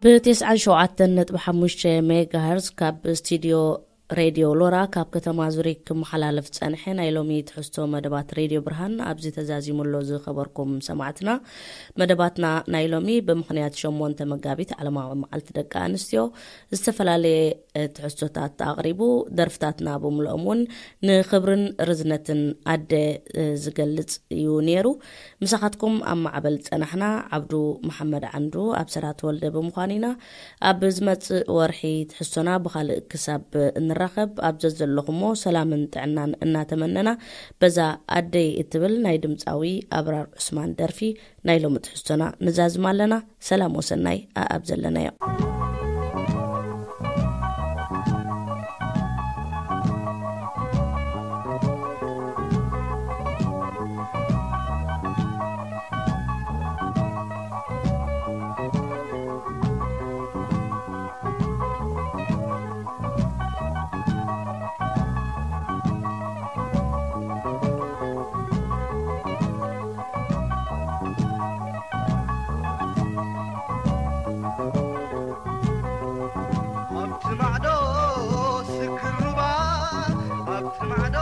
ብ97.5 ሜጋሄርዝ ካብ ስቱድዮ ሬድዮ ሎራ ካብ ከተማ ዙሪክ ክመሓላለፍ ዝጸንሐ ናይ ሎሚ ትሕዝቶ መደባት ሬድዮ ብርሃን ኣብዚ ተዛዚሙ ኣሎ። ዝኸበርኩም ሰማዕትና፣ መደባትና ናይ ሎሚ ብምኽንያት ሸሞንተ መጋቢት ዓለማዊ መዓልቲ ደቂ ኣንስትዮ ዝተፈላለየ፣ እ፣ ትሕዝቶታት ኣቕሪቡ፣ ደርፍታትና ብምልኦም እውን ንኽብርን ርዝነትን ኣደ፣ እ፣ ዝገልጽ እዩ ነይሩ። ምሳኻትኩም ኣብ ማዕበል ጸናሕና። ዓብዱ መሓመድ ዓንዱ ኣብ ሰራ ተወልደ ብምዃን ኢና። ኣብ ዝመጽእ ወርሒ ትሕዝቶና ብኻልእ ክሳብ እንራኸብ፣ ኣብ ዘዘለኹሞ ሰላምን ጥዕናን እናተመነና፣ በዛ ኣደይ እትብል ናይ ድምጻዊ ኣብራር ዑስማን ደርፊ ናይ ሎሚ ትሕዝቶና ንዛዝም ኣለና። ሰላም ወሰናይ ኣኣብ ዘለናዮ። ኣብቲ ማዕዶ ስግር ሩባ፣ ኣብቲ ማዕዶ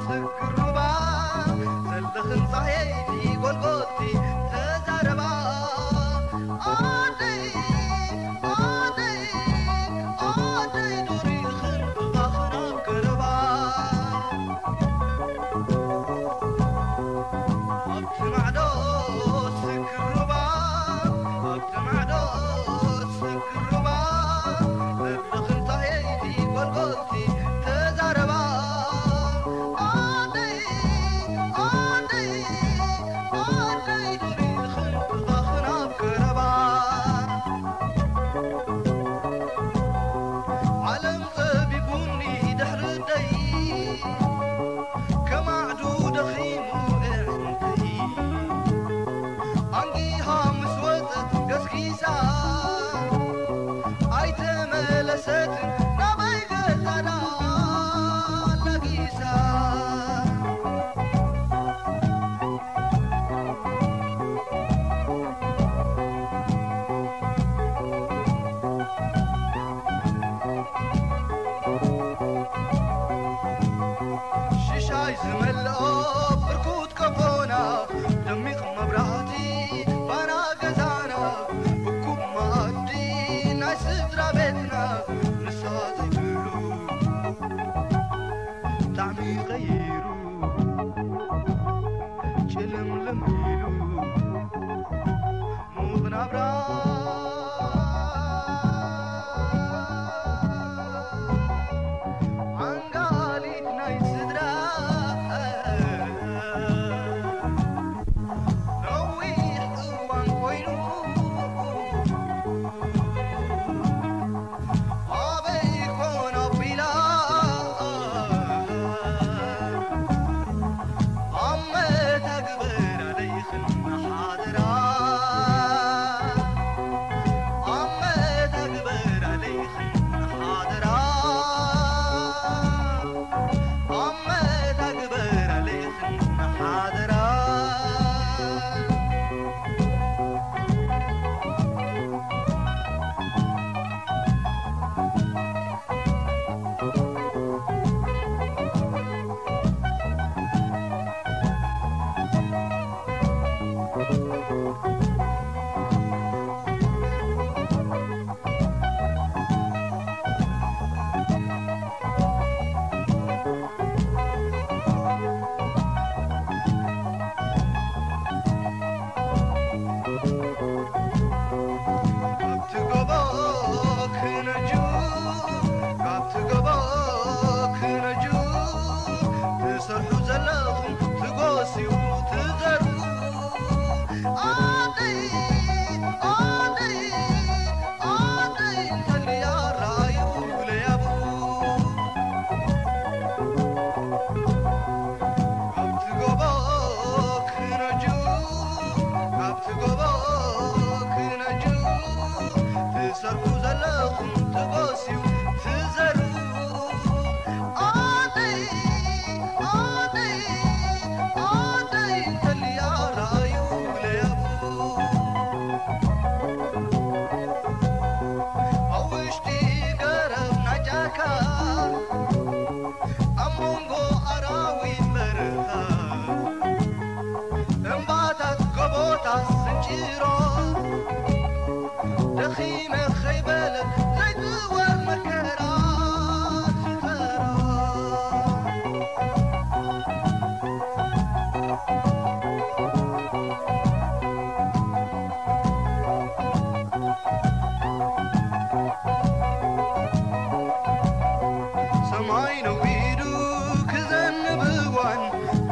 ስግር ሩባ፣ ዘለኽን ጻህየይቲ ጎልጎልቲ ተዛረባ። ኣደይ፣ ኣደይ፣ ኣደይ ዱር ኢኽን ብባኽን ኣብ ገረባ። ኣብቲ ማዕዶ ስግር ሩባ፣ ኣብቲ ማዕዶ ስግር ሩባ፣ ዘለኽን ጻህየይቲ ጎልጎልቲ ተዛረባ። ኣደይ፣ ኣደይ፣ ኣደይ ዱር ኢኽን ብባኽን ኣብ ገረባ። ዓለም ጸቢቡኒ ድሕሪ ደይ፣ ከማዕዱ ደኺሙ ኣዕንተይ። ኣንጊሃ ምስ ወጸት ገስጊሳ፣ ኣይተመለሰትን ናበይ ገዛዳ ኣላጊሳ። ሽሻይ ዝመልኦ ብርኩት ቀፎና፣ ደሚቕ መብራህቲ ባና ገዛና፣ እኩብ መኣዲ ናይ ስድራ ቤትና፣ ንሳ ዘይብሉ ጣዕሚ ቀይሩ፣ ጭልምልም ኢሉ፣ ሙቕ ናብራ ዓንጋሊት ናይ ስድራ።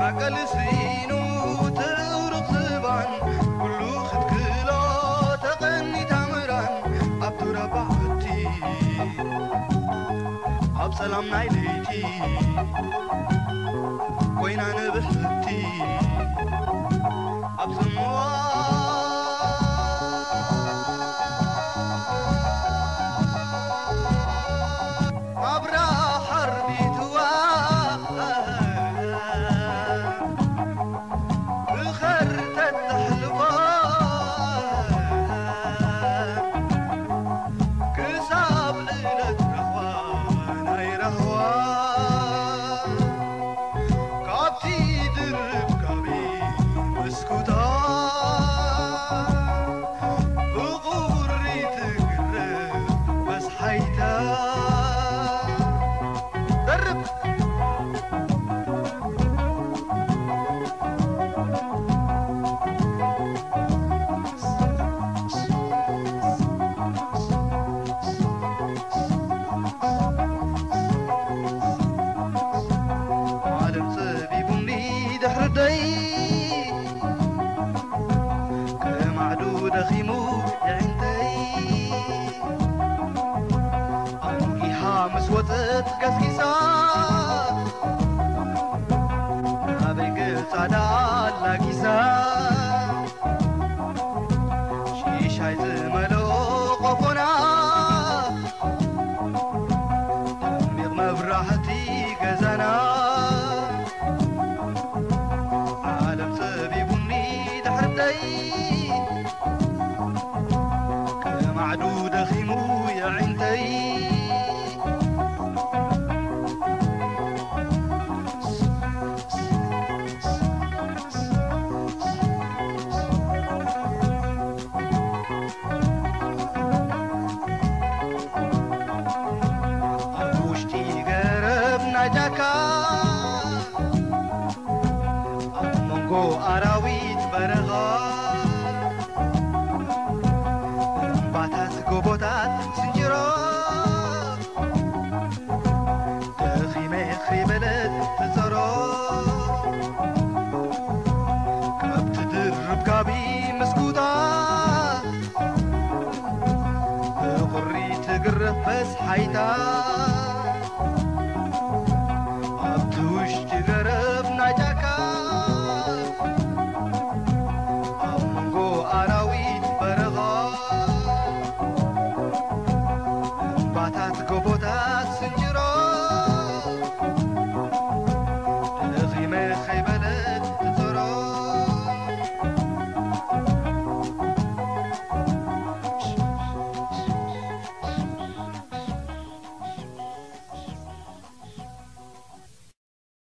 ኣቀልሲኑ ትርኽባን ኩሉ ክትክሎ ተቐኒታ ምራን ኣብ ቱረባዕቲ ኣብ ጸላም ናይ ለይቲ ኮይና ንብሕቲ ኣብ ጽምዋ ኣብራ ሓርቢትዋ ብኸርተት ተሕልፎ ክሳብ ዕለት ረኽባ ናይ ረህዋ ካብቲ ድርብ ጋቢ መስኩታ ብቑሪ ትግረብ መስሓይታ ደርብ ዓለም ጸቢቡኒ ድሕሪ ደይ ከማዕዱ ደኺሙ የዒንተይ ኣንጊሃ ምስ ወጸት ገስጊሳ ናበይ ገጻ ደኣ ኣላጊሳ ሽሻይ ዝመልኦ ቆፎና ደሚቕ መብራህቲ ገዛና ዓለም ጸቢቡኒ ድሕርተይ ከማዕዱ ደኺሙ የዒንተይ ኣብ ውሽጢ ገረብ ናይ ጫካ ኣብ መንጎ ኣራዊት በረኻ እምባታት ጎቦታት ስንጭሮ ደኺመ ክሪበለት ትጸሮ ካብቲ ድርብ ጋቢ ምስኩታ ብቑሪ ትግረፍ በስሓይታ